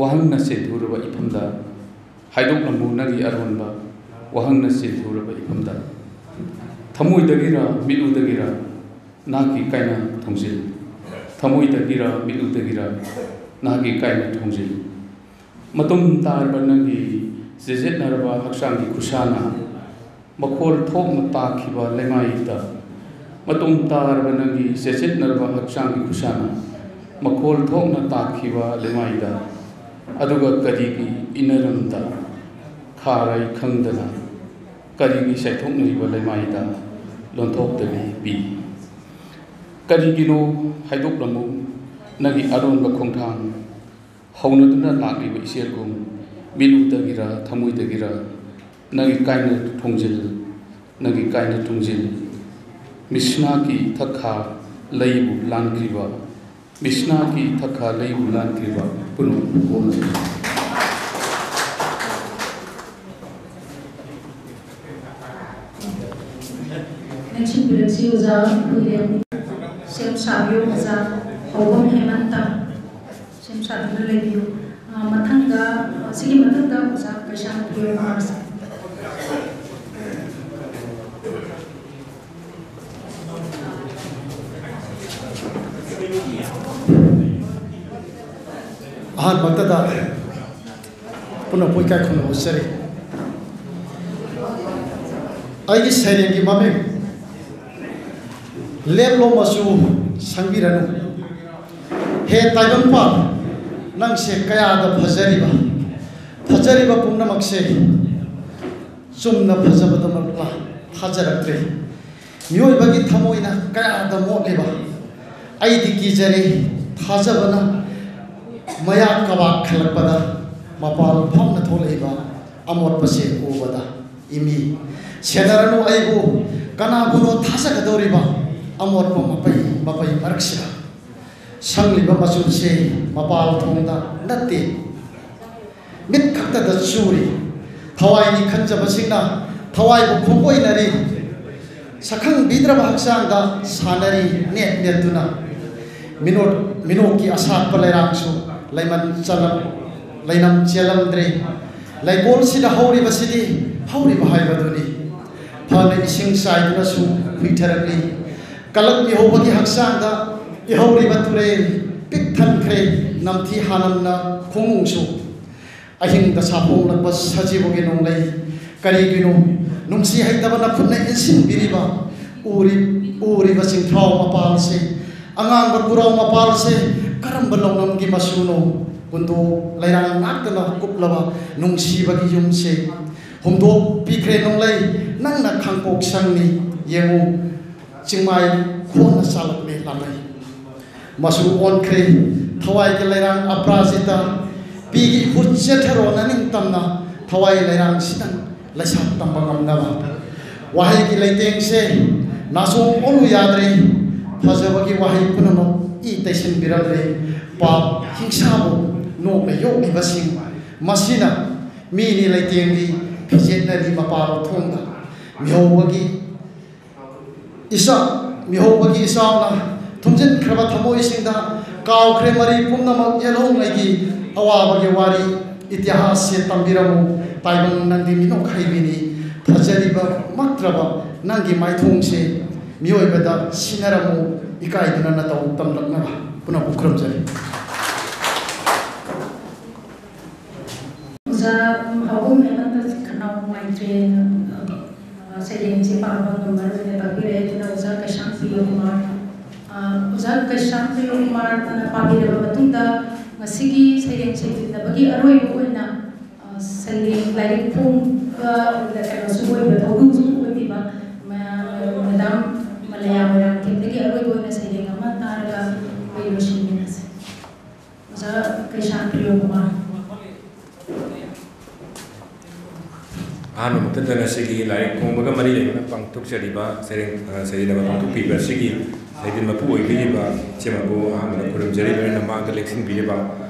ꯋꯥꯍꯪꯅ ꯆꯦꯟꯊꯨꯔꯕ ꯏꯐꯝꯗ, ꯍꯥꯏꯗꯣꯛꯂꯝꯃꯨ ꯅꯪꯒꯤ ꯑꯔꯣꯟꯕ ꯋꯥꯍꯪꯅ ꯆꯦꯟꯊꯨꯔꯕ ꯏꯐꯝꯗ꯫ ꯊꯃꯣꯏꯗꯒꯤꯔ ꯃꯤꯠꯂꯨꯗꯒꯤꯔ ꯅꯍꯥꯛꯀꯤ ꯀꯥꯏꯅ ꯊꯣꯡꯖꯤꯜ꯫ ꯊꯃꯣꯏꯗꯒꯤꯔ ꯃꯤꯠꯂꯨꯗꯒꯤꯔ ꯅꯍꯥꯛꯀꯤ ꯀꯥꯏꯅ ꯊꯣꯡꯖꯤꯜ꯫ ꯃꯇꯨꯝ ꯇꯥꯔꯕ ꯅꯪꯒꯤ ꯆꯦꯖꯦꯠꯅꯔꯕ ꯍꯛꯆꯥꯡꯒꯤ ꯈꯨꯁꯥꯅ ꯃꯈꯣꯜ ꯊꯣꯛꯅ ꯇꯥꯈꯤꯕ ꯂꯩꯃꯥꯏꯗ꯫ ꯃꯇꯨꯝ ꯇꯥꯔꯕ ꯅꯪꯒꯤ ꯆꯦꯖꯦꯠꯅꯔꯕ ꯍꯛꯆꯥꯡꯒꯤ ꯈꯨꯁꯥꯅ ꯃꯈꯣꯜ ꯊꯣꯛꯅ ꯇꯥꯈꯤꯕ ꯂꯩꯃꯥꯏꯗ꯫ ꯑꯗꯨꯒ ꯀꯔꯤꯒꯤ ꯏꯅꯔꯝꯗ ꯈꯥꯔꯩ ꯈꯪꯗꯅ ꯀꯔꯤꯒꯤ ꯆꯥꯏꯊꯣꯛꯅꯔꯤꯕ ꯂꯩꯃꯥꯏꯗ ꯂꯣꯟꯊꯣꯛꯇꯕꯤ ꯄꯤ? ꯀꯔꯤꯒꯤꯅꯣ ꯍꯥꯏꯗꯣꯛꯂꯝꯃꯨ ꯅꯪꯒꯤ ꯑꯔꯣꯟꯕ ꯈꯣꯡꯊꯥꯡ꯫ ꯍꯧꯅꯗꯨꯅ ꯂꯥꯛꯂꯤꯕ ꯏꯆꯦꯜꯒꯨꯝ ꯃꯤꯠꯂꯨꯗꯒꯤꯔ ꯊꯃꯣꯏꯗꯒꯤꯔ ꯅꯪꯒꯤ ꯀꯥꯏꯅ ꯊꯣꯡꯖꯤꯜ, ꯅꯪꯒꯤ ꯀꯥꯏꯅ ꯊꯣꯡꯖꯤꯜ꯫ ꯃꯤꯁꯅꯥꯒꯤ ꯊꯛꯈꯥ ꯂꯩꯕꯨ ꯂꯥꯟꯈꯤꯕ, ꯃꯤꯁꯅꯥꯒꯤ ꯊꯛꯈꯥ ꯂꯩꯕꯨ ꯂꯥꯟꯈꯤꯕ ꯄꯨꯝꯅꯃꯛꯄꯨ ꯀꯣꯟꯅ ꯅꯤꯡꯁꯤꯡꯕꯤꯔꯛꯁꯤ ꯑꯣꯖꯥ ꯀꯨꯏꯔꯦ꯫ ꯁꯦꯝ ꯁꯥꯕꯤꯌꯨ ꯑꯣꯖꯥ ꯍꯧꯕꯝ ꯍꯦꯃꯟꯇ꯫ ꯁꯦꯝ ꯁꯥꯗꯨꯅ ꯂꯩꯕꯤꯌꯨ꯫ ꯑ, ꯃꯊꯪꯗ, ꯑ, ꯁꯤꯒꯤ ꯃꯊꯪꯗ ꯑꯣꯖꯥ ꯀꯩꯁꯥꯝ ꯄ꯭ꯔꯦꯝ ꯀꯨꯃꯥꯔ ꯁꯤꯡ꯫ ꯑꯍꯥꯟꯕꯃꯛꯇꯗ ꯄꯨꯝꯅꯃꯛꯄꯨ ꯏꯀꯥꯏ ꯈꯨꯝꯅꯕ ꯎꯠꯆꯔꯤ꯫ ꯑꯩꯒꯤ ꯁꯩꯔꯦꯡꯒꯤ ꯃꯃꯤꯡ ꯂꯦꯞꯂꯣ ꯃꯆꯨ ꯁꯪꯕꯤꯔꯅꯨ꯫ ꯍꯦ ꯇꯥꯏꯕꯪꯄꯥꯟ, ꯅꯪꯁꯦ ꯀꯌꯥꯗ ꯐꯖꯔꯤꯕ, ꯐꯖꯔꯤꯕ ꯄꯨꯝꯅꯃꯛꯁꯦ ꯆꯨꯝꯅ ꯐꯖꯕꯗꯃꯛꯂ ꯊꯥꯖꯔꯛꯇ꯭ꯔꯦ꯫ ꯃꯤꯑꯣꯏꯕꯒꯤ ꯊꯃꯣꯏꯅ ꯀꯌꯥꯗ ꯃꯣꯠꯂꯤꯕ, ꯑꯩꯗꯤ ꯀꯤꯖꯔꯦ꯫ ꯊꯥꯖꯕꯅ ꯃꯌꯥ ꯀꯕꯥꯛ ꯈꯜꯂꯛꯄꯗ ꯃꯄꯥꯟ ꯐꯥꯎꯅ ꯊꯣꯛꯂꯛꯏꯕ ꯑꯃꯣꯠꯄꯁꯦ ꯎꯕꯗ ꯏꯃꯤ꯫ ꯁꯦꯟꯅꯔꯅꯨ ꯑꯩꯕꯨ, ꯀꯅꯥꯕꯨꯅꯣ ꯊꯥꯖꯒꯗꯧꯔꯤꯕ ꯑꯃꯣꯠꯄ ꯃꯄꯩ ꯃꯄꯩ ꯃꯔꯛꯁꯤꯗ? ꯁꯪꯂꯤꯕ ꯃꯆꯨꯁꯦ ꯃꯄꯥꯜ ꯊꯣꯡꯗ ꯅꯠꯇꯦ, ꯃꯤꯠ ꯈꯛꯇꯗ ꯆꯨꯔꯤ꯫ ꯊꯋꯥꯏꯅꯤ ꯈꯟꯖꯕꯁꯤꯡꯅ ꯊꯋꯥꯏꯕꯨ ꯈꯣꯡꯒꯣꯏꯅꯔꯤ꯫ ꯁꯛꯈꯪꯕꯤꯗ꯭ꯔꯕ ꯍꯛꯆꯥꯡꯗ ꯁꯥꯟꯅꯔꯤ ꯅꯦꯠ ꯅꯦꯠꯇꯨꯅ꯫ ꯃꯤꯅꯣꯠ ꯃꯤꯅꯣꯛꯀꯤ ꯑꯁꯥꯠꯄ ꯂꯩꯔꯥꯡꯁꯨ ꯂꯩꯃꯟ ꯆꯂꯝ-, ꯂꯩꯅꯝ ꯆꯦꯜꯂꯝꯗ꯭ꯔꯦ꯫ ꯂꯩꯀꯣꯜꯁꯤꯗ ꯍꯧꯔꯤꯕꯁꯤꯗꯤ ꯍꯧꯔꯤꯕ ꯍꯥꯏꯕꯗꯨꯅꯤ꯫ ꯐꯅ ꯏꯁꯤꯡ ꯆꯥꯏꯗꯨꯅꯁꯨ ꯍꯨꯏꯊꯔꯛꯂꯤ꯫ ꯀꯂꯛ ꯃꯤꯍꯧꯕꯒꯤ ꯍꯛꯆꯥꯡꯗ ꯏꯍꯧꯔꯤꯕ ꯇꯨꯔꯦꯜ ꯄꯤꯛ ꯊꯟꯈ꯭ꯔꯦ, ꯅꯝꯊꯤ ꯍꯥꯅꯝꯅ ꯈꯣꯡꯅꯨꯡꯁꯨ꯫ ꯑꯍꯤꯡꯗ ꯁꯥꯐꯣꯡꯂꯛꯄ ꯁꯖꯤꯕꯨꯒꯤ ꯅꯣꯡꯂꯩ, ꯀꯔꯤꯒꯤꯅꯣ ꯅꯨꯡꯁꯤ ꯍꯩꯇꯕ ꯅꯈꯨꯠꯅ ꯏꯟꯁꯤꯟꯕꯤꯔꯤꯕ ꯎꯔꯤ-, ꯎꯔꯤꯕ ꯆꯤꯡꯊ꯭ꯔꯥꯎ ꯃꯄꯥꯜꯁꯦ, ꯑꯉꯥꯡꯕ ꯄꯨꯔꯥꯎ ꯃꯄꯥꯜꯁꯦ ꯀꯔꯝꯕ ꯂꯧꯅꯝꯒꯤ ꯃꯆꯨꯅꯣ? ꯀꯨꯟꯗꯣ ꯂꯩꯔꯥꯡ ꯉꯥꯛꯇꯅ ꯀꯨꯞꯂꯕ ꯅꯨꯡꯁꯤꯕꯒꯤ ꯌꯨꯝꯁꯦ ꯍꯨꯝꯗꯣꯛꯄꯤꯈ꯭ꯔꯦ ꯅꯣꯡꯂꯩ, ꯅꯪꯅ ꯈꯥꯡꯄꯣꯛ ꯁꯪꯅꯤ꯫ ꯌꯦꯡꯉꯨ, ꯆꯤꯡꯃꯥꯏ ꯈꯣꯟꯅ ꯆꯥꯂꯛꯂꯦ ꯂꯥꯃꯩ꯫ ꯃꯆꯨ ꯑꯣꯟꯈ꯭ꯔꯦ ꯊꯋꯥꯏꯒꯤ ꯂꯩꯔꯥꯡ ꯑꯄ꯭ꯔꯥꯖꯤꯇ꯫ ꯄꯤꯒꯤ ꯏꯈꯨꯠ ꯆꯦꯠꯊꯔꯣ ꯅꯅꯤꯡꯇꯝꯅ ꯊꯋꯥꯏ ꯂꯩꯔꯥꯡꯁꯤꯗꯪ ꯂꯩꯁꯥ ꯇꯝꯕ ꯉꯝꯅꯕ꯫ ꯋꯥꯍꯩꯒꯤ ꯂꯩꯇꯦꯡꯁꯦ ꯅꯥꯆꯣꯡ ꯑꯣꯜꯂꯨ ꯌꯥꯗ꯭ꯔꯦ꯫ ꯐꯖꯕꯒꯤ ꯋꯥꯍꯩ ꯄꯨꯝꯅꯃꯛ ꯏ ꯇꯩꯁꯤꯟꯕꯤꯔꯝꯂꯦ꯫ ꯄꯥꯞ ꯍꯤꯡꯁꯥꯕꯨ ꯅꯣꯛꯅ ꯌꯣꯛꯂꯤꯕꯁꯤꯡ, ꯃꯁꯤꯅ ꯃꯤꯅꯤ ꯂꯩꯇꯦꯡꯂꯤ ꯐꯤꯖꯦꯠꯅꯔꯤ ꯃꯄꯥꯜ ꯊꯣꯡꯗ꯫ ꯃꯤꯍꯧꯕꯒꯤ ꯏꯆꯥ, ꯃꯤꯍꯧꯕꯒꯤ ꯏꯆꯥꯎꯅ ꯊꯨꯝꯖꯤꯟꯈ꯭ꯔꯕ ꯊꯃꯣꯏꯁꯤꯡꯗ ꯀꯥꯎꯈ꯭ꯔꯦ ꯃꯔꯤ ꯄꯨꯝꯅꯃꯛ꯫ ꯌꯦꯜꯍꯧꯉꯩꯒꯤ ꯑꯋꯥꯕꯒꯤ ꯋꯥꯔꯤ ꯏꯇꯤꯍꯥꯁꯁꯦ ꯇꯝꯕꯤꯔꯝꯃꯨ꯫ ꯇꯥꯏꯕꯪ ꯅꯪꯗꯤ ꯃꯤꯅꯣꯛ ꯍꯩꯕꯤꯅꯤ꯫ ꯐꯖꯔꯤꯕ ꯃꯛꯇ꯭ꯔꯕ ꯅꯪꯒꯤ ꯃꯥꯏꯊꯣꯡꯁꯦ ꯃꯤꯑꯣꯏꯕꯗ ꯁꯤꯟꯅꯔꯝꯃꯨ꯫ ꯏꯀꯥꯏꯗꯨꯅ ꯅꯇꯧ ꯇꯝꯂꯛꯅꯕ ꯄꯨꯝꯅꯃꯛꯄꯨ ꯈꯨꯔꯨꯝꯖꯔꯤ꯫ ꯑꯣꯖꯥ ꯍꯥꯎꯕꯝ ꯍꯦꯃꯟꯇ ꯈꯅꯥꯎ ꯅꯨꯡꯉꯥꯏꯇ꯭ꯔꯦꯅ, ꯑ, ꯁꯩꯔꯦꯡꯁꯦ ꯄꯥꯕ ꯉꯝꯃꯔꯣꯏꯅ ꯇꯥꯛꯄꯤꯔꯛꯑꯦ꯫ ꯑꯗꯨꯅ ꯑꯣꯖꯥ ꯀꯩꯁꯥꯝ ꯄ꯭ꯔꯤꯌꯣꯀꯨꯃꯥꯔ, ꯑ, ꯑꯣꯖꯥ ꯀꯩꯁꯥꯝ ꯄ꯭ꯔꯤꯌꯣꯀꯨꯃꯥꯔꯅ ꯄꯥꯕꯤꯔꯕ ꯃꯇꯨꯡꯗ, ꯉꯁꯤꯒꯤ ꯁꯩꯔꯦꯡ ꯁꯩꯕꯤꯅꯕꯒꯤ ꯑꯔꯣꯏꯕ ꯑꯣꯏꯅ, ꯑ, ꯁꯩꯔꯦꯡ ꯂꯥꯏꯔꯤꯛ ꯐꯣꯡꯕ, ꯀꯩꯅꯣꯁꯨ ꯑꯣꯏꯕ, ꯊꯧꯔꯝꯁꯨ ꯑꯣꯏꯕꯤꯕ, ꯃ-, ꯃꯦꯗꯥꯝ ꯃꯂꯌꯥ ꯃꯣꯏꯔꯥꯡꯊꯦꯝꯗꯒꯤ ꯑꯔꯣꯏꯕ ꯑꯣꯏꯅ ꯁꯩꯔꯦꯡ ꯑꯃ ꯇꯥꯔꯒ ꯑꯩꯈꯣꯏ ꯂꯣꯏꯁꯤꯟꯃꯤꯟꯅꯁꯤ꯫ ꯑꯣꯖꯥ ꯀꯩꯁꯥꯝ ꯄ꯭ꯔꯤꯌꯣꯀꯨꯃꯥꯔ꯫ ꯑꯍꯥꯟꯕ ꯃꯛꯇꯗ ꯉꯁꯤꯒꯤ ꯂꯥꯏꯔꯤꯛ ꯐꯣꯡꯕꯒ ꯃꯔꯤ ꯂꯩꯅꯅ ꯄꯥꯡꯊꯣꯛꯆꯔꯤꯕ ꯁꯩꯔꯦꯡ, ꯑ, ꯁꯩꯔꯦꯡ ꯑꯃ ꯄꯥꯡꯊꯣꯛꯄꯤꯕ ꯑꯁꯤꯒꯤ ꯂꯩꯕꯤꯟ ꯃꯄꯨ ꯑꯣꯏꯕꯤꯔꯤꯕ ꯏꯆꯦꯃꯕꯨ ꯑꯍꯥꯟꯕꯗ ꯈꯨꯔꯨꯝꯖꯔꯤ꯫ ꯂꯣꯏꯅꯅ ꯃꯥꯡꯗ ꯂꯦꯡꯁꯤꯟꯕꯤꯔꯤꯕ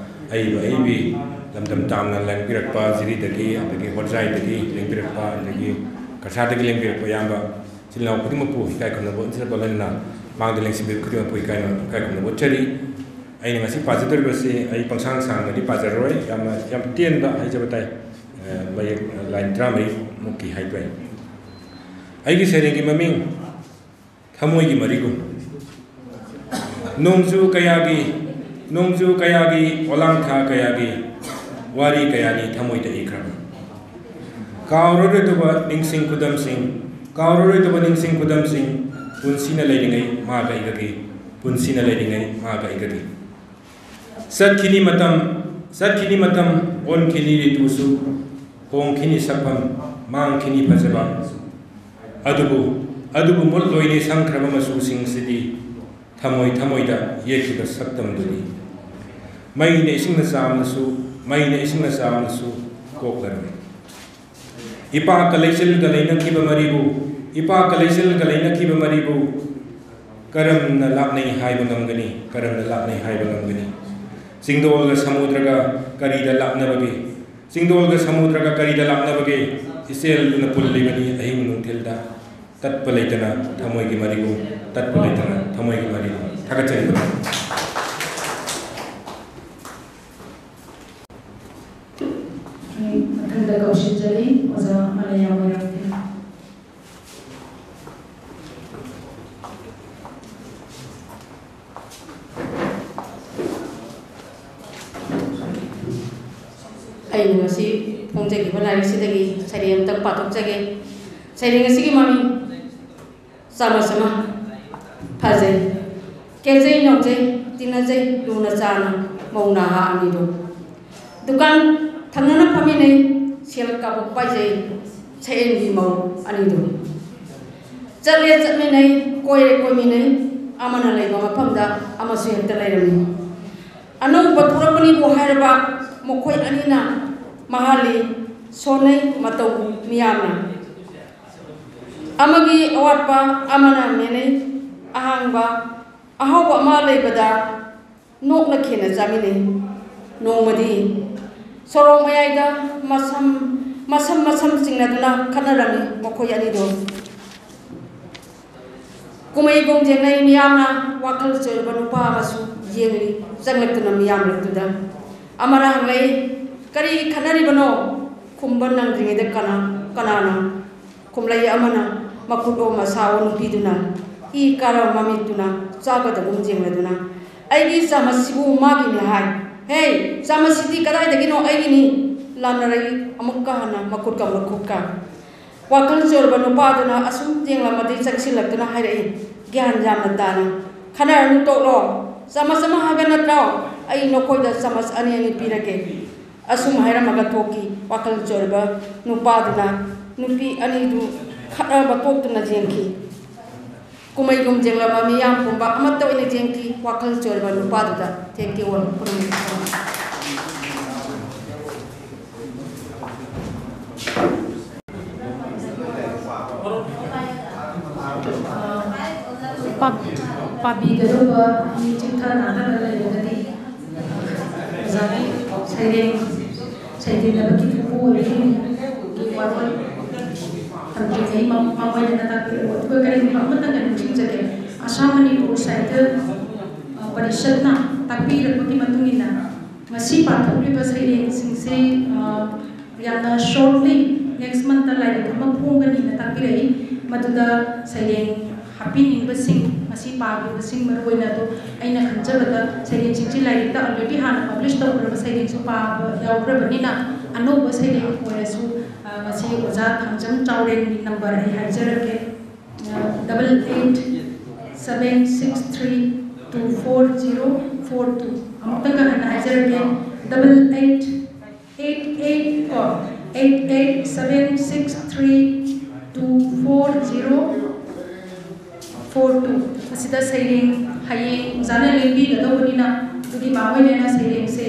ꯑꯏꯕ ꯑꯏꯕꯤ ꯂꯝꯗꯝ ꯇꯥꯝꯅ ꯂꯦꯡꯕꯤꯔꯛꯄ ꯖꯤꯔꯤꯗꯒꯤ, ꯑꯗꯒꯤ ꯍꯣꯠꯖꯥꯏꯗꯒꯤ ꯂꯦꯡꯕꯤꯔꯛꯄ, ꯑꯗꯒꯤ ꯀꯁꯥꯔꯗꯒꯤ ꯂꯦꯡꯕꯤꯔꯛꯄ ꯏꯌꯥꯝꯕ ꯏꯆꯤꯜ ꯏꯅꯥꯎ ꯈꯨꯗꯤꯡꯃꯛꯄꯨ ꯏꯀꯥꯏ ꯈꯨꯝꯅꯕ ꯎꯠꯆꯕ ꯂꯣꯏꯅꯅ ꯃꯥꯡꯗ ꯂꯦꯡꯁꯤꯟꯕꯤꯔꯛꯄ ꯈꯨꯗꯤꯡꯃꯛꯄꯨ ꯏꯀꯥꯏ, ꯏꯀꯥꯏ ꯈꯨꯝꯅꯕ ꯎꯠꯆꯔꯤ꯫ ꯑꯩꯅ ꯉꯁꯤ ꯄꯥꯖꯗꯧꯔꯤꯕꯁꯤ ꯑꯩ ꯄꯪꯁꯥꯡ ꯁꯥꯡꯅꯗꯤ ꯄꯥꯖꯔꯔꯣꯏ, ꯌꯥꯝꯅ, ꯌꯥꯝ ꯇꯦꯟꯕ ꯍꯥꯏꯖꯕ ꯇꯥꯏ꯫ ꯑ, ꯃꯌꯦꯛ line ꯇꯔꯥꯃꯔꯤ ꯃꯨꯛꯀꯤ ꯍꯥꯏꯕ ꯌꯥꯏ꯫ ꯑꯩꯒꯤ ꯁꯩꯔꯦꯡꯒꯤ ꯃꯃꯤꯡ ꯊꯃꯣꯏꯒꯤ ꯃꯔꯤꯒꯨꯝ꯫ ꯅꯣꯡꯖꯨ ꯀꯌꯥꯒꯤ, ꯅꯣꯡꯖꯨ ꯀꯌꯥꯒꯤ, ꯑꯣꯂꯥꯡꯊꯥ ꯀꯌꯥꯒꯤ ꯋꯥꯔꯤ ꯀꯌꯥꯅꯤ ꯊꯃꯣꯏꯗ ꯏꯈ꯭ꯔꯕ꯫ ꯀꯥꯎꯔꯔꯣꯏꯗꯕ ꯅꯤꯡꯁꯤꯡ ꯈꯨꯗꯝꯁꯤꯡ, ꯀꯥꯎꯔꯔꯣꯏꯗꯕ ꯅꯤꯡꯁꯤꯡ ꯈꯨꯗꯝꯁꯤꯡ, ꯄꯨꯟꯁꯤꯅ ꯂꯩꯔꯤꯉꯩ ꯃꯥꯒ ꯑꯩꯒꯒꯤ, ꯄꯨꯟꯁꯤꯅ ꯂꯩꯔꯤꯉꯩ ꯃꯥꯒ ꯑꯩꯒꯒꯤ꯫ ꯆꯠꯈꯤꯅꯤ ꯃꯇꯝ, ꯆꯠꯈꯤꯅꯤ ꯃꯇꯝ, ꯑꯣꯟꯈꯤꯅꯤ ꯔꯤꯇꯨꯁꯨ, ꯍꯣꯡꯈꯤꯅꯤ ꯁꯛꯐꯝ, ꯃꯥꯡꯈꯤꯅꯤ ꯐꯖꯕ꯫ ꯑꯗꯨꯕꯨ, ꯑꯗꯨꯕꯨ ꯃꯨꯠꯂꯣꯏꯅꯦ ꯁꯪꯈ꯭ꯔꯕ ꯃꯆꯨꯁꯤꯡꯁꯤꯗꯤ, ꯊꯃꯣꯏ ꯊꯃꯣꯏꯗ ꯌꯦꯛꯈꯤꯕ ꯁꯛꯇꯝꯗꯨꯅꯤ꯫ ꯃꯩꯅ ꯏꯁꯤꯡꯅ ꯆꯥꯝꯅꯁꯨ, ꯃꯩꯅ ꯏꯁꯤꯡꯅ ꯆꯥꯝꯅꯁꯨ ꯀꯣꯛꯂꯔꯣꯏ꯫ ꯏꯄꯥꯛꯀ ꯂꯩꯆꯤꯜꯒ ꯂꯩꯅꯈꯤꯕ ꯃꯔꯤꯕꯨ, ꯏꯄꯥꯛꯀ ꯂꯩꯆꯤꯜꯒ ꯂꯩꯅꯈꯤꯕ ꯃꯔꯤꯕꯨ ꯀꯔꯝꯅ ꯂꯥꯞꯅꯩ ꯍꯥꯏꯕ ꯉꯝꯒꯅꯤ? ꯀꯔꯝꯅ ꯂꯥꯞꯅꯩ ꯍꯥꯏꯕ ꯉꯝꯒꯅꯤ? ꯆꯤꯡꯗꯣꯜꯒ ꯁꯃꯨꯗ꯭ꯔꯒ ꯀꯔꯤꯗ ꯂꯥꯞꯅꯕꯒꯦ? ꯆꯤꯡꯗꯣꯜꯒ ꯁꯃꯨꯗ꯭ꯔꯒ ꯀꯔꯤꯗ ꯂꯥꯞꯅꯕꯒꯦ? ꯏꯆꯦꯜꯗꯨꯅ ꯄꯨꯜꯂꯤꯕꯅꯤ ꯑꯍꯤꯡ ꯅꯨꯡꯊꯤꯜꯗ꯫ ꯇꯠꯄ ꯂꯩꯇꯅ ꯊꯃꯣꯏꯒꯤ ꯃꯔꯤꯕꯨ, ꯇꯠꯄ ꯂꯩꯇꯅ ꯊꯃꯣꯏꯒꯤ ꯃꯔꯤꯕꯨ꯫ ꯊꯥꯒꯠꯆꯔꯤ꯫ ꯃꯊꯪꯗ ꯀꯧꯁꯤꯟꯖꯔꯤ ꯑꯣꯖꯥ ꯃꯂꯌꯥ ꯃꯣꯏꯔꯥꯡꯊꯦꯝ꯫ ꯑꯩꯅ ꯉꯁꯤ ꯐꯣꯡꯖꯈꯤꯕ ꯂꯥꯏꯔꯤꯛꯁꯤꯗꯒꯤ ꯁꯩꯔꯦꯡ ꯑꯃꯇꯪ ꯄꯥꯊꯣꯛꯆꯒꯦ꯫ ꯁꯩꯔꯦꯡ ꯑꯁꯤꯒꯤ ꯃꯃꯤꯡ ꯆꯥꯃꯁ ꯑꯃ꯫ ꯐꯖꯩ, ꯀꯦꯖꯩ, ꯅꯧꯖꯩ, ꯇꯤꯟꯅꯖꯩ, ꯂꯨꯅ ꯆꯥꯅ ꯃꯧ ꯅꯍꯥ ꯑꯅꯤꯗꯣ꯫ ꯗꯨꯀꯥꯟ ꯊꯪꯅꯅ ꯐꯝꯃꯤꯟꯅꯩ, ꯁꯦꯜ ꯀꯥꯕꯣꯛ ꯄꯥꯏꯖꯩ, ꯁꯛꯍꯦꯟꯕꯤ ꯃꯧ ꯑꯅꯤꯗꯣ꯫ ꯆꯠꯂꯦ ꯆꯠꯃꯤꯟꯅꯩ, ꯀꯣꯏꯔꯦ ꯀꯣꯏꯃꯤꯟꯅꯩ, ꯑꯃꯅ ꯂꯩꯕ ꯃꯐꯝꯗ ꯑꯃꯁꯨ ꯍꯦꯛꯇ ꯂꯩꯔꯝꯃꯤ꯫ ꯑꯅꯧꯕ ꯊꯣꯛꯂꯛꯄꯅꯤꯕꯨ ꯍꯥꯏꯔꯕ ꯃꯈꯣꯏ ꯑꯅꯤꯅ ꯃꯍꯥꯜꯂꯤ, ꯁꯣꯟꯅꯩ ꯃꯇꯧ ꯃꯤꯌꯥꯝꯅ꯫ ꯑꯃꯒꯤ ꯑꯋꯥꯠꯄ ꯑꯃꯅ ꯃꯦꯟꯅꯩ, ꯑꯍꯥꯡꯕ ꯑꯍꯥꯎꯕ ꯑꯃ ꯂꯩꯕꯗ ꯅꯣꯛꯅ ꯈꯦꯟꯅ ꯆꯥꯃꯤꯟꯅꯩ꯫ ꯅꯣꯡꯃꯗꯤ ꯁꯣꯔꯣꯛ ꯃꯌꯥꯏꯗ ꯃꯁꯝ, ꯃꯁꯝ, ꯃꯁꯝ ꯆꯤꯡꯅꯗꯨꯅ ꯈꯠꯅꯔꯝꯃꯤ ꯃꯈꯣꯏ ꯑꯅꯤꯗꯣ꯫ ꯀꯨꯝꯍꯩ ꯀꯣꯡꯖꯦꯡꯅꯩ ꯃꯤꯌꯥꯝꯅ ꯋꯥꯈꯜ ꯆꯣꯏꯔꯕ ꯅꯨꯄꯥ ꯑꯃꯁꯨ ꯌꯦꯡꯂꯤ ꯆꯪꯂꯛꯇꯨꯅ ꯃꯤꯌꯥꯝ ꯃꯔꯛꯇꯨꯗ꯫ ꯑꯃꯅ ꯍꯪꯂꯛꯏ, "ꯀꯔꯤ ꯈꯠꯅꯔꯤꯕꯅꯣ?" ꯈꯨꯝꯕ ꯅꯪꯗ꯭ꯔꯤꯉꯩꯗ ꯀꯅꯥ ꯀꯅꯥꯅꯣ ꯈꯨꯝꯂꯩ ꯑꯃꯅ ꯃꯈꯨꯠ ꯑꯣꯝꯃ ꯁꯥꯎ ꯅꯨꯄꯤꯗꯨꯅ ꯏ ꯀꯥꯔꯕ ꯃꯃꯤꯠꯇꯨꯅ ꯆꯥꯒꯗꯒꯨꯝ ꯌꯦꯡꯂꯗꯨꯅ, "ꯑꯩꯒꯤ ꯆꯥꯃꯁꯁꯤꯕꯨ ꯃꯥꯒꯤꯅꯤ ꯍꯥꯏ꯫ ꯍꯦ, ꯆꯥꯃꯁꯁꯤꯗꯤ ꯀꯗꯥꯏꯗꯒꯤꯅꯣ ꯑꯩꯒꯤꯅꯤ?" ꯂꯥꯝꯅꯔꯛꯏ ꯑꯃꯨꯛꯀ ꯍꯟꯅ ꯃꯈꯨꯠꯀ ꯃꯈꯨꯠꯀ꯫ ꯋꯥꯈꯜ ꯆꯣꯏꯔꯕ ꯅꯨꯄꯥꯗꯨꯅ ꯑꯁꯨꯝ ꯌꯦꯡꯂꯝꯃꯗꯩ ꯆꯪꯁꯤꯜꯂꯛꯇꯨꯅ ꯍꯥꯏꯔꯛꯏ, "ꯒ꯭ꯌꯥꯟ ꯌꯥꯝꯅ ꯇꯥꯅ ꯈꯟꯅꯔꯅꯨ ꯇꯣꯛꯂꯣ꯫ ꯆꯥꯃꯁ ꯑꯃ ꯍꯥꯏꯕ ꯅꯠꯇ꯭ꯔꯣ? ꯑꯩ ꯅꯈꯣꯏꯗ ꯆꯥꯃꯁ ꯑꯅꯤ ꯑꯅꯤ ꯄꯤꯔꯒꯦ"꯫ ꯑꯁꯨꯝ ꯍꯥꯏꯔꯝꯃꯒ ꯊꯣꯛꯈꯤ ꯋꯥꯈꯜ ꯆꯣꯏꯔꯕ ꯅꯨꯄꯥꯗꯨꯅ꯫ ꯅꯨꯄꯤ ꯑꯅꯤꯗꯨ ꯈꯠꯅꯕ ꯇꯣꯛꯇꯨꯅ ꯌꯦꯡꯈꯤ꯫ ꯀꯨꯝꯍꯩꯒꯨꯝ ꯌꯦꯡꯂꯝꯕ ꯃꯤꯌꯥꯝ ꯄꯨꯝꯕ ꯑꯃꯠꯇ ꯑꯣꯏꯅ ꯌꯦꯡꯈꯤ ꯋꯥꯈꯜ ꯆꯣꯏꯔꯕ ꯅꯨꯄꯥꯗꯨꯗ꯫ Thank you all. ꯄꯥꯕꯤꯒꯗꯧꯕ ꯃꯤ ꯆꯤꯡꯊ ꯅꯥꯟꯊꯕ ꯂꯩꯔꯒꯗꯤ ꯑꯣꯖꯥꯒꯤ ꯁꯩꯔꯦꯡ ꯁꯩꯗꯦꯟꯅꯕꯒꯤ ꯊꯧꯕꯨ ꯑꯣꯏꯕꯒꯤ ꯋꯥꯔꯣꯜ ꯊꯝꯖꯔꯤ꯫ ꯑꯩ ꯃꯥꯡꯑꯣꯏꯅꯅ ꯇꯥꯛꯄꯤꯔꯛꯎ꯫ ꯑꯗꯨꯒ ꯀꯔꯤꯒꯨꯝꯕ ꯑꯃꯇꯪꯒ ꯅꯤꯡꯁꯤꯡꯖꯒꯦ꯫ ꯑꯁꯥꯝ ꯃꯅꯤꯄꯨꯔ ꯁꯥꯍꯤꯇ꯭ꯌ ꯄꯔꯤꯁꯠꯅ ꯇꯥꯛꯄꯤꯔꯛꯄꯒꯤ ꯃꯇꯨꯡ ꯏꯟꯅ ꯉꯁꯤ ꯄꯥꯊꯣꯛꯂꯤꯕ ꯁꯩꯔꯦꯡꯁꯤꯡꯁꯤ ꯌꯥꯝꯅ shortly next month ꯂꯥꯏꯔꯤꯛ ꯑꯃ ꯐꯣꯡꯒꯅꯤꯅ ꯇꯥꯛꯄꯤꯔꯛꯏ꯫ ꯃꯗꯨꯗ ꯁꯩꯔꯦꯡ ꯍꯥꯞꯄꯤꯅꯤꯡꯕꯁꯤꯡ, ꯃꯁꯤ ꯄꯥꯈꯤꯕꯁꯤꯡ ꯃꯔꯨꯑꯣꯏꯅ꯫ ꯑꯗꯣ ꯑꯩꯅ ꯈꯟꯖꯕꯗ ꯁꯩꯔꯦꯡꯁꯤꯡꯁꯤ ꯂꯥꯏꯔꯤꯛꯇ already ꯍꯥꯟꯅ publish ꯇꯧꯈ꯭ꯔꯕ ꯁꯩꯔꯦꯡꯁꯨ ꯄꯥꯕ ꯌꯥꯎꯈ꯭ꯔꯕꯅꯤꯅ ꯑꯅꯧꯕ ꯁꯩꯔꯦꯡ ꯑꯣꯏꯔꯁꯨ ꯃꯁꯤ ꯑꯣꯖꯥ ꯊꯥꯡꯖꯝ ꯆꯥꯎꯔꯦꯟꯒꯤ number ꯑꯩ ꯍꯥꯏꯖꯔꯛꯀꯦ, double eight seven six three two four zero four two꯫ ꯑꯃꯨꯛꯇꯪꯒ ꯍꯟꯅ ꯍꯥꯏꯖꯔꯛꯀꯦ, double eight eight eight ꯀꯣ eight eight seven six three two four zero four two꯫ ꯃꯁꯤꯗ ꯁꯩꯔꯦꯡ ꯍꯌꯦꯡ ꯑꯣꯖꯥꯅ ꯂꯦꯡꯕꯤꯒꯗꯧꯕꯅꯤꯅ ꯑꯗꯨꯒꯤ ꯃꯥꯡꯑꯣꯏꯅꯅ ꯁꯩꯔꯦꯡꯁꯦ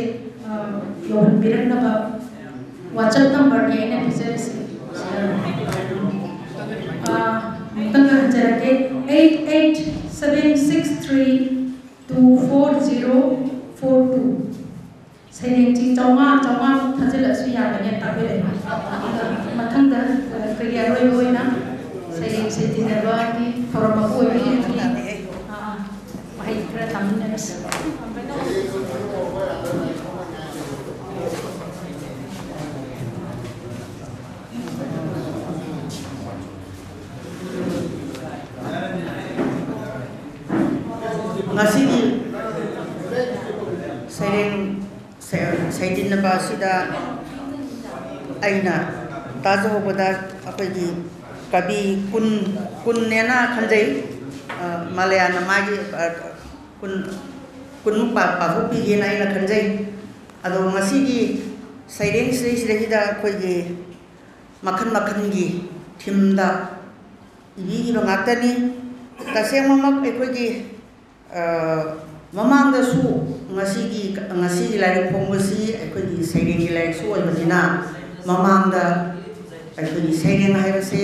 ꯌꯧꯍꯟꯕꯤꯔꯛꯅꯕ WhatsApp numberꯅꯤ ꯑꯩꯅ ꯄꯤꯖꯔꯤꯁꯦ꯫ ꯑꯃꯨꯛꯇꯪꯒ ꯍꯟꯖꯔꯛꯀꯦ, eight eight seven six three two four zero four two꯫ ꯁꯩꯔꯦꯡꯁꯤ ꯆꯥꯝꯃꯉꯥ, ꯆꯥꯝꯃꯉꯥꯃꯨꯛ ꯊꯥꯖꯤꯜꯂꯛꯑꯁꯨ ꯌꯥꯒꯅꯤ ꯇꯥꯛꯄꯤꯔꯛꯑꯦ꯫ ꯑꯗꯨꯒ ꯃꯊꯪꯗ ꯑꯩꯈꯣꯏꯒꯤ ꯑꯔꯣꯏꯕ ꯑꯣꯏꯅ ꯁꯩꯔꯦꯡ ꯁꯩꯗꯤꯟꯅꯕꯒꯤ ꯊꯧꯔꯝ ꯑꯃ ꯑꯣꯏꯕꯤꯔꯤꯕꯒꯤ ꯋꯥꯍꯩ ꯈꯔ ꯇꯥꯃꯤꯟꯅꯔꯁꯤ꯫ ꯉꯁꯤꯒꯤ ꯁꯩꯔꯦꯡ ꯁꯩ- ꯁꯩꯗꯤꯟꯅꯕ ꯑꯁꯤꯗ ꯑꯩꯅ ꯇꯥꯖꯍꯧꯕꯗ ꯑꯩꯈꯣꯏꯒꯤ ꯀꯕꯤ ꯀꯨꯟ, ꯀꯨꯟꯅꯦꯅ ꯈꯟꯖꯩ꯫ ꯑ, ꯃꯥꯂꯦꯌꯥꯅ ꯃꯥꯒꯤ, ꯑ, ꯀꯨꯟ, ꯀꯨꯟꯃꯨꯛ ꯄꯥ- ꯄꯥꯊꯣꯛꯄꯤꯒꯦꯅ ꯑꯩꯅ ꯈꯟꯖꯩ꯫ ꯑꯗꯣ ꯉꯁꯤꯒꯤ ꯁꯩꯔꯦꯡꯁꯤꯗꯩꯁꯤꯗꯩꯁꯤꯗ ꯑꯩꯈꯣꯏꯒꯤ ꯃꯈꯜ ꯃꯈꯜꯒꯤ ꯊꯤꯝꯗ ꯏꯕꯤꯈꯤꯕ ꯉꯥꯛꯇꯅꯤ꯫ ꯇꯁꯦꯡꯃꯛ ꯑꯩꯈꯣꯏꯒꯤ, ꯑ, ꯃꯃꯥꯡꯗꯁꯨ ꯉꯁꯤꯒꯤ, ꯉꯁꯤꯒꯤ ꯂꯥꯏꯔꯤꯛ ꯐꯣꯡꯕꯁꯤ ꯑꯩꯈꯣꯏꯒꯤ ꯁꯩꯔꯦꯡꯒꯤ ꯂꯥꯏꯔꯤꯛꯁꯨ ꯑꯣꯏꯕꯅꯤꯅ, ꯃꯃꯥꯡꯗ ꯑꯩꯈꯣꯏꯒꯤ ꯁꯩꯔꯦꯡ ꯍꯥꯏꯕꯁꯦ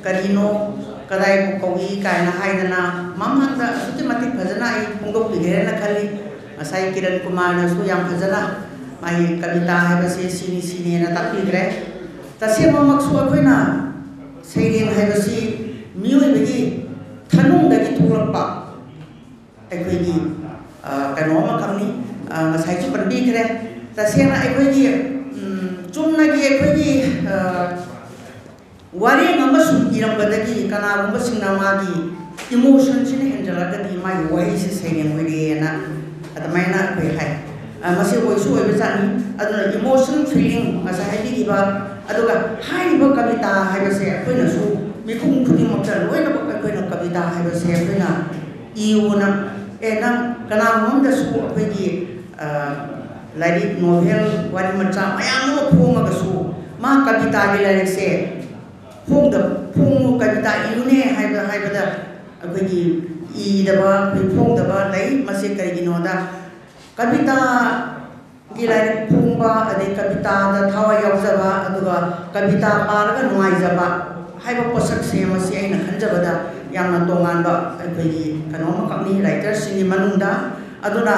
ꯀꯔꯤꯅꯣ, ꯀꯗꯥꯏꯕꯨ ꯀꯧꯏ ꯀꯥꯏꯅ ꯍꯥꯏꯗꯅ ꯃꯃꯥꯡꯗ ꯑꯁꯨꯛꯀꯤ ꯃꯇꯤꯛ ꯐꯖꯅ ꯑꯩ ꯐꯣꯡꯗꯣꯛꯄꯤꯈ꯭ꯔꯦꯅ ꯈꯜꯂꯤ꯫ ꯉꯁꯥꯏ ꯀꯤꯔꯟ ꯀꯨꯃꯥꯔꯅꯁꯨ ꯌꯥꯝ ꯐꯖꯅ ꯃꯥꯒꯤ ꯀꯕꯤꯇꯥ ꯍꯥꯏꯕꯁꯦ ꯁꯤꯅꯤ ꯁꯤꯅꯦꯅ ꯇꯥꯛꯄꯤꯈ꯭ꯔꯦ꯫ ꯇꯁꯦꯡꯕꯃꯛꯁꯨ ꯑꯩꯈꯣꯏꯅ ꯁꯩꯔꯦꯡ ꯍꯥꯏꯕꯁꯤ ꯃꯤꯑꯣꯏꯕꯒꯤ ꯊꯅꯨꯡꯗꯒꯤ ꯊꯣꯛꯂꯛꯄ ꯑꯩꯈꯣꯏꯒꯤ, ꯑ, ꯀꯩꯅꯣ ꯑꯃꯈꯛꯅꯤ꯫ ꯑ, ꯉꯁꯥꯏꯁꯨ ꯄꯟꯕꯤꯈ꯭ꯔꯦ꯫ ꯇꯁꯦꯡꯅ ꯑꯩꯈꯣꯏꯒꯤ, ꯎꯝ, ꯆꯨꯝꯅꯒꯤ ꯑꯩꯈꯣꯏꯒꯤ, ꯑ, ꯋꯥꯔꯦꯡ ꯑꯃ ꯁꯨꯝ ꯏꯔꯝꯕꯗꯒꯤ ꯀꯅꯥꯒꯨꯝꯕꯁꯤꯡꯅ ꯃꯥꯒꯤ ꯏꯃꯣꯁꯟꯁꯤꯅ ꯍꯦꯟꯖꯜꯂꯒꯗꯤ ꯃꯥꯒꯤ ꯋꯥꯍꯩꯁꯦ ꯁꯩꯔꯦꯡ ꯑꯣꯏꯔꯦꯅ ꯑꯗꯨꯃꯥꯏꯅ ꯑꯩꯈꯣꯏ ꯍꯥꯏ꯫ ꯑ, ꯃꯁꯤ ꯑꯣꯏꯁꯨ ꯑꯣꯏꯕꯖꯥꯠꯅꯤ꯫ ꯑꯗꯨꯅ ꯏꯃꯣꯁꯟ ꯐꯤꯂꯤꯡ ꯉꯁꯥꯏ ꯍꯥꯏꯕꯤꯈꯤꯕ, ꯑꯗꯨꯒ ꯍꯥꯏꯔꯤꯕ ꯀꯕꯤꯇꯥ ꯍꯥꯏꯕꯁꯦ ꯑꯩꯈꯣꯏꯅꯁꯨ ꯃꯤꯄꯨꯝ ꯈꯨꯗꯤꯡꯃꯛꯇ ꯂꯣꯏꯅꯃꯛ ꯑꯩꯈꯣꯏꯅ ꯀꯕꯤꯇꯥ ꯍꯥꯏꯕꯁꯦ ꯑꯩꯈꯣꯏꯅ ꯏꯌꯨꯅ, ꯑꯦ, ꯅꯪ ꯀꯅꯥꯒꯨꯝꯕ ꯑꯃꯗꯁꯨ ꯑꯩꯈꯣꯏꯒꯤ, ꯑ, ꯂꯥꯏꯔꯤꯛ, ꯅꯣꯚꯦꯜ, ꯋꯥꯔꯤ ꯃꯆꯥ ꯃꯌꯥꯝ ꯑꯃ ꯐꯣꯡꯉꯒꯁꯨ ꯃꯥ ꯀꯕꯤꯇꯥꯒꯤ ꯂꯥꯏꯔꯤꯛꯁꯦ ꯐꯣꯡꯗ-, ꯐꯣꯡꯉꯨ, ꯀꯕꯤꯇꯥ ꯏꯌꯨꯅꯦ ꯍꯥꯏꯕ, ꯍꯥꯏꯕꯗ ꯑꯩꯈꯣꯏꯒꯤ ꯏꯗꯕ, ꯑꯩꯈꯣꯏ ꯐꯣꯡꯗꯕ ꯂꯩ꯫ ꯃꯁꯤ ꯀꯔꯤꯒꯤꯅꯣꯗ ꯀꯕꯤꯇꯥꯒꯤ ꯂꯥꯏꯔꯤꯛ ꯐꯣꯡꯕ, ꯑꯗꯩ ꯀꯕꯤꯇꯥꯗ ꯊꯋꯥꯏ ꯌꯥꯎꯖꯕ, ꯑꯗꯨꯒ ꯀꯕꯤꯇꯥ ꯄꯥꯔꯒ ꯅꯨꯡꯉꯥꯏꯖꯕ ꯍꯥꯏꯕ ꯄꯣꯠꯁꯛꯁꯦ ꯃꯁꯤ ꯑꯩꯅ ꯈꯟꯖꯕꯗ ꯌꯥꯝꯅ ꯇꯣꯉꯥꯟꯕ ꯑꯩꯈꯣꯏꯒꯤ ꯀꯩꯅꯣ ꯑꯃꯈꯛꯅꯤ ꯔꯥꯏꯇꯔꯁꯤꯡꯒꯤ ꯃꯅꯨꯡꯗ꯫ ꯑꯗꯨꯅ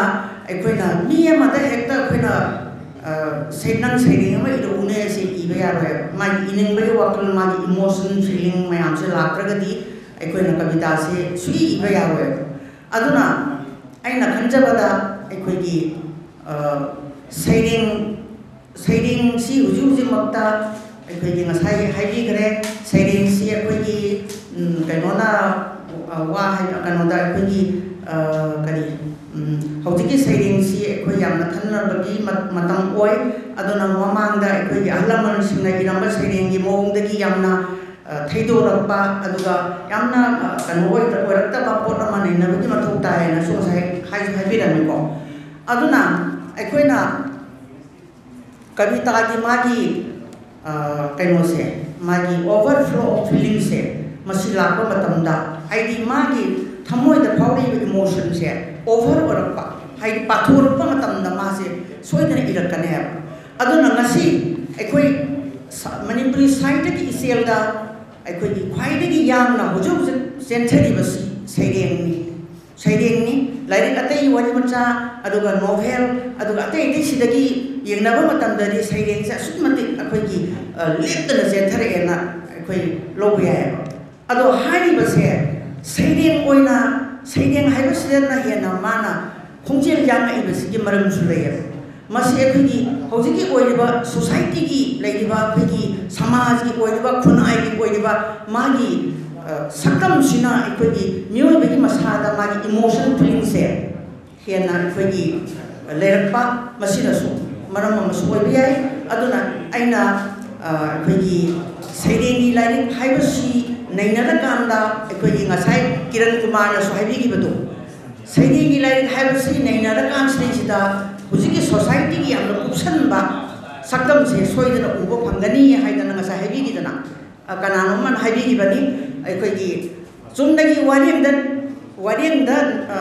ꯑꯩꯈꯣꯏꯅ ꯃꯤ ꯑꯃꯗ ꯍꯦꯛꯇ ꯑꯩꯈꯣꯏꯅ, ꯑ, ꯁꯩ-, "ꯅꯪ ꯁꯩꯔꯦꯡ ꯑꯃ ꯏꯔꯛꯎꯅꯦ" ꯑꯁꯤ ꯏꯕ ꯌꯥꯔꯣꯏ꯫ ꯃꯥꯒꯤ ꯏꯅꯤꯡꯕꯒꯤ ꯋꯥꯈꯜ, ꯃꯥꯒꯤ ꯏꯃꯣꯁꯟ, ꯐꯤꯂꯤꯡ ꯃꯌꯥꯝꯁꯦ ꯂꯥꯛꯇ꯭ꯔꯒꯗꯤ ꯑꯩꯈꯣꯏꯅ ꯀꯕꯤꯇꯥꯁꯦ ꯁꯨꯛꯏ ꯏꯕ ꯌꯥꯔꯣꯏ꯫ ꯑꯗꯨꯅ ꯑꯩꯅ ꯈꯟꯖꯕꯗ ꯑꯩꯈꯣꯏꯒꯤ, ꯑ, ꯁꯩꯔꯦꯡ, ꯁꯩꯔꯦꯡꯁꯤ ꯍꯧꯖꯤꯛ ꯍꯧꯖꯤꯛꯃꯛꯇ ꯑꯩꯈꯣꯏꯒꯤ ꯉꯁꯥꯏ ꯍꯥꯏꯕꯤꯈ꯭ꯔꯦ, ꯁꯩꯔꯦꯡꯁꯤ ꯑꯩꯈꯣꯏꯒꯤ, ꯎꯝ, ꯀꯩꯅꯣꯅ, ꯑ, ꯋꯥ ꯍꯥꯏ-, ꯀꯩꯅꯣꯗ ꯑꯩꯈꯣꯏꯒꯤ ꯑ, ꯀꯔꯤ, ꯎꯝ, ꯍꯧꯖꯤꯛꯀꯤ ꯁꯩꯔꯦꯡꯁꯤ ꯑꯩꯈꯣꯏ ꯌꯥꯝꯅ ꯈꯟꯅꯕꯒꯤ ꯃ-, ꯃꯇꯝ ꯑꯣꯏ꯫ ꯑꯗꯨꯅ ꯃꯃꯥꯡꯗ ꯑꯩꯈꯣꯏꯒꯤ ꯑꯍꯜ ꯂꯃꯟꯁꯤꯡꯅ ꯏꯔꯝꯕ ꯁꯩꯔꯦꯡꯒꯤ ꯃꯑꯣꯡꯗꯒꯤ ꯌꯥꯝꯅ, ꯑ, ꯊꯩꯗꯣꯔꯛꯄ, ꯑꯗꯨꯒ ꯌꯥꯝꯅ, ꯑ, ꯀꯩꯅꯣ ꯑꯣꯏ-, ꯑꯣꯏꯔꯛꯇꯕ ꯄꯣꯠ ꯑꯃ ꯅꯩꯅꯕꯒꯤ ꯃꯊꯧ ꯇꯥꯏ ꯍꯥꯏꯅꯁꯨ ꯉꯁꯥꯏ ꯍꯥꯏꯁꯨ ꯍꯥꯏꯕꯤꯔꯝꯃꯤꯀꯣ꯫ ꯑꯗꯨꯅ ꯑꯩꯈꯣꯏꯅ ꯀꯕꯤꯇꯥꯒꯤ ꯃꯥꯒꯤ, ꯑ, ꯀꯩꯅꯣꯁꯦ, ꯃꯥꯒꯤ overflow of feelingꯁꯦ, ꯃꯁꯤ ꯂꯥꯛꯄ ꯃꯇꯝꯗ, ꯍꯥꯏꯗꯤ ꯃꯥꯒꯤ ꯊꯃꯣꯏꯗ ꯐꯥꯎꯔꯛꯏꯕ emotionꯁꯦ over ꯑꯣꯏꯔꯛꯄ, ꯍꯥꯏꯗꯤ ꯄꯥꯊꯣꯔꯛꯄ ꯃꯇꯝꯗ ꯃꯥꯁꯦ ꯁꯣꯏꯗꯅ ꯏꯔꯛꯀꯅꯦꯕ꯫ ꯑꯗꯨꯅ ꯉꯁꯤ ꯑꯩꯈꯣꯏ ꯁ-, ꯃꯅꯤꯄꯨꯔꯤ ꯁꯥꯍꯤꯇ꯭ꯌꯒꯤ ꯏꯆꯦꯜꯗ ꯑꯩꯈꯣꯏꯒꯤ ꯈ꯭ꯋꯥꯏꯗꯒꯤ ꯌꯥꯡꯅ ꯍꯧꯖꯤꯛ ꯍꯧꯖꯤꯛ ꯆꯦꯟꯊꯔꯤꯕꯁꯤ ꯁꯩꯔꯦꯡꯅꯤ꯫ ꯁꯩꯔꯦꯡꯅꯤ, ꯂꯥꯏꯔꯤꯛ ꯑꯇꯩ ꯋꯥꯔꯤ ꯃꯆꯥ, ꯑꯗꯨꯒ novel, ꯑꯗꯨꯒ ꯑꯇꯩ ꯑꯇꯩꯁꯤꯗꯒꯤ ꯌꯦꯡꯅꯕ ꯃꯇꯝꯗꯗꯤ ꯁꯩꯔꯦꯡꯁꯦ ꯑꯁꯨꯛꯀꯤ ꯃꯇꯤꯛ ꯑꯩꯈꯣꯏꯒꯤ, ꯑ, ꯂꯦꯞꯇꯅ ꯆꯦꯟꯊꯔꯛꯑꯦꯅ ꯑꯩꯈꯣꯏ ꯂꯧꯕ ꯌꯥꯏꯑꯕ꯫ ꯑꯗꯣ ꯍꯥꯏꯔꯤꯕꯁꯦ ꯁꯩꯔꯦꯡ ꯑꯣꯏꯅ, ꯁꯩꯔꯦꯡ ꯍꯥꯏꯕꯁꯤꯗꯅ ꯍꯦꯟꯅ ꯃꯥꯅ ꯈꯣꯡꯖꯦꯜ ꯌꯥꯡꯉꯛꯏꯕꯁꯤꯒꯤ ꯃꯔꯝꯁꯨ ꯂꯩꯌꯦꯕ꯫ ꯃꯁꯤ ꯑꯩꯈꯣꯏꯒꯤ ꯍꯧꯖꯤꯛꯀꯤ ꯑꯣꯏꯔꯤꯕ societyꯒꯤ ꯂꯩꯔꯤꯕ, ꯑꯩꯈꯣꯏꯒꯤ ꯁꯃꯥꯖꯒꯤ ꯑꯣꯏꯔꯤꯕ, ꯈꯨꯟꯅꯥꯏꯒꯤ ꯑꯣꯏꯔꯤꯕ ꯃꯥꯒꯤ, ꯑ, ꯁꯛꯇꯝꯁꯤꯅ ꯑꯩꯈꯣꯏꯒꯤ ꯃꯤꯑꯣꯏꯕꯒꯤ ꯃꯁꯥꯗ ꯃꯥꯒꯤ emotion feelingꯁꯦ ꯍꯦꯟꯅ ꯑꯩꯈꯣꯏꯒꯤ ꯂꯩꯔꯛꯄ, ꯃꯁꯤꯅꯁꯨ ꯃꯔꯝ ꯑꯃꯁꯨ ꯑꯣꯏꯕ ꯌꯥꯏ꯫ ꯑꯗꯨꯅ ꯑꯩꯅ, ꯑ, ꯑꯩꯈꯣꯏꯒꯤ ꯁꯩꯔꯦꯡꯒꯤ ꯂꯥꯏꯔꯤꯛ ꯍꯥꯏꯕꯁꯤ ꯅꯩꯅꯔꯀꯥꯟꯗ ꯑꯩꯈꯣꯏꯒꯤ ꯉꯁꯥꯏ ꯀꯤꯔꯟ ꯀꯨꯃꯥꯔꯅꯁꯨ ꯍꯥꯏꯕꯤꯈꯤꯕꯗꯣ, ꯁꯩꯔꯦꯡꯒꯤ ꯂꯥꯏꯔꯤꯛ ꯍꯥꯏꯕꯁꯤ ꯅꯩꯅꯔꯀꯥꯟꯁꯤꯗꯩꯁꯤꯗ ꯍꯧꯖꯤꯛꯀꯤ societyꯒꯤ ꯌꯥꯝꯅ ꯀꯨꯞꯁꯟꯕ ꯁꯛꯇꯝꯁꯦ ꯁꯣꯏꯗꯅ ꯎꯕ ꯐꯪꯒꯅꯤ ꯍꯥꯏꯗꯅ ꯉꯁꯥꯏ ꯍꯥꯏꯕꯤꯈꯤꯗꯅ, ꯑ, ꯀꯅꯥꯅꯣꯝꯃꯅ ꯍꯥꯏꯕꯤꯈꯤꯕꯅꯤ꯫ ꯑꯩꯈꯣꯏꯒꯤ ꯆꯨꯝꯅꯒꯤ ꯋꯥꯔꯦꯡꯗ, ꯋꯥꯔꯦꯡꯗ, ꯑ,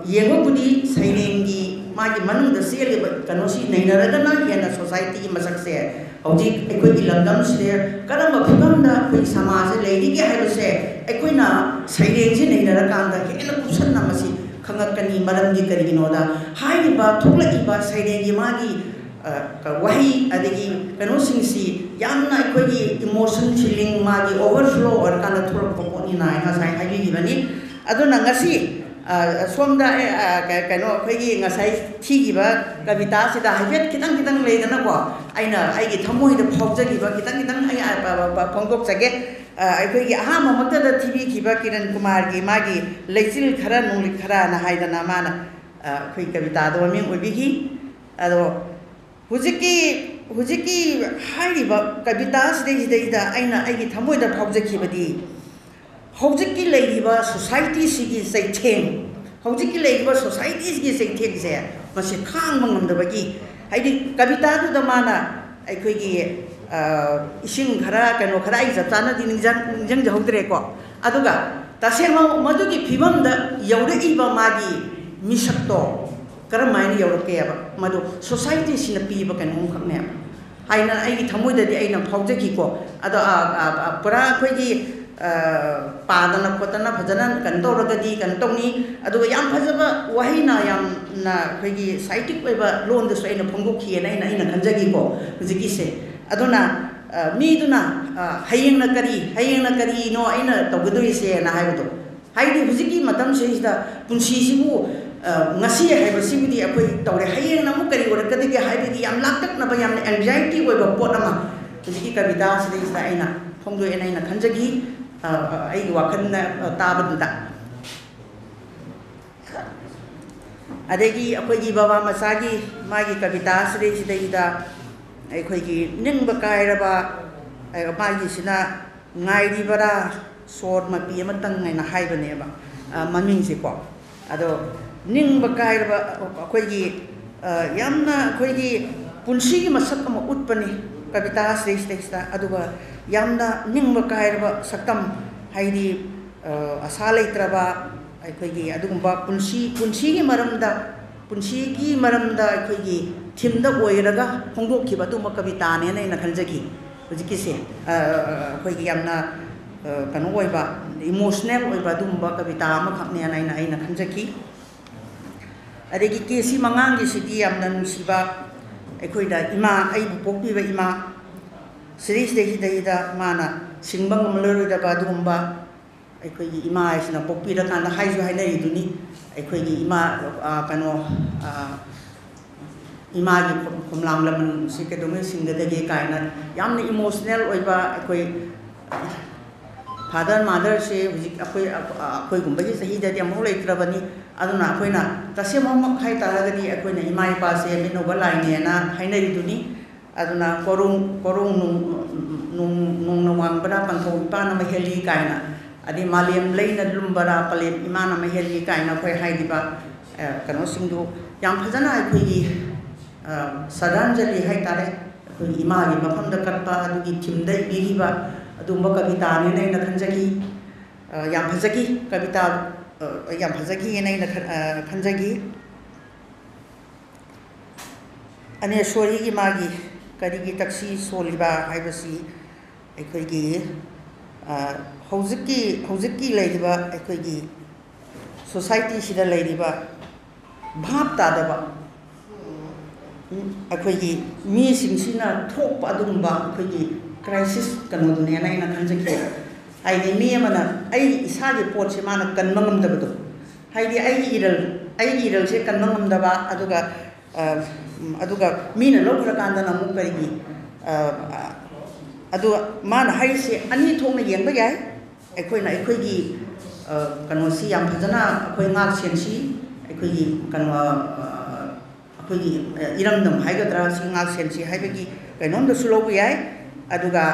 ꯌꯦꯡꯕꯕꯨꯗꯤ ꯁꯩꯔꯦꯡꯒꯤ ꯃꯥꯒꯤ ꯃꯅꯨꯡꯗ ꯆꯦꯜꯂꯤꯕ ꯀꯩꯅꯣꯁꯤ ꯅꯩꯅꯔꯒꯅ ꯍꯦꯟꯅ societyꯒꯤ ꯃꯁꯛꯁꯦ ꯍꯧꯖꯤꯛ ꯑꯩꯈꯣꯏꯒꯤ ꯂꯝꯗꯝꯁꯤꯗ ꯀꯔꯝꯕ ꯐꯤꯕꯝꯗ ꯑꯩꯈꯣꯏꯒꯤ ꯁꯃꯥꯖꯁꯦ ꯂꯩꯔꯤꯒꯦ ꯍꯥꯏꯕꯁꯦ ꯑꯩꯈꯣꯏꯅ ꯁꯩꯔꯦꯡꯁꯤ ꯅꯩꯅꯔꯀꯥꯟꯗ ꯍꯦꯟꯅ ꯀꯨꯞꯁꯟꯅ ꯃꯁꯤ ꯈꯪꯉꯛꯀꯅꯤ꯫ ꯃꯔꯝꯗꯤ ꯀꯔꯤꯒꯤꯅꯣꯗ ꯍꯥꯏꯔꯤꯕ ꯊꯣꯛꯂꯛꯏꯕ ꯁꯩꯔꯦꯡꯒꯤ ꯃꯥꯒꯤ, ꯑ, ꯋꯥꯍꯩ ꯑꯗꯒꯤ ꯀꯩꯅꯣꯁꯤꯡꯁꯤ ꯌꯥꯝꯅ ꯑꯩꯈꯣꯏꯒꯤ emotion feeling, ꯃꯥꯒꯤ overflow ꯑꯣꯏꯔꯀꯥꯟꯗ ꯊꯣꯛꯂꯛꯄ ꯄꯣꯠꯅꯤꯅ ꯑꯩ ꯉꯁꯥꯏ ꯍꯥꯏꯕꯤꯈꯤꯕꯅꯤ꯫ ꯑꯗꯨꯅ ꯉꯁꯤ, ꯑ, ꯁꯣꯝꯗ ꯑꯩ, ꯑ, ꯀ-, ꯀꯩꯅꯣ, ꯑꯩꯈꯣꯏꯒꯤ ꯉꯁꯥꯏ ꯊꯤꯈꯤꯕ ꯀꯕꯤꯇꯥꯁꯤꯗ ꯍꯥꯏꯐꯦꯠ ꯈꯤꯇꯪ ꯈꯤꯇꯪ ꯂꯩꯗꯅꯀꯣ, ꯑꯩꯅ ꯑꯩꯒꯤ ꯊꯃꯣꯏꯗ ꯐꯥꯎꯖꯈꯤꯕ ꯈꯤꯇꯪ ꯈꯤꯇꯪ ꯑꯩ, ꯑ, ꯄ-, ꯄ-, ꯄ-, ꯐꯣꯡꯗꯣꯛꯆꯒꯦ꯫ ꯑ, ꯑꯩꯈꯣꯏꯒꯤ ꯑꯍꯥꯟꯕꯃꯛꯇꯗ ꯊꯤꯕꯤꯈꯤꯕ ꯀꯤꯔꯟ ꯀꯨꯃꯥꯔꯒꯤ ꯃꯥꯒꯤ ꯂꯩꯆꯤꯜ ꯈꯔ ꯅꯣꯡꯂꯤꯛ ꯈꯔꯅ ꯍꯥꯏꯗꯅ ꯃꯥꯅ, ꯑ, ꯑꯩꯈꯣꯏ ꯀꯕꯤꯇꯥꯗꯣ ꯃꯃꯤꯡ ꯑꯣꯏꯕꯤꯈꯤ꯫ ꯑꯗꯣ ꯍꯧꯖꯤꯛꯀꯤ, ꯍꯧꯖꯤꯛꯀꯤ ꯍꯥꯏꯔꯤꯕ ꯀꯕꯤꯇꯥꯁꯤꯗꯩꯁꯤꯗꯩꯗ ꯑꯩꯅ ꯑꯩꯒꯤ ꯊꯃꯣꯏꯗ ꯐꯥꯎꯖꯈꯤꯕꯗꯤ, ꯍꯧꯖꯤꯛꯀꯤ ꯂꯩꯔꯤꯕ ꯁꯣꯁꯥꯏꯇꯤꯁꯤꯒꯤ ꯆꯩꯊꯦꯡ, ꯍꯧꯖꯤꯛꯀꯤ ꯂꯩꯔꯤꯕ ꯁꯣꯁꯥꯏꯇꯤꯁꯤꯒꯤ ꯆꯩꯊꯦꯡꯁꯦ ꯃꯁꯤ ꯈꯥꯡꯕ ꯉꯝꯗꯕꯒꯤ, ꯍꯥꯏꯗꯤ ꯀꯕꯤꯇꯥꯗꯨꯗ ꯃꯥꯅ ꯑꯩꯈꯣꯏꯒꯤ, ꯑ, ꯏꯁꯤꯡ ꯈꯔ, ꯀꯩꯅꯣ ꯈꯔ, ꯑꯩ ꯆꯞ ꯆꯥꯅꯗꯤ ꯅꯤꯡꯁꯤꯡ-, ꯅꯤꯡꯁꯤꯡꯖꯍꯧꯗ꯭ꯔꯦꯀꯣ꯫ ꯑꯗꯨꯒ ꯇꯁꯦꯡꯅ ꯃꯗꯨꯒꯤ ꯐꯤꯕꯝꯗ ꯌꯧꯔꯛꯏꯕ ꯃꯥꯒꯤ ꯃꯤꯁꯛꯇꯣ ꯀꯔꯝ ꯍꯥꯏꯅ ꯌꯧꯔꯛꯀꯦꯕ, ꯃꯗꯨ ꯁꯣꯁꯥꯏꯇꯤꯁꯤꯅ ꯄꯤꯕ ꯀꯩꯅꯣꯝꯈꯛꯅꯦꯕ ꯍꯥꯏꯅ ꯑꯩꯒꯤ ꯊꯃꯣꯏꯗꯗꯤ ꯑꯩꯅ ꯐꯥꯎꯖꯈꯤꯀꯣ꯫ ꯑꯗꯣ, ꯑ, ꯑ, ꯑ, ꯄꯨꯔꯥ ꯑꯩꯈꯣꯏꯒꯤ, ꯑ, ꯄꯥꯗꯅ ꯈꯣꯠꯇꯅ ꯐꯖꯅ ꯀꯩꯅꯣ ꯇꯧꯔꯒꯗꯤ ꯀꯩꯅꯣ ꯇꯧꯅꯤ꯫ ꯑꯗꯨꯒ ꯌꯥꯝ ꯐꯖꯕ ꯋꯥꯍꯩꯅ, ꯌꯥꯝꯅ ꯑꯩꯈꯣꯏꯒꯤ ꯁꯥꯏꯟꯇꯤꯐꯤꯛ ꯑꯣꯏꯕ ꯂꯣꯟꯗꯁꯨ ꯑꯩꯅ ꯐꯣꯡꯗꯣꯛꯈꯤꯑꯅ ꯑꯩꯅ, ꯑꯩꯅ ꯈꯟꯖꯈꯤꯀꯣ ꯍꯧꯖꯤꯛꯀꯤꯁꯦ꯫ ꯑꯗꯨꯅ, ꯑ, ꯃꯤꯗꯨꯅ, ꯑ, "ꯍꯌꯦꯡꯅ ꯀꯔꯤ, ꯍꯌꯦꯡꯅ ꯀꯔꯤꯅꯣ ꯑꯩꯅ ꯇꯧꯒꯗꯣꯔꯤꯁꯦꯅ" ꯍꯥꯏꯕꯗꯣ, ꯍꯥꯏꯗꯤ ꯍꯧꯖꯤꯛꯀꯤ ꯃꯇꯝꯁꯤꯗꯩꯁꯤꯗ ꯄꯨꯟꯁꯤꯁꯤꯕꯨ, ꯑ, ꯉꯁꯤ ꯍꯥꯏꯕꯁꯤꯕꯨꯗꯤ ꯑꯩꯈꯣꯏ ꯇꯧꯔꯦ, ꯍꯌꯦꯡꯅ ꯑꯃꯨꯛ ꯀꯔꯤ ꯑꯣꯏꯔꯛꯀꯗꯒꯦ ꯍꯥꯏꯕꯒꯤ ꯌꯥꯝ ꯂꯥꯡꯇꯛꯅꯕ, ꯌꯥꯝꯅ ꯑꯦꯡꯖꯥꯏꯇꯤ ꯑꯣꯏꯕ ꯄꯣꯠ ꯑꯃ ꯍꯧꯖꯤꯛꯀꯤ ꯀꯕꯤꯇꯥꯁꯤꯗꯩꯁꯤꯗ ꯑꯩꯅ ꯐꯣꯡꯗꯣꯛꯑꯦꯅ ꯑꯩꯅ ꯈꯟꯖꯈꯤ, ꯑ, ꯑ, ꯑꯩꯒꯤ ꯋꯥꯈꯜꯅ, ꯑ, ꯇꯥꯕꯗꯨꯗ꯫ ꯑꯗꯒꯤ ꯑꯩꯈꯣꯏꯒꯤ ꯕꯕꯥ ꯃꯆꯥꯒꯤ ꯃꯥꯒꯤ ꯀꯕꯤꯇꯥꯁꯤꯗꯩꯁꯤꯗꯩꯗ ꯑꯩꯈꯣꯏꯒꯤ ꯅꯤꯡꯕ ꯀꯥꯏꯔꯕ, ꯑ, ꯃꯥꯒꯤꯁꯤꯅ "ꯉꯥꯏꯔꯤꯕꯔꯥ ꯁꯣꯔ ꯃꯄꯤ ꯑꯃꯇꯪ" ꯍꯥꯏꯅ ꯍꯥꯏꯕꯅꯦꯕ, ꯑ, ꯃꯃꯤꯡꯁꯦꯀꯣ꯫ ꯑꯗꯣ ꯅꯤꯡꯕ ꯀꯥꯏꯔꯕ ꯑꯩꯈꯣꯏꯒꯤ, ꯑ, ꯌꯥꯝꯅ ꯑꯩꯈꯣꯏꯒꯤ ꯄꯨꯟꯁꯤꯒꯤ ꯃꯁꯛ ꯑꯃ ꯎꯠꯄꯅꯤ ꯀꯕꯤꯇꯥ ꯁꯤꯗꯩꯁꯤꯗꯩꯁꯤꯗ꯫ ꯑꯗꯨꯒ ꯌꯥꯝꯅ ꯅꯤꯡꯕ ꯀꯥꯏꯔꯕ ꯁꯛꯇꯝ, ꯍꯥꯏꯗꯤ, ꯑ, ꯑꯁꯥ ꯂꯩꯇ꯭ꯔꯕ ꯑꯩꯈꯣꯏꯒꯤ ꯑꯗꯨꯒꯨꯝꯕ ꯄꯨꯟꯁꯤ, ꯄꯨꯟꯁꯤꯒꯤ ꯃꯔꯝꯗ, ꯄꯨꯟꯁꯤꯒꯤ ꯃꯔꯝꯗ ꯑꯩꯈꯣꯏꯒꯤ ꯊꯤꯝꯗ ꯑꯣꯏꯔꯒ ꯐꯣꯡꯗꯣꯛꯈꯤꯕ ꯑꯗꯨꯒꯨꯝꯕ ꯀꯕꯤꯇꯥꯅꯦꯅ ꯑꯩꯅ ꯈꯟꯖꯈꯤ꯫ ꯍꯧꯖꯤꯛꯀꯤꯁꯦ, ꯑ, ꯑꯩꯈꯣꯏꯒꯤ ꯌꯥꯝꯅ, ꯑ, ꯀꯩꯅꯣ ꯑꯣꯏꯕ, ꯏꯃꯣꯁꯅꯦꯜ ꯑꯣꯏꯕ ꯑꯗꯨꯒꯨꯝꯕ ꯀꯕꯤꯇꯥ ꯑꯃꯈꯛꯅꯦꯅ ꯑꯩꯅ, ꯑꯩꯅ ꯈꯟꯖꯈꯤ꯫ ꯑꯗꯒꯤ ꯀꯦ ꯁꯤ ꯃꯉꯥꯡꯒꯤꯁꯤꯗꯤ ꯌꯥꯝꯅ ꯅꯨꯡꯁꯤꯕ, ꯑꯩꯈꯣꯏꯗ ꯏꯃꯥ, ꯑꯩꯕꯨ ꯄꯣꯛꯄꯤꯕ ꯏꯃꯥ, ꯁꯤꯗꯩꯁꯤꯗꯩꯁꯤꯗꯩꯗ ꯃꯥꯅ ꯁꯤꯡꯕ ꯉꯝꯂꯔꯣꯏꯗꯕ ꯑꯗꯨꯒꯨꯝꯕ ꯑꯩꯈꯣꯏꯒꯤ ꯏꯃꯥ ꯍꯥꯏꯁꯤꯅ ꯄꯣꯛꯄꯤꯔꯀꯥꯟꯗ ꯍꯥꯏꯁꯨ ꯍꯥꯏꯅꯔꯤꯗꯨꯅꯤ, ꯑꯩꯈꯣꯏꯒꯤ ꯏꯃꯥ, ꯑ, ꯀꯩꯅꯣ, ꯑ, "ꯏꯃꯥꯒꯤ ꯈꯣꯝ-, ꯈꯣꯝꯂꯥꯡ ꯂꯃꯟꯁꯤ ꯀꯩꯗꯧꯉꯩ ꯁꯤꯡꯒꯗꯒꯦ?" ꯀꯥꯏꯅ ꯌꯥꯝꯅ ꯏꯃꯣꯁꯅꯦꯜ ꯑꯣꯏꯕ, ꯑꯩꯈꯣꯏ ꯐꯥꯗꯔ ꯃꯥꯗꯔꯁꯦ ꯍꯧꯖꯤꯛ ꯑꯩꯈꯣꯏ, ꯑꯩꯈꯣꯏꯒꯨꯝꯕꯒꯤ ꯆꯍꯤꯗꯗꯤ ꯑꯃꯨꯛ ꯂꯩꯇ꯭ꯔꯕꯅꯤ꯫ ꯑꯗꯨꯅ ꯑꯩꯈꯣꯏꯅ ꯇꯁꯦꯡꯕꯃꯛ ꯍꯥꯏ ꯇꯥꯔꯒꯗꯤ ꯑꯩꯈꯣꯏꯅ ꯏꯃꯥ ꯏꯄꯥꯁꯦ ꯃꯤꯠꯅꯧꯕ ꯂꯥꯏꯅꯦꯅ ꯍꯥꯏꯅꯔꯤꯗꯨꯅꯤ꯫ ꯑꯗꯨꯅ "ꯀꯣꯔꯣꯡ, ꯀꯣꯔꯣꯡ ꯅꯣꯡ-, ꯅꯣꯡ-, ꯅꯣꯡꯅ ꯋꯥꯡꯕ꯭ꯔꯥ, ꯄꯟꯊꯧ ꯏꯄꯥꯅ ꯃꯍꯦꯜꯂꯤ" ꯀꯥꯏꯅ, ꯑꯗꯩ "ꯃꯥꯂꯦꯝ ꯂꯩꯅ ꯂꯨꯝꯕꯔꯥ, ꯄꯂꯦꯝ ꯏꯃꯥꯅ ꯃꯍꯦꯜꯂꯤ" ꯀꯥꯏꯅ ꯑꯩꯈꯣꯏ ꯍꯥꯏꯔꯤꯕ, ꯑ, ꯀꯩꯅꯣꯁꯤꯡꯗꯨ ꯌꯥꯝ ꯐꯖꯅ ꯑꯩꯈꯣꯏꯒꯤ, ꯑ, ꯁ꯭ꯔꯗꯥꯟꯖꯂꯤ ꯍꯥꯏ ꯇꯥꯔꯦ, ꯑꯩꯈꯣꯏꯒꯤ ꯏꯃꯥꯒꯤ ꯃꯐꯝꯗ ꯀꯠꯄ ꯑꯗꯨꯒꯤ ꯊꯤꯝꯗ ꯏꯕꯤꯔꯤꯕ ꯑꯗꯨꯒꯨꯝꯕ ꯀꯕꯤꯇꯥꯅꯦꯅ ꯑꯩꯅ ꯈꯟꯖꯈꯤ꯫ ꯑ, ꯌꯥꯝ ꯐꯖꯈꯤ ꯀꯕꯤꯇꯥ, ꯑ, ꯌꯥꯝ ꯐꯖꯈꯤꯑꯅ ꯑꯩꯅ ꯈꯟ-, ꯑ, ꯈꯟꯖꯈꯤ꯫ ꯑꯅꯦꯁꯣꯔꯤꯒꯤ ꯃꯥꯒꯤ "ꯀꯔꯤꯒꯤ ꯇꯛꯁꯤ ꯁꯣꯜꯂꯤꯕ" ꯍꯥꯏꯕꯁꯤ ꯑꯩꯈꯣꯏꯒꯤ, ꯑ, ꯍꯧꯖꯤꯛꯀꯤ, ꯍꯧꯖꯤꯛꯀꯤ ꯂꯩꯔꯤꯕ ꯑꯩꯈꯣꯏꯒꯤ ꯁꯣꯁꯥꯏꯇꯤꯁꯤꯗ ꯂꯩꯔꯤꯕ ꯚꯥꯞ ꯇꯥꯗꯕ, ꯎꯝ, ꯑꯩꯈꯣꯏꯒꯤ ꯃꯤꯁꯤꯡꯁꯤꯅ ꯊꯣꯛꯄ ꯑꯗꯨꯒꯨꯝꯕ ꯑꯩꯈꯣꯏꯒꯤ ꯀ꯭ꯔꯥꯏꯁꯤꯁ ꯀꯩꯅꯣꯗꯨꯅꯦꯅ ꯑꯩꯅ ꯈꯟꯖꯈꯤ꯫ ꯍꯥꯏꯗꯤ ꯃꯤ ꯑꯃꯅ ꯑꯩ ꯏꯁꯥꯒꯤ ꯄꯣꯠꯁꯦ ꯃꯥꯅ ꯀꯟꯕ ꯉꯝꯗꯕꯗꯣ, ꯍꯥꯏꯗꯤ ꯑꯩꯒꯤ ꯏꯔꯜ, ꯑꯩꯒꯤ ꯏꯔꯜꯁꯦ ꯀꯟꯕ ꯉꯝꯗꯕ, ꯑꯗꯨꯒ, ꯑ, ꯎꯝ, ꯑꯗꯨꯒ ꯃꯤꯅ ꯂꯧꯈ꯭ꯔꯀꯥꯟꯗꯅ ꯑꯃꯨꯛ ꯀꯔꯤꯒꯤ, ꯑ, ꯑꯗꯨ ꯃꯥꯅ ꯍꯥꯏꯔꯤꯁꯦ ꯑꯅꯤ ꯊꯣꯛꯅ ꯌꯦꯡꯕ ꯌꯥꯏ꯫ ꯑꯩꯈꯣꯏꯅ ꯑꯩꯈꯣꯏꯒꯤ, ꯑ, ꯀꯩꯅꯣꯁꯤ ꯌꯥꯝ ꯐꯖꯅ ꯑꯩꯈꯣꯏ ꯉꯥꯛ ꯁꯦꯟꯁꯤ, ꯑꯩꯈꯣꯏꯒꯤ ꯀꯩꯅꯣ, ꯑ, ꯑꯩꯈꯣꯏꯒꯤ, ꯑ, ꯏꯔꯝꯗꯝ ꯍꯥꯏꯒꯗ꯭ꯔꯥ, ꯁꯤ ꯉꯥꯛ ꯁꯦꯟꯁꯤ ꯍꯥꯏꯕꯒꯤ ꯀꯩꯅꯣꯝꯗꯁꯨ ꯂꯧꯕ ꯌꯥꯏ꯫ ꯑꯗꯨꯒ,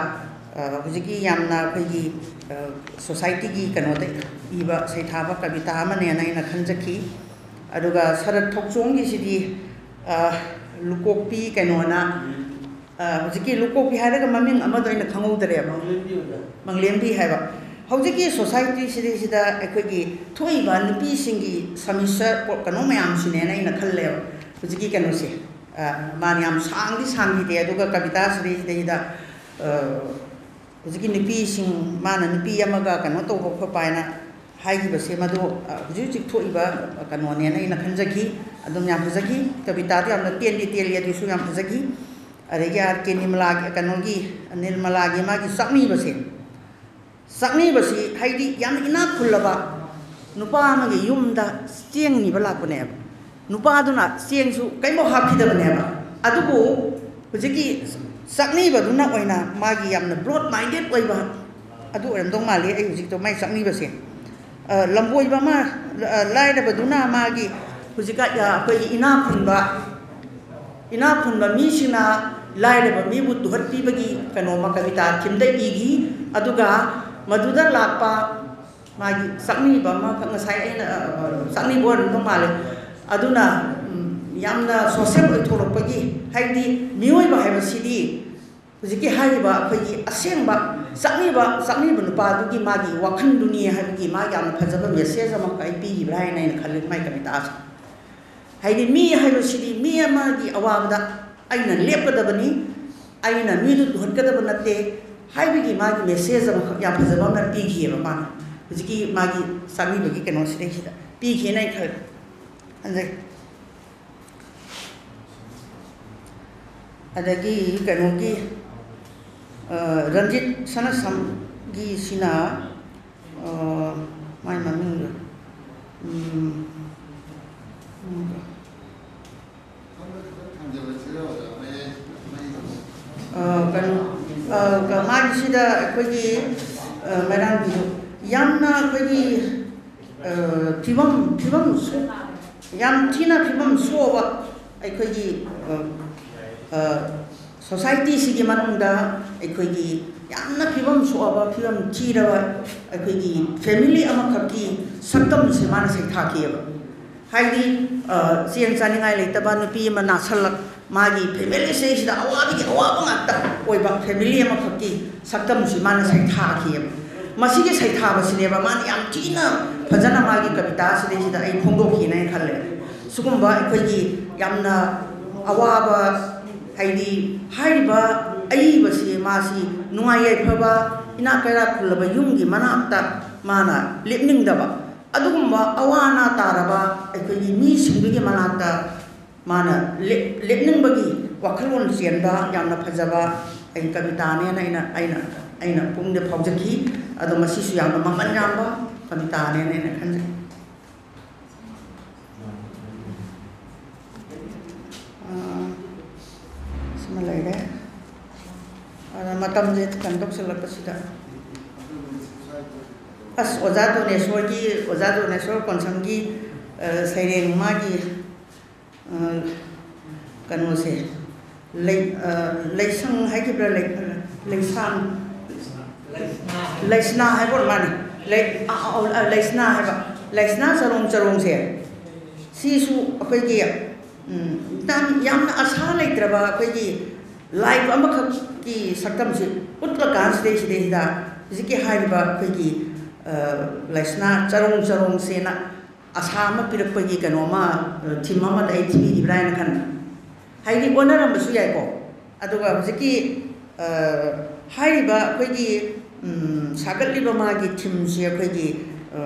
ꯑ, ꯍꯧꯖꯤꯛꯀꯤ ꯌꯥꯝꯅ ꯑꯩꯈꯣꯏꯒꯤ, ꯑ, ꯁꯣꯁꯥꯏꯇꯤꯒꯤ ꯀꯩꯅꯣꯗ ꯏꯕ ꯁꯩꯊꯥꯕ ꯀꯕꯤꯇꯥ ꯑꯃꯅꯦꯅ ꯑꯩꯅ ꯈꯟꯖꯈꯤ꯫ ꯑꯗꯨꯒ ꯁꯔꯠ ꯊꯧꯆꯣꯡꯒꯤꯁꯤꯗꯤ, ꯑ, ꯂꯨꯀꯣꯛꯄꯤ ꯀꯩꯅꯣꯅ, ꯑ, ꯍꯧꯖꯤꯛꯀꯤ ꯂꯨꯀꯣꯛꯄꯤ ꯍꯥꯏꯔꯒ ꯃꯃꯤꯡ ꯑꯃꯗꯣ ꯑꯩꯅ ꯈꯪꯍꯧꯗꯔꯦꯕ꯫ ꯃꯪꯂꯦꯝꯕꯤ ꯑꯣꯏꯕ꯫ ꯃꯪꯂꯦꯝꯕꯤ ꯍꯥꯏꯕ꯫ ꯍꯧꯖꯤꯛꯀꯤ ꯁꯣꯁꯥꯏꯇꯤꯁꯤꯗꯩꯁꯤꯗ ꯑꯩꯈꯣꯏꯒꯤ ꯊꯣꯛꯏꯕ ꯅꯨꯄꯤꯁꯤꯡꯒꯤ ꯁꯃꯁ꯭ꯌꯥ ꯀꯣ-, ꯀꯩꯅꯣ ꯃꯌꯥꯝꯁꯤꯅꯦꯅ ꯑꯩꯅ ꯈꯜꯂꯦꯕ꯫ ꯍꯧꯖꯤꯛꯀꯤ ꯀꯩꯅꯣꯁꯦ, ꯑ, ꯃꯥꯅ ꯌꯥꯝ ꯁꯥꯡꯗꯤ ꯁꯥꯡꯈꯤꯗꯦ, ꯑꯗꯨꯒ ꯀꯕꯤꯇꯥ ꯁꯤꯗꯩꯁꯤꯗꯩꯗ, ꯑ, ꯍꯧꯖꯤꯛꯀꯤ ꯅꯨꯄꯤꯁꯤꯡ, ꯃꯥꯅ ꯅꯨꯄꯤ ꯑꯃꯒ ꯀꯩꯅꯣ ꯇꯧꯕ ꯈꯣꯠꯄ ꯍꯥꯏꯅ ꯍꯥꯏꯈꯤꯕꯁꯦ, ꯃꯗꯨ, ꯑ, ꯍꯧꯖꯤꯛ ꯍꯧꯖꯤꯛ ꯊꯣꯛꯏꯕ ꯀꯩꯅꯣꯅꯦꯅ ꯑꯩꯅ ꯈꯟꯖꯈꯤ꯫ ꯑꯗꯨꯝ ꯌꯥꯝ ꯐꯖꯈꯤ꯫ ꯀꯕꯤꯇꯥꯗꯣ ꯌꯥꯝꯅ ꯇꯦꯟꯗꯤ ꯇꯦꯜꯂꯤ, ꯑꯗꯨꯁꯨ ꯌꯥꯝ ꯐꯖꯈꯤ꯫ ꯑꯗꯒꯤ ꯑꯥꯔ ꯀꯦ ꯅꯤꯔꯃꯂꯥꯒꯤ, ꯀꯩꯅꯣꯒꯤ, ꯅꯤꯔꯃꯂꯥꯒꯤ ꯃꯥꯒꯤ ꯆꯥꯛꯅꯤꯕꯁꯦ, ꯆꯥꯛꯅꯤꯕꯁꯤ ꯍꯥꯏꯗꯤ ꯌꯥꯝꯅ ꯏꯅꯥꯛ ꯈꯨꯜꯂꯕ ꯅꯨꯄꯥ ꯑꯃꯒꯤ ꯌꯨꯝꯗ ꯆꯦꯡ ꯅꯤꯕ ꯂꯥꯛꯄꯅꯦꯕ꯫ ꯅꯨꯄꯥꯗꯨꯅ ꯆꯦꯡꯁꯨ ꯀꯩꯝꯐꯥꯎ ꯍꯥꯞꯈꯤꯗꯕꯅꯦꯕ꯫ ꯑꯗꯨꯕꯨ ꯍꯧꯖꯤꯛꯀꯤ ꯆꯥꯛꯅꯤꯕꯗꯨꯅ ꯑꯣꯏꯅ ꯃꯥꯒꯤ ꯌꯥꯝꯅ broad minded ꯑꯣꯏꯕ ꯑꯗꯨ ꯑꯣꯏꯔꯝꯗꯧ ꯃꯥꯜꯂꯤ꯫ ꯑꯩ ꯍꯧꯖꯤꯛꯇꯣ ꯃꯥꯏ ꯆꯥꯛꯅꯤꯕꯁꯦ, ꯑ, ꯂꯝꯕꯣꯏꯕ ꯑꯃ, ꯑ, ꯂꯥꯏꯔꯕꯗꯨꯅ ꯃꯥꯒꯤ ꯍꯧꯖꯤꯛꯀ, ꯑ, ꯑꯩꯈꯣꯏꯒꯤ ꯏꯅꯥꯛ ꯈꯨꯟꯕ, ꯏꯅꯥꯛ ꯈꯨꯟꯕ ꯃꯤꯁꯤꯡꯅ ꯂꯥꯏꯔꯕ ꯃꯤꯕꯨ ꯇꯨꯍꯠꯄꯤꯕꯒꯤ ꯀꯩꯅꯣꯃ ꯀꯕꯤꯇꯥ ꯊꯤꯝꯗ ꯏꯈꯤ꯫ ꯑꯗꯨꯒ ꯃꯗꯨꯗ ꯂꯥꯛꯄ ꯃꯥꯒꯤ ꯆꯥꯛꯅꯤꯕ ꯑꯃꯈꯛ, ꯉꯁꯥꯏ ꯑꯩꯅ, ꯑ, ꯑ, ꯆꯥꯛꯅꯤꯕ ꯑꯣꯏꯔꯝꯗꯧ ꯃꯥꯜꯂꯦ꯫ ꯑꯗꯨꯅ, ꯎꯝ, ꯌꯥꯝꯅ social ꯑꯣꯏꯊꯣꯔꯛꯄꯒꯤ, ꯍꯥꯏꯗꯤ ꯃꯤꯑꯣꯏꯕ ꯍꯥꯏꯕꯁꯤꯗꯤ ꯍꯧꯖꯤꯛꯀꯤ ꯍꯥꯏꯔꯤꯕ ꯑꯩꯈꯣꯏꯒꯤ ꯑꯁꯦꯡꯕ ꯆꯥꯛꯅꯤꯕ, ꯆꯥꯛꯅꯤꯕ ꯅꯨꯄꯥꯗꯨꯒꯤ ꯃꯥꯒꯤ ꯋꯥꯈꯜꯗꯨꯅꯤ ꯍꯥꯏꯕꯒꯤ ꯃꯥꯒꯤ ꯌꯥꯝꯅ ꯐꯖꯕ message ꯑꯃꯈꯛ ꯑꯩ ꯄꯤꯈꯤꯕ꯭ꯔꯥ ꯍꯥꯏꯅ ꯑꯩꯅ ꯈꯜꯂꯤ ꯃꯥꯏ ꯀꯕꯤꯇꯥꯁꯦ꯫ ꯍꯥꯏꯗꯤ ꯃꯤ ꯍꯥꯏꯕꯁꯤꯗꯤ ꯃꯤ ꯑꯃꯒꯤ ꯑꯋꯥꯕꯗ ꯑꯩꯅ ꯂꯦꯞꯀꯗꯕꯅꯤ, ꯑꯩꯅ ꯃꯤꯗꯨ ꯇꯨꯍꯠꯀꯗꯕ ꯅꯠꯇꯦ ꯍꯥꯏꯕꯒꯤ ꯃꯥꯒꯤ message ꯑꯃꯈꯛ ꯌꯥꯝ ꯐꯖꯕ ꯑꯃ ꯄꯤꯈꯤꯑꯕ ꯃꯥꯅ꯫ ꯍꯧꯖꯤꯛꯀꯤ ꯃꯥꯒꯤ ꯆꯥꯛꯅꯤꯕꯒꯤ ꯀꯩꯅꯣꯁꯤꯗꯩꯁꯤꯗ ꯄꯤꯈꯤꯅ ꯑꯩ ꯈꯜꯂꯤ, ꯈꯟꯖꯩ꯫ ꯑꯗꯒꯤ ꯀꯩꯅꯣꯒꯤ, ꯑ, ꯔꯟꯖꯤꯠ ꯁꯅꯥꯁꯝꯒꯤꯁꯤꯅ, ꯑ, ꯃꯥꯏ ꯃꯃꯤꯡꯗꯣ, ꯎꯝ, ꯎꯝ, ꯑ, ꯀꯩꯅꯣ, ꯑ, ꯀ-, ꯃꯥꯒꯤꯁꯤꯗ ꯑꯩꯈꯣꯏꯒꯤ, ꯑ, ꯃꯩꯔꯥꯟꯕꯤꯗꯣ ꯌꯥꯝꯅ ꯑꯩꯈꯣꯏꯒꯤ, ꯑ, ꯐꯤꯕꯝ, ꯐꯤꯕꯝ ꯁꯣ-, ꯌꯥꯝ ꯊꯤꯅ ꯐꯤꯕꯝ ꯁꯣꯛꯑꯕ ꯑꯩꯈꯣꯏꯒꯤ, ꯑ, ꯑ, societyꯁꯤꯒꯤ ꯃꯅꯨꯡꯗ ꯑꯩꯈꯣꯏꯒꯤ ꯌꯥꯝꯅ ꯐꯤꯕꯝ ꯁꯣꯛꯑꯕ, ꯐꯤꯕꯝ ꯊꯤꯔꯕ ꯑꯩꯈꯣꯏꯒꯤ family ꯑꯃꯈꯛꯀꯤ ꯁꯛꯇꯝꯁꯦ ꯃꯥꯅ ꯁꯩꯊꯥꯈꯤꯑꯕ꯫ ꯍꯥꯏꯗꯤ, ꯑ, ꯆꯦꯡ ꯆꯥꯅꯤꯡꯉꯥꯏ ꯂꯩꯇꯕ ꯅꯨꯄꯤ ꯑꯃ ꯅꯥꯁꯜꯂꯛ, ꯃꯥꯒꯤ familyꯁꯤꯗꯩꯁꯤꯗ ꯑꯋꯥꯕꯒꯤ ꯑꯋꯥꯕ ꯉꯥꯛꯇ ꯑꯣꯏꯕ family ꯑꯃꯈꯛꯀꯤ ꯁꯛꯇꯝꯁꯤ ꯃꯥꯅ ꯁꯩꯊꯥꯈꯤꯑꯕ꯫ ꯃꯁꯤꯒꯤ ꯁꯩꯊꯥꯕꯁꯤꯅꯦꯕ ꯃꯥꯅ ꯌꯥꯝ ꯊꯤꯅ ꯐꯖꯅ ꯃꯥꯒꯤ ꯀꯕꯤꯇꯥꯁꯤꯗꯩꯁꯤꯗ ꯑꯩ ꯐꯣꯡꯗꯣꯛꯈꯤꯅ ꯑꯩꯅ ꯈꯜꯂꯦ꯫ ꯁꯤꯒꯨꯝꯕ ꯑꯩꯈꯣꯏꯒꯤ ꯌꯥꯝꯅ ꯑꯋꯥꯕ, ꯍꯥꯏꯗꯤ ꯍꯥꯏꯔꯤꯕ ꯑꯏꯕꯁꯤ ꯃꯥꯁꯤ ꯅꯨꯡꯉꯥꯏ ꯌꯥꯏꯐꯕ, ꯏꯅꯥꯛ ꯀꯩꯔꯥꯛ ꯈꯨꯜꯂꯕ ꯌꯨꯝꯒꯤ ꯃꯅꯥꯛꯇ ꯃꯥꯅ ꯂꯦꯞꯅꯤꯡꯗꯕ, ꯑꯗꯨꯒꯨꯝꯕ ꯑꯋꯥ ꯑꯅꯥ ꯇꯥꯔꯕ ꯑꯩꯈꯣꯏꯒꯤ ꯃꯤꯁꯤꯡꯗꯨꯒꯤ ꯃꯅꯥꯛꯇ ꯃꯥꯅ ꯂꯦꯞ-, ꯂꯦꯞꯅꯤꯡꯕꯒꯤ ꯋꯥꯈꯜꯂꯣꯟ ꯆꯦꯟꯕ ꯌꯥꯝꯅ ꯐꯖꯕ ꯑꯩ ꯀꯕꯤꯇꯥꯅꯦꯅ ꯑꯩꯅ, ꯑꯩꯅ ꯑꯩꯅ ꯄꯨꯛꯅꯤꯡꯗ ꯐꯥꯎꯖꯈꯤ꯫ ꯑꯗꯣ ꯃꯁꯤꯁꯨ ꯌꯥꯝꯅ ꯃꯃꯜ ꯌꯥꯝꯕ ꯀꯕꯤꯇꯥꯅꯦꯅ ꯑꯩꯅ ꯈꯟꯖꯩ꯫ ꯑꯥ, ꯁꯤꯃ ꯂꯩꯔꯦ꯫ ꯑꯗ ꯃꯇꯝꯁꯦ ꯀꯩꯅꯣ ꯇꯧꯁꯜꯂꯛꯄꯁꯤꯗ, ꯑꯁ, ꯑꯣꯖꯥ ꯗꯣꯅꯦꯁꯣꯔꯒꯤ, ꯑꯣꯖꯥ ꯗꯣꯅꯦꯁꯣꯔ ꯀꯣꯟꯁꯝꯒꯤ, ꯑ, ꯁꯩꯔꯦꯡ ꯃꯥꯒꯤ, ꯑ, ꯀꯩꯅꯣꯁꯦ, ꯂꯩ-, ꯑ, ꯂꯩꯁꯪ ꯍꯥꯏꯈꯤꯕ꯭ꯔꯥ, ꯂꯩ-, ꯂꯩꯁꯥꯡ-, ꯂꯩꯁꯅꯥ ꯍꯥꯏꯕ ꯑꯣꯏꯔ ꯃꯥꯜꯂꯦ꯫ ꯂꯩ-, ꯑ, ꯑ, ꯑ, ꯂꯩꯁꯅꯥ ꯍꯥꯏꯕ, ꯂꯩꯁꯅꯥ ꯆꯔꯣꯡ ꯆꯔꯣꯡꯁꯦ, ꯁꯤꯁꯨ ꯑꯩꯈꯣꯏꯒꯤ, ꯎꯝ, ꯌꯥꯝ, ꯌꯥꯝꯅ ꯑꯁꯥ ꯂꯩꯇ꯭ꯔꯕ ꯑꯩꯈꯣꯏꯒꯤ life ꯑꯃꯈꯛꯀꯤ ꯁꯛꯇꯝꯁꯤ ꯎꯠꯂꯀꯥꯟꯁꯤꯗꯩꯁꯤꯗꯩꯁꯤꯗ ꯍꯧꯖꯤꯛꯀꯤ ꯍꯥꯏꯔꯤꯕ ꯑꯩꯈꯣꯏꯒꯤ, ꯑ, ꯂꯩꯁꯅꯥ ꯆꯔꯣꯡ ꯆꯔꯣꯡꯁꯦꯅ ꯑꯁꯥ ꯑꯃ ꯄꯤꯔꯛꯄꯒꯤ ꯀꯩꯅꯣ ꯑꯃ, ꯑ, theme ꯑꯃꯗ ꯑꯩ ꯊꯤꯕꯤꯈꯤꯕ꯭ꯔꯥ ꯍꯥꯏꯅ ꯈꯟꯕ꯫ ꯍꯥꯏꯗꯤ ꯑꯣꯟꯅꯔꯝꯕꯁꯨ ꯌꯥꯏꯀꯣ꯫ ꯑꯗꯨꯒ ꯍꯧꯖꯤꯛꯀꯤ, ꯑ, ꯍꯥꯏꯔꯤꯕ ꯑꯩꯈꯣꯏꯒꯤ, ꯎꯝ, ꯁꯥꯒꯠꯂꯤꯕ ꯃꯥꯒꯤ themeꯁꯦ ꯑꯩꯈꯣꯏꯒꯤ, ꯑ,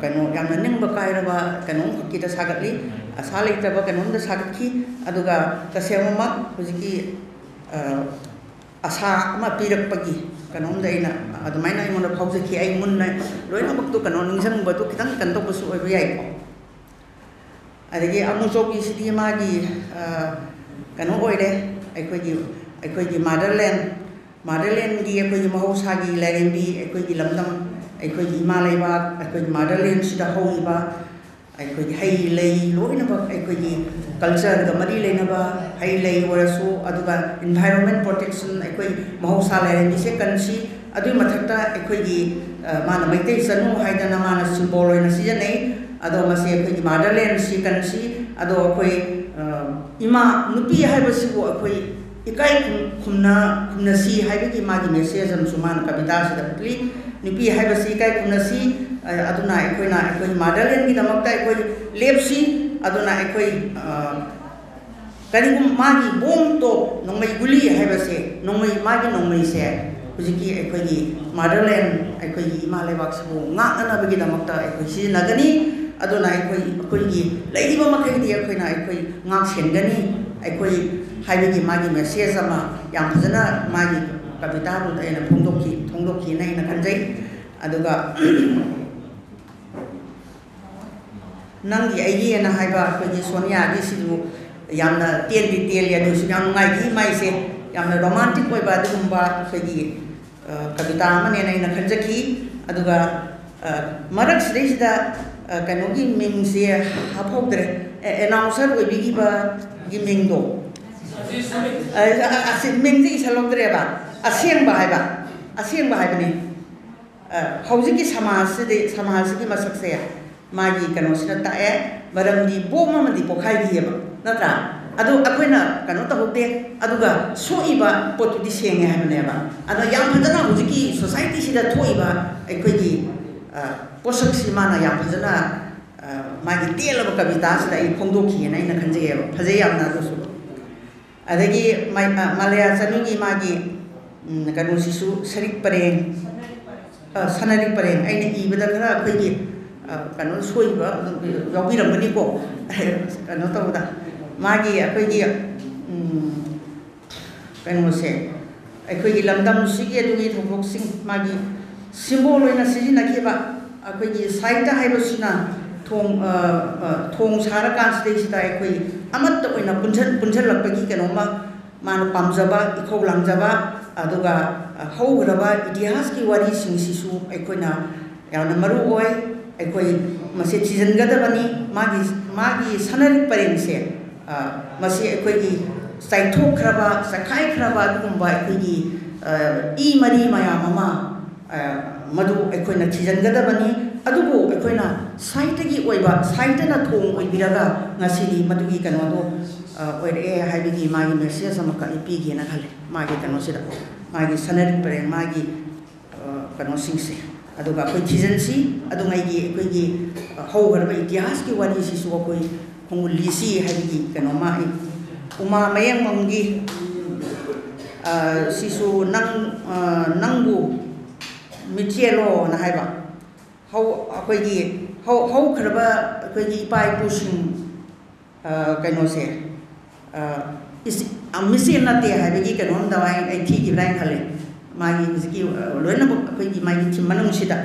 ꯀꯩꯅꯣ, ꯌꯥꯝꯅ ꯅꯤꯡꯕ ꯀꯥꯏꯔꯕ ꯀꯩꯅꯣꯝꯈꯛꯀꯤꯗ ꯁꯥꯒꯠꯂꯤ, ꯑꯁꯥ ꯂꯩꯇꯕ ꯀꯩꯅꯣꯝꯗ ꯁꯥꯒꯠꯈꯤ꯫ ꯑꯗꯨꯒ ꯇꯁꯦꯡꯅꯃꯛ ꯍꯧꯖꯤꯛꯀꯤ, ꯑ, ꯑꯁꯥ ꯑꯃ ꯄꯤꯔꯛꯄꯒꯤ ꯀꯩꯅꯣꯝꯗ ꯑꯩꯅ ꯑꯗꯨꯃꯥꯏꯅ ꯑꯩꯉꯣꯟꯗ ꯐꯥꯎꯖꯈꯤ꯫ ꯑꯩ ꯃꯨꯟꯅ ꯂꯣꯏꯅꯃꯛꯇꯨ ꯀꯩꯅꯣ ꯅꯤꯡꯁꯤꯡꯕꯗꯨ ꯈꯤꯇꯪ ꯀꯩꯅꯣ ꯇꯧꯕꯁꯨ ꯑꯣꯏꯕ ꯌꯥꯏꯀꯣ꯫ ꯑꯗꯒꯤ ꯑꯃꯨꯆꯧꯕꯤꯁꯤꯗꯤ ꯃꯥꯒꯤ, ꯑ, ꯀꯩꯅꯣ ꯑꯣꯏꯔꯦ, ꯑꯩꯈꯣꯏꯒꯤ, ꯑꯩꯈꯣꯏꯒꯤ motherland, motherlandꯒꯤ ꯑꯩꯈꯣꯏꯒꯤ ꯃꯍꯧꯁꯥꯒꯤ ꯂꯥꯏꯔꯦꯝꯕꯤ, ꯑꯩꯈꯣꯏꯒꯤ ꯂꯝꯗꯝ, ꯑꯩꯈꯣꯏꯒꯤ ꯏꯃꯥ ꯂꯩꯕꯥꯛ, ꯑꯩꯈꯣꯏꯒꯤ motherlandꯁꯤꯗ ꯍꯧꯔꯤꯕ ꯑꯩꯈꯣꯏꯒꯤ ꯍꯩ ꯂꯩ ꯂꯣꯏꯅꯃꯛ, ꯑꯩꯈꯣꯏꯒꯤ cultureꯒ ꯃꯔꯤ ꯂꯩꯅꯕ ꯍꯩ ꯂꯩ ꯑꯣꯏꯔꯁꯨ, ꯑꯗꯨꯒ environment protection, ꯑꯩꯈꯣꯏ ꯃꯍꯧꯁꯥ ꯂꯥꯏꯔꯦꯝꯕꯤꯁꯦ ꯀꯟꯁꯤ, ꯑꯗꯨꯒꯤ ꯃꯊꯛꯇ ꯑꯩꯈꯣꯏꯒꯤ, ꯑ, ꯃꯥꯅ ꯃꯩꯇꯩ ꯆꯅꯨ ꯍꯥꯏꯗꯅ ꯃꯥꯅ symbol ꯑꯣꯏꯅ ꯁꯤꯖꯤꯟꯅꯩ꯫ ꯑꯗꯣ ꯃꯁꯤ ꯑꯩꯈꯣꯏꯒꯤ motherlandꯁꯤ ꯀꯟꯁꯤ, ꯑꯗꯣ ꯑꯩꯈꯣꯏ, ꯑ, ꯏꯃꯥ ꯅꯨꯄꯤ ꯍꯥꯏꯕꯁꯤꯕꯨ ꯑꯩꯈꯣꯏ ꯏꯀꯥꯏ ꯈꯨꯝ-, ꯈꯨꯝꯅ-, ꯈꯨꯝꯅꯁꯤ ꯍꯥꯏꯕꯒꯤ ꯃꯥꯒꯤ message ꯑꯃꯁꯨ ꯃꯥꯅ ꯀꯕꯤꯇꯥꯁꯤꯗ ꯎꯠꯂꯤ꯫ ꯅꯨꯄꯤ ꯍꯥꯏꯕꯁꯤ ꯏꯀꯥꯏ ꯈꯨꯝꯅꯁꯤ, ꯑ, ꯑꯗꯨꯅ ꯑꯩꯈꯣꯏꯅ ꯑꯩꯈꯣꯏ motherlandꯒꯤꯗꯃꯛꯇ ꯑꯩꯈꯣꯏ ꯂꯦꯞꯁꯤ, ꯑꯗꯨꯅ ꯑꯩꯈꯣꯏ, ꯑ, ꯀꯔꯤꯒꯨꯝꯕ ꯃꯥꯒꯤ ꯕꯣꯝ ꯇꯣꯞ ꯅꯣꯡꯃꯩ ꯒꯨꯂꯤ ꯍꯥꯏꯕꯁꯦ, ꯅꯣꯡꯃꯩ, ꯃꯥꯒꯤ ꯅꯣꯡꯃꯩꯁꯦ ꯍꯧꯖꯤꯛꯀꯤ ꯑꯩꯈꯣꯏꯒꯤ motherland, ꯑꯩꯈꯣꯏꯒꯤ ꯏꯃꯥ ꯂꯩꯕꯥꯛꯁꯤꯕꯨ ꯉꯥꯛꯅꯅꯕꯒꯤꯗꯃꯛꯇ ꯑꯩꯈꯣꯏ ꯁꯤꯖꯤꯟꯅꯒꯅꯤ꯫ ꯑꯗꯨꯅ ꯑꯩꯈꯣꯏ, ꯑꯩꯈꯣꯏꯒꯤ ꯂꯩꯔꯤꯕ ꯃꯈꯩꯗꯤ ꯑꯩꯈꯣꯏꯅ ꯑꯩꯈꯣꯏ ꯉꯥꯛ ꯁꯦꯟꯒꯅꯤ꯫ ꯑꯩꯈꯣꯏ ꯍꯥꯏꯕꯒꯤ ꯃꯥꯒꯤ message ꯑꯃ ꯌꯥꯝ ꯐꯖꯅ ꯃꯥꯒꯤ ꯀꯕꯤꯇꯥꯗꯨꯗ ꯑꯩꯅ ꯐꯣꯡꯗꯣꯛꯈꯤ ꯐꯣꯡꯗꯣꯛꯈꯤꯅ ꯑꯩꯅ ꯈꯟꯖꯩ꯫ ꯑꯗꯨꯒ ꯅꯪꯒꯤ ꯑꯩꯒꯤꯅ ꯍꯥꯏꯕ ꯑꯩꯈꯣꯏꯒꯤ ꯁꯣꯅꯤꯌꯥꯒꯤꯁꯤꯁꯨ ꯌꯥꯝꯅ ꯇꯦꯟꯗꯤ ꯇꯦꯜꯂꯤ, ꯑꯗꯨꯁꯨ ꯌꯥꯝ ꯅꯨꯡꯉꯥꯏꯈꯤ꯫ ꯃꯥꯏꯁꯦ ꯌꯥꯝꯅ ꯔꯣꯃꯥꯟꯇꯤꯛ ꯑꯣꯏꯕ ꯑꯗꯨꯒꯨꯝꯕ ꯑꯩꯈꯣꯏꯒꯤ ꯀꯕꯤꯇꯥ ꯑꯃꯅꯦꯅ ꯑꯩꯅ ꯈꯟꯖꯈꯤ꯫ ꯑꯗꯨꯒ ꯃꯔꯛꯁꯤꯗꯩꯁꯤꯗ ꯀꯩꯅꯣꯒꯤ ꯃꯤꯡꯁꯦ ꯍꯥꯞꯍꯧꯗ꯭ꯔꯦ, ꯑꯦꯅꯥꯎꯟꯁꯔ ꯑꯣꯏꯕꯤꯈꯤꯕꯒꯤ ꯃꯤꯡꯗꯣ꯫ ꯑꯁꯤ ꯃꯤꯡꯁꯦ ꯏꯁꯜꯍꯧꯗ꯭ꯔꯦꯕ꯫ ꯑꯁꯦꯡꯕ ꯍꯥꯏꯕ, ꯑꯁꯦꯡꯕ ꯍꯥꯏꯕꯅꯤ꯫ ꯍꯧꯖꯤꯛꯀꯤ ꯁꯃꯥꯖꯁꯤꯗꯤ, ꯁꯃꯥꯖꯁꯤꯒꯤ ꯃꯁꯛꯁꯦ ꯃꯥꯒꯤ ꯀꯩꯅꯣꯁꯤꯅ ꯇꯥꯛꯑꯦ꯫ ꯃꯔꯝꯗꯤ ꯕꯣꯝ ꯑꯃꯗꯤ ꯄꯣꯈꯥꯏꯈꯤꯑꯕ, ꯅꯠꯇ꯭ꯔꯥ? ꯑꯗꯨ ꯑꯩꯈꯣꯏꯅ ꯀꯩꯅꯣ ꯇꯧꯍꯧꯗꯦ꯫ ꯑꯗꯨꯒ ꯁꯣꯛꯏꯕ ꯄꯣꯠꯇꯨꯗꯤ ꯁꯦꯡꯉꯦ ꯍꯥꯏꯕꯅꯦꯕ꯫ ꯑꯗꯣ ꯌꯥꯝ ꯐꯖꯅ ꯍꯧꯖꯤꯛꯀꯤ ꯁꯣꯁꯥꯏꯇꯤꯁꯤꯗ ꯊꯣꯛꯏꯕ ꯑꯩꯈꯣꯏꯒꯤ ꯄꯣꯠꯁꯛꯁꯤ ꯃꯥꯅ ꯌꯥꯝ ꯐꯖꯅ ꯃꯥꯒꯤ ꯇꯦꯜꯂꯕ ꯀꯕꯤꯇꯥꯁꯤꯗ ꯑꯩ ꯐꯣꯡꯗꯣꯛꯈꯤꯑꯅ ꯑꯩꯅ ꯈꯟꯖꯩꯌꯦꯕ꯫ ꯐꯖꯩ ꯌꯥꯝꯅ ꯑꯗꯨꯁꯨ꯫ ꯑꯗꯒꯤ ꯃꯥꯂꯦꯌꯥ ꯆꯅꯨꯒꯤ ꯃꯥꯒꯤ ꯀꯩꯅꯣꯁꯤꯁꯨ, ꯁꯔꯤꯛ ꯄꯔꯦꯡ, ꯁꯅꯔꯤꯛ ꯄꯔꯦꯡ, ꯑꯩꯅ ꯏꯕꯗ ꯈꯔ ꯑꯩꯈꯣꯏꯒꯤ ꯀꯩꯅꯣ ꯁꯣꯏꯕ ꯑꯗꯨꯝ ꯌꯥꯎꯕꯤꯔꯝꯒꯅꯤꯀꯣ꯫ ꯀꯩꯅꯣ ꯇꯧꯕꯗ ꯃꯥꯒꯤ ꯑꯩꯈꯣꯏꯒꯤ ꯀꯩꯅꯣꯁꯦ, ꯑꯩꯈꯣꯏꯒꯤ ꯂꯝꯗꯝꯁꯤꯒꯤ ꯑꯗꯨꯒꯤ ꯊꯧꯗꯣꯛꯁꯤꯡ ꯃꯥꯒꯤ ꯁꯤꯝꯕꯣꯜ ꯑꯣꯏꯅ ꯁꯤꯖꯤꯟꯅꯈꯤꯕ ꯑꯩꯈꯣꯏꯒꯤ ꯁꯥꯍꯤꯇ꯭ꯌ ꯍꯥꯏꯕꯁꯤꯅ ꯊꯣꯡ, ꯊꯣꯡ ꯁꯥꯔꯀꯥꯟꯁꯤꯗꯩꯁꯤꯗ ꯑꯩꯈꯣꯏ ꯑꯃꯠꯇ ꯑꯣꯏꯅ ꯄꯨꯟꯁꯤꯜꯂꯛꯄꯒꯤ ꯀꯩꯅꯣꯝꯃ ꯃꯥꯅ ꯄꯥꯝꯖꯕ, ꯏꯈꯧ ꯂꯥꯡꯖꯕ, ꯑꯗꯨꯒ ꯍꯧꯈ꯭ꯔꯕ ꯏꯇꯤꯍꯥꯁꯀꯤ ꯋꯥꯔꯤꯁꯤꯡꯁꯤꯁꯨ ꯑꯩꯈꯣꯏꯅ ꯌꯥꯝꯅ ꯃꯔꯨ ꯑꯣꯏ꯫ ꯑꯩꯈꯣꯏ ꯃꯁꯤ ꯊꯤꯖꯤꯟꯒꯗꯕꯅꯤ꯫ ꯃꯥꯒꯤ, ꯃꯥꯒꯤ ꯁꯅꯔꯤꯛ ꯄꯔꯦꯡꯁꯦ ꯃꯁꯤ ꯑꯩꯈꯣꯏꯒꯤ ꯆꯥꯏꯊꯣꯛꯈ꯭ꯔꯕ, ꯆꯈꯥꯏꯈ꯭ꯔꯕ ꯑꯗꯨꯒꯨꯝꯕ ꯑꯩꯈꯣꯏꯒꯤ ꯏ ꯃꯔꯤ ꯃꯌꯥꯝ ꯑꯃ ꯃꯗꯨ ꯑꯩꯈꯣꯏꯅ ꯊꯤꯖꯤꯟꯒꯗꯕꯅꯤ꯫ ꯑꯗꯨꯕꯨ ꯑꯩꯈꯣꯏꯅ ꯁꯥꯍꯤꯇ꯭ꯌꯒꯤ ꯑꯣꯏꯕ, ꯁꯥꯍꯤꯇ꯭ꯌꯅ ꯊꯣꯡ ꯑꯣꯏꯕꯤꯔꯒ ꯉꯁꯤꯗꯤ ꯃꯗꯨꯒꯤ ꯀꯩꯅꯣꯗꯣ ꯑꯣꯏꯔꯛꯑꯦ ꯍꯥꯏꯕꯒꯤ ꯃꯥꯒꯤ ꯃꯦꯁꯦꯖ ꯑꯃꯈꯛ ꯑꯩ ꯄꯤꯒꯦꯅ ꯈꯜꯂꯦ꯫ ꯃꯥꯒꯤ ꯀꯩꯅꯣꯁꯤꯗ, ꯃꯥꯒꯤ ꯁꯅꯔꯤꯛ ꯄꯔꯦꯡ, ꯃꯥꯒꯤ ꯀꯩꯅꯣꯁꯤꯡꯁꯦ꯫ ꯑꯗꯨꯒ ꯑꯩꯈꯣꯏ ꯊꯤꯖꯤꯟꯁꯤ꯫ ꯑꯗꯨꯉꯩꯒꯤ ꯑꯩꯈꯣꯏꯒꯤ ꯍꯧꯈ꯭ꯔꯕ ꯏꯇꯤꯍꯥꯁꯀꯤ ꯋꯥꯔꯤꯁꯤꯁꯨ ꯑꯩꯈꯣꯏ ꯈꯣꯡꯒꯨꯜ ꯂꯤꯁꯤ ꯍꯥꯏꯕꯒꯤ ꯀꯩꯅꯣꯝꯃ ꯑꯩ, ꯎꯃꯥ ꯃꯌꯦꯡꯕꯝꯒꯤ ꯁꯤꯁꯨ ꯅꯪ, ꯅꯪꯕꯨ ꯃꯤꯠꯆꯦꯜꯂꯣꯅ ꯍꯥꯏꯕ꯫ ꯍꯧ ꯑꯩꯈꯣꯏꯒꯤ ꯍꯧ ꯍꯧꯈ꯭ꯔꯕ ꯑꯩꯈꯣꯏꯒꯤ ꯏꯄꯥ ꯏꯄꯨꯁꯤꯡ ꯀꯩꯅꯣꯁꯦ, ꯏꯁ-, ꯑ, ꯃꯤꯆꯦꯜ ꯅꯠꯇꯦ ꯍꯥꯏꯕꯒꯤ ꯀꯩꯅꯣꯝꯗ ꯑꯩ, ꯑꯩ ꯊꯤꯈꯤꯕ꯭ꯔꯥ ꯍꯥꯏꯅ ꯈꯜꯂꯦ꯫ ꯃꯥꯒꯤ ꯍꯧꯖꯤꯛꯀꯤ, ꯑ, ꯂꯣꯏꯅꯃꯛ ꯑꯩꯈꯣꯏꯒꯤ ꯃꯥꯒꯤ ꯊꯤꯝ ꯃꯅꯨꯡꯁꯤꯗ,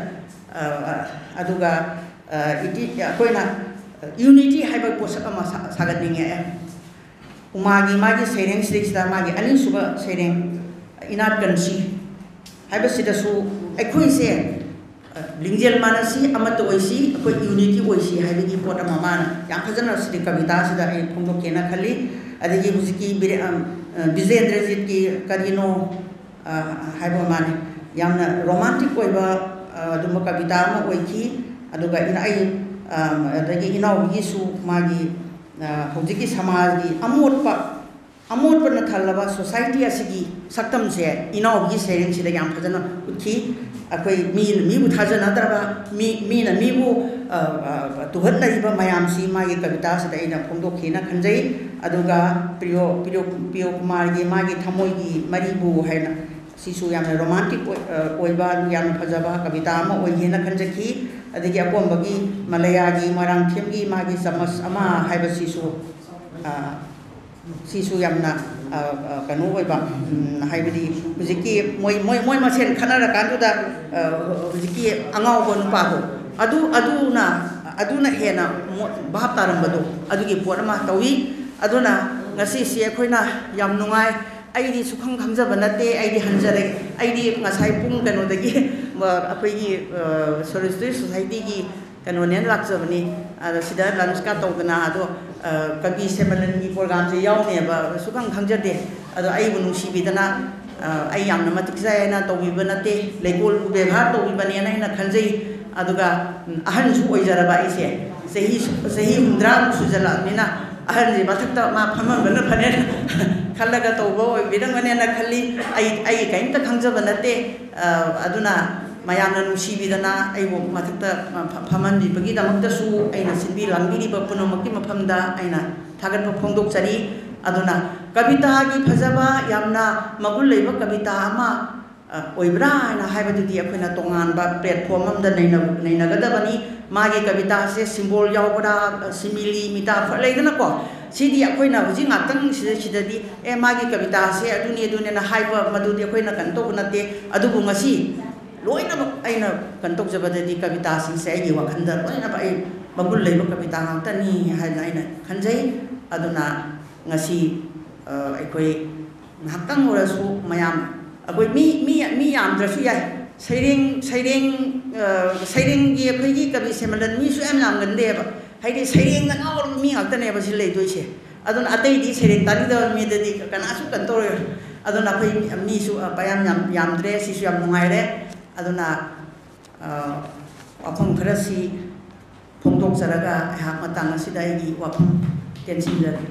ꯑ, ꯑ, ꯑꯗꯨꯒ, ꯑ, ꯏꯗꯤ-, ꯑꯩꯈꯣꯏꯅ ꯌꯨꯅꯤꯇꯤ ꯍꯥꯏꯕ ꯄꯣꯠꯁꯛ ꯑꯃ ꯁꯥ-, ꯁꯥꯒꯠꯅꯤꯡꯉꯛꯑꯦ꯫ ꯎꯃꯥꯒꯤ ꯃꯥꯒꯤ ꯁꯩꯔꯦꯡꯁꯤꯗꯩꯁꯤꯗ ꯃꯥꯒꯤ ꯑꯅꯤꯁꯨꯕ ꯁꯩꯔꯦꯡ ꯏꯅꯥꯠ ꯀꯟꯁꯤ ꯍꯥꯏꯕꯁꯤꯗꯁꯨ ꯑꯩꯈꯣꯏꯁꯦ, ꯑ, ꯂꯤꯡꯖꯦꯜ ꯃꯥꯟꯅꯁꯤ, ꯑꯃꯠꯇ ꯑꯣꯏꯁꯤ, ꯑꯩꯈꯣꯏ ꯌꯨꯅꯤꯇꯤ ꯑꯣꯏꯁꯤ ꯍꯥꯏꯕꯒꯤ ꯄꯣꯠ ꯑꯃ ꯃꯥꯅ ꯌꯥꯝ ꯐꯖꯅ ꯁꯤꯗꯤ ꯀꯕꯤꯇꯥꯁꯤꯗ ꯑꯩ ꯐꯣꯡꯗꯣꯛꯀꯦꯅ ꯈꯜꯂꯤ꯫ ꯑꯗꯒꯤ ꯍꯧꯖꯤꯛꯀꯤ ꯕꯤꯔꯦ-, ꯑ, ꯑ, ꯕꯤꯖꯦꯟꯗ꯭ꯔꯖꯤꯠꯀꯤ ꯀꯔꯤꯅꯣ, ꯑ, ꯍꯥꯏꯕ ꯃꯥꯅꯤ, ꯌꯥꯝꯅ ꯔꯣꯃꯥꯟꯇꯤꯛ ꯑꯣꯏꯕ, ꯑ, ꯑꯗꯨꯝꯕ ꯀꯕꯤꯇꯥ ꯑꯃ ꯑꯣꯏꯈꯤ꯫ ꯑꯗꯨꯒ ꯑꯩꯅ, ꯑꯩ, ꯑ, ꯑꯗꯒꯤ ꯏꯅꯥꯎꯒꯤꯁꯨ ꯃꯥꯒꯤ, ꯑ, ꯍꯧꯖꯤꯛꯀꯤ ꯁꯃꯥꯖꯒꯤ ꯑꯃꯣꯠꯄ, ꯑꯃꯣꯠꯄꯅ ꯊꯜꯂꯕ ꯁꯣꯁꯥꯏꯇꯤ ꯑꯁꯤꯒꯤ ꯁꯛꯇꯝꯁꯦ ꯏꯅꯥꯎꯒꯤ ꯁꯩꯔꯦꯡꯁꯤꯗ ꯌꯥꯝ ꯐꯖꯅ ꯎꯠꯈꯤ꯫ ꯑꯩꯈꯣꯏ ꯃꯤꯅ ꯃꯤꯕꯨ ꯊꯥꯖꯅꯗ꯭ꯔꯕ, ꯃꯤ, ꯃꯤꯅ ꯃꯤꯕꯨ, ꯑ, ꯑ, ꯇꯨꯍꯠꯅꯔꯤꯕ ꯃꯌꯥꯝꯁꯤ ꯃꯥꯒꯤ ꯀꯕꯤꯇꯥꯁꯤꯗ ꯑꯩꯅ ꯐꯣꯡꯗꯣꯛꯈꯤꯅ ꯈꯟꯖꯩ꯫ ꯑꯗꯨꯒ ꯄ꯭ꯔꯤꯌꯣ, ꯄ꯭ꯔꯤꯌꯣ, ꯄ꯭ꯔꯤꯌꯣ ꯀꯨꯃꯥꯔꯒꯤ ꯃꯥꯒꯤ ꯊꯃꯣꯏꯒꯤ ꯃꯔꯤꯕꯨ ꯍꯥꯏꯅ, ꯁꯤꯁꯨ ꯌꯥꯝꯅ ꯔꯣꯃꯥꯟꯇꯤꯛ ꯑꯣꯏ-, ꯑ, ꯑꯣꯏꯕ, ꯌꯥꯝꯅ ꯐꯖꯕ ꯀꯕꯤꯇꯥ ꯑꯃ ꯑꯣꯏꯒꯦꯅ ꯈꯟꯖꯈꯤ꯫ ꯑꯗꯒꯤ ꯑꯀꯣꯟꯕꯒꯤ ꯃꯂꯌꯥꯒꯤ ꯃꯣꯏꯔꯥꯡꯊꯦꯝꯒꯤ ꯃꯥꯒꯤ ꯆꯃꯁ ꯑꯃ ꯍꯥꯏꯕꯁꯤꯁꯨ, ꯑ, ꯁꯤꯁꯨ ꯌꯥꯝꯅ, ꯑ, ꯑ, ꯀꯩꯅꯣ ꯑꯣꯏꯕ, ꯎꯝ, ꯍꯥꯏꯕꯗꯤ ꯍꯧꯖꯤꯛꯀꯤ ꯃꯣꯏ, ꯃꯣꯏ, ꯃꯣꯏ ꯃꯁꯦꯟ ꯈꯠꯅꯔꯀꯥꯟꯗꯨꯗ, ꯑ, ꯍꯧꯖꯤꯛꯀꯤ ꯑꯉꯥꯎꯕ ꯅꯨꯄꯥꯗꯣ, ꯑꯗꯨ, ꯑꯗꯨꯅ, ꯑꯗꯨꯅ ꯍꯦꯟꯅ ꯃꯣ-, ꯚꯥꯞ ꯇꯥꯔꯝꯕꯗꯣ, ꯑꯗꯨꯒꯤ ꯄꯣꯠ ꯑꯃ ꯇꯧꯏ꯫ ꯑꯗꯨꯅ ꯉꯁꯤꯁꯤ ꯑꯩꯈꯣꯏꯅ ꯌꯥꯝ ꯅꯨꯡꯉꯥꯏ꯫ ꯑꯩꯗꯤ ꯁꯨꯈꯪ ꯈꯪꯖꯕ ꯅꯠꯇꯦ, ꯑꯩꯗꯤ ꯍꯟꯖꯔꯦ꯫ ꯑꯩꯗꯤ ꯉꯁꯥꯏ ꯄꯨꯡ ꯀꯩꯅꯣꯗꯒꯤ, ꯑ, ꯑꯩꯈꯣꯏꯒꯤ, ꯑ, ꯁꯣꯔꯤꯁꯇ꯭ꯔꯤ ꯁꯣꯁꯥꯏꯇꯤꯒꯤ ꯀꯩꯅꯣꯅꯦꯅ ꯂꯥꯛꯆꯕꯅꯤ꯫ ꯑꯗ ꯁꯤꯗ ꯂꯟꯁꯀ ꯇꯧꯗꯅ, ꯑꯗꯣ, ꯑ, ꯀꯕꯤ ꯁꯦꯃꯤꯅꯥꯔꯒꯤ ꯄ꯭ꯔꯣꯒ꯭ꯔꯥꯝꯁꯦ ꯌꯥꯎꯅꯦꯕ ꯁꯨꯈꯪ ꯈꯪꯖꯗꯦ꯫ ꯑꯗꯣ ꯑꯩꯕꯨ ꯅꯨꯡꯁꯤꯕꯤꯗꯅ, ꯑ, ꯑꯩ ꯌꯥꯝꯅ ꯃꯇꯤꯛ ꯆꯥꯏ ꯍꯥꯏꯅ ꯇꯧꯕꯤꯕ ꯅꯠꯇꯦ, ꯂꯩꯀꯣꯜꯕꯨ ꯕꯦꯕꯥꯔ ꯇꯧꯕꯤꯕꯅꯦꯅ ꯑꯩꯅ ꯈꯟꯖꯩ꯫ ꯑꯗꯨꯒ, ꯎꯝ, ꯑꯍꯟꯁꯨ ꯑꯣꯏꯖꯔꯕ ꯑꯩꯁꯦ, ꯆꯍꯤ, ꯆꯍꯤ ꯍꯨꯝꯗ꯭ꯔꯥꯃꯨꯛ ꯁꯨꯖꯜꯂꯛꯑꯕꯅꯤꯅ, ꯑꯍꯟꯁꯦ ꯃꯊꯛꯇ ꯃꯥ ꯐꯝꯍꯟꯕꯅ ꯐꯅꯦꯅ ꯈꯜꯂꯒ ꯇꯧꯕ ꯑꯣꯏꯕꯤꯔꯝꯒꯅꯦꯅ ꯈꯜꯂꯤ꯫ ꯑꯩ, ꯑꯩ ꯀꯔꯤꯝꯇ ꯈꯪꯖꯕ ꯅꯠꯇꯦ꯫ ꯑ, ꯑꯗꯨꯅ ꯃꯌꯥꯝꯅ ꯅꯨꯡꯁꯤꯕꯤꯗꯅ ꯑꯩꯕꯨ ꯃꯊꯛꯇ, ꯑ, ꯐ-, ꯐꯝꯍꯟꯕꯤꯕꯒꯤꯗꯃꯛꯇꯁꯨ ꯑꯩꯅ ꯁꯤꯟꯕꯤ ꯂꯥꯡꯕꯤꯔꯤꯕ ꯄꯨꯝꯅꯃꯛꯀꯤ ꯃꯐꯝꯗ ꯑꯩꯅ ꯊꯥꯒꯠꯄ ꯐꯣꯡꯗꯣꯛꯆꯔꯤ꯫ ꯑꯗꯨꯅ ꯀꯕꯤꯇꯥꯒꯤ ꯐꯖꯕ, ꯌꯥꯝꯅ ꯃꯒꯨꯟ ꯂꯩꯕ ꯀꯕꯤꯇꯥ ꯑꯃ, ꯑ, ꯑꯣꯏꯕ꯭ꯔꯥ ꯍꯥꯏꯅ ꯍꯥꯏꯕꯗꯨꯗꯤ ꯑꯩꯈꯣꯏꯅ ꯇꯣꯉꯥꯟꯕ platform ꯑꯃꯗ ꯅꯩꯅ-, ꯅꯩꯅꯒꯗꯕꯅꯤ꯫ ꯃꯥꯒꯤ ꯀꯕꯤꯇꯥꯁꯦ symbol ꯌꯥꯎꯕ꯭ꯔꯥ, simile, metaphor ꯂꯩꯗꯅꯀꯣ, ꯁꯤꯗꯤ ꯑꯩꯈꯣꯏꯅ ꯍꯧꯖꯤꯛ ꯉꯥꯛꯇꯪ ꯁꯤꯗ, ꯁꯤꯗꯗꯤ, "ꯑꯦ, ꯃꯥꯒꯤ ꯀꯕꯤꯇꯥꯁꯦ ꯑꯗꯨꯅꯤ, ꯑꯗꯨꯅꯦꯅ" ꯍꯥꯏꯕ ꯃꯗꯨꯗꯤ ꯑꯩꯈꯣꯏꯅ ꯀꯩꯅꯣ ꯇꯧꯕ ꯅꯠꯇꯦ꯫ ꯑꯗꯨꯕꯨ ꯉꯁꯤ ꯂꯣꯏꯅꯃꯛ ꯑꯩꯅ ꯀꯩꯅꯣ ꯇꯧꯖꯕꯗꯗꯤ ꯀꯕꯤꯇꯥꯁꯤꯡꯁꯦ ꯑꯩꯒꯤ ꯋꯥꯈꯜꯗ ꯂꯣꯏꯅꯃꯛ ꯑꯩ ꯃꯒꯨꯟ ꯂꯩꯕ ꯀꯕꯤꯇꯥ ꯉꯥꯛꯇꯅꯤ ꯍꯥꯏꯅ ꯑꯩꯅ ꯈꯟꯖꯩ꯫ ꯑꯗꯨꯅ ꯉꯁꯤ, ꯑ, ꯑꯩꯈꯣꯏ ꯉꯥꯏꯍꯥꯛꯇꯪ ꯑꯣꯏꯔꯁꯨ ꯃꯌꯥꯝ, ꯑꯩꯈꯣꯏ ꯃꯤ, ꯃꯤ, ꯃꯤ ꯌꯥꯝꯗ꯭ꯔꯁꯨ ꯌꯥꯏ꯫ ꯁꯩꯔꯦꯡ, ꯁꯩꯔꯦꯡ, ꯑ, ꯁꯩꯔꯦꯡꯒꯤ ꯑꯩꯈꯣꯏꯒꯤ ꯀꯕꯤ ꯁꯦꯃꯤꯅꯥꯔ ꯃꯤꯁꯨ ꯌꯥꯝ ꯌꯥꯝꯒꯟꯗꯦꯕ꯫ ꯍꯥꯏꯗꯤ ꯁꯩꯔꯦꯡꯗ ꯉꯥꯎꯔꯕ ꯃꯤ ꯉꯥꯛꯇꯅꯦꯕ ꯁꯤ ꯂꯩꯗꯣꯏꯁꯦ꯫ ꯑꯗꯨꯅ ꯑꯇꯩꯗꯤ ꯁꯩꯔꯦꯡ ꯇꯥꯅꯤꯡꯗꯕ ꯃꯤꯗꯗꯤ ꯀꯅꯥꯁꯨ ꯀꯩꯅꯣ ꯇꯧꯔꯣꯏ꯫ ꯑꯗꯨꯅ ꯑꯩꯈꯣꯏ ꯃꯤꯁꯨ, ꯑ, ꯄꯌꯥꯝ ꯌꯥꯝ ꯌꯥꯝꯗ꯭ꯔꯦ, ꯁꯤꯁꯨ ꯌꯥꯝ ꯅꯨꯡꯉꯥꯏꯔꯦ꯫ ꯑꯗꯨꯅ, ꯑ, ꯋꯥꯐꯝ ꯈꯔꯁꯤ ꯐꯣꯡꯗꯣꯛꯆꯔꯒ ꯑꯩꯍꯥꯛ ꯃꯇꯥꯡ ꯑꯁꯤꯗ ꯑꯩꯒꯤ ꯋꯥꯐꯝ ꯇꯦꯟꯁꯤꯟꯖꯔꯦ꯫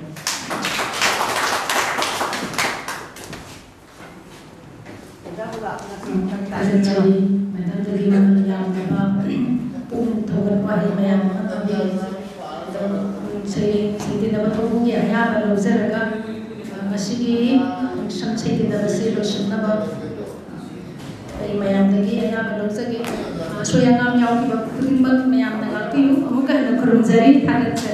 ꯊꯥꯒꯠꯆꯔꯤ꯫ ꯃꯦꯗꯥꯝꯗꯒꯤ ꯃꯃꯜ ꯌꯥꯝꯂꯕ ꯄꯨꯛꯅꯤꯡ ꯊꯧꯒꯠꯄ ꯋꯥꯍꯩ ꯃꯌꯥꯝ ꯑꯃ ꯇꯝꯕꯤꯔꯛꯏ꯫ ꯑꯗꯣ, ꯎꯝ, ꯁꯩꯔꯦꯡ ꯁꯩꯗꯦꯟꯅꯕ ꯀꯥꯡꯕꯨꯒꯤ ꯑꯌꯥꯕ ꯂꯧꯖꯔꯒ, ꯑ, ꯉꯁꯤꯒꯤ function ꯁꯩꯗꯦꯟꯅꯕꯁꯤ ꯂꯣꯏꯁꯤꯟꯅꯕ ꯑꯩ ꯃꯌꯥꯝꯗꯒꯤ ꯑꯌꯥꯕ ꯂꯧꯖꯒꯦ꯫ ꯑ, ꯑꯁꯣꯏ ꯑꯉꯥꯝ ꯌꯥꯎꯈꯤꯕ ꯈꯨꯗꯤꯡꯃꯛ ꯃꯌꯥꯝꯅ ꯉꯥꯛꯄꯤꯌꯨ꯫ ꯑꯃꯨꯛꯀ ꯍꯟꯅ ꯈꯨꯔꯨꯝꯖꯔꯤ, ꯊꯥꯒꯠꯆꯔꯤ꯫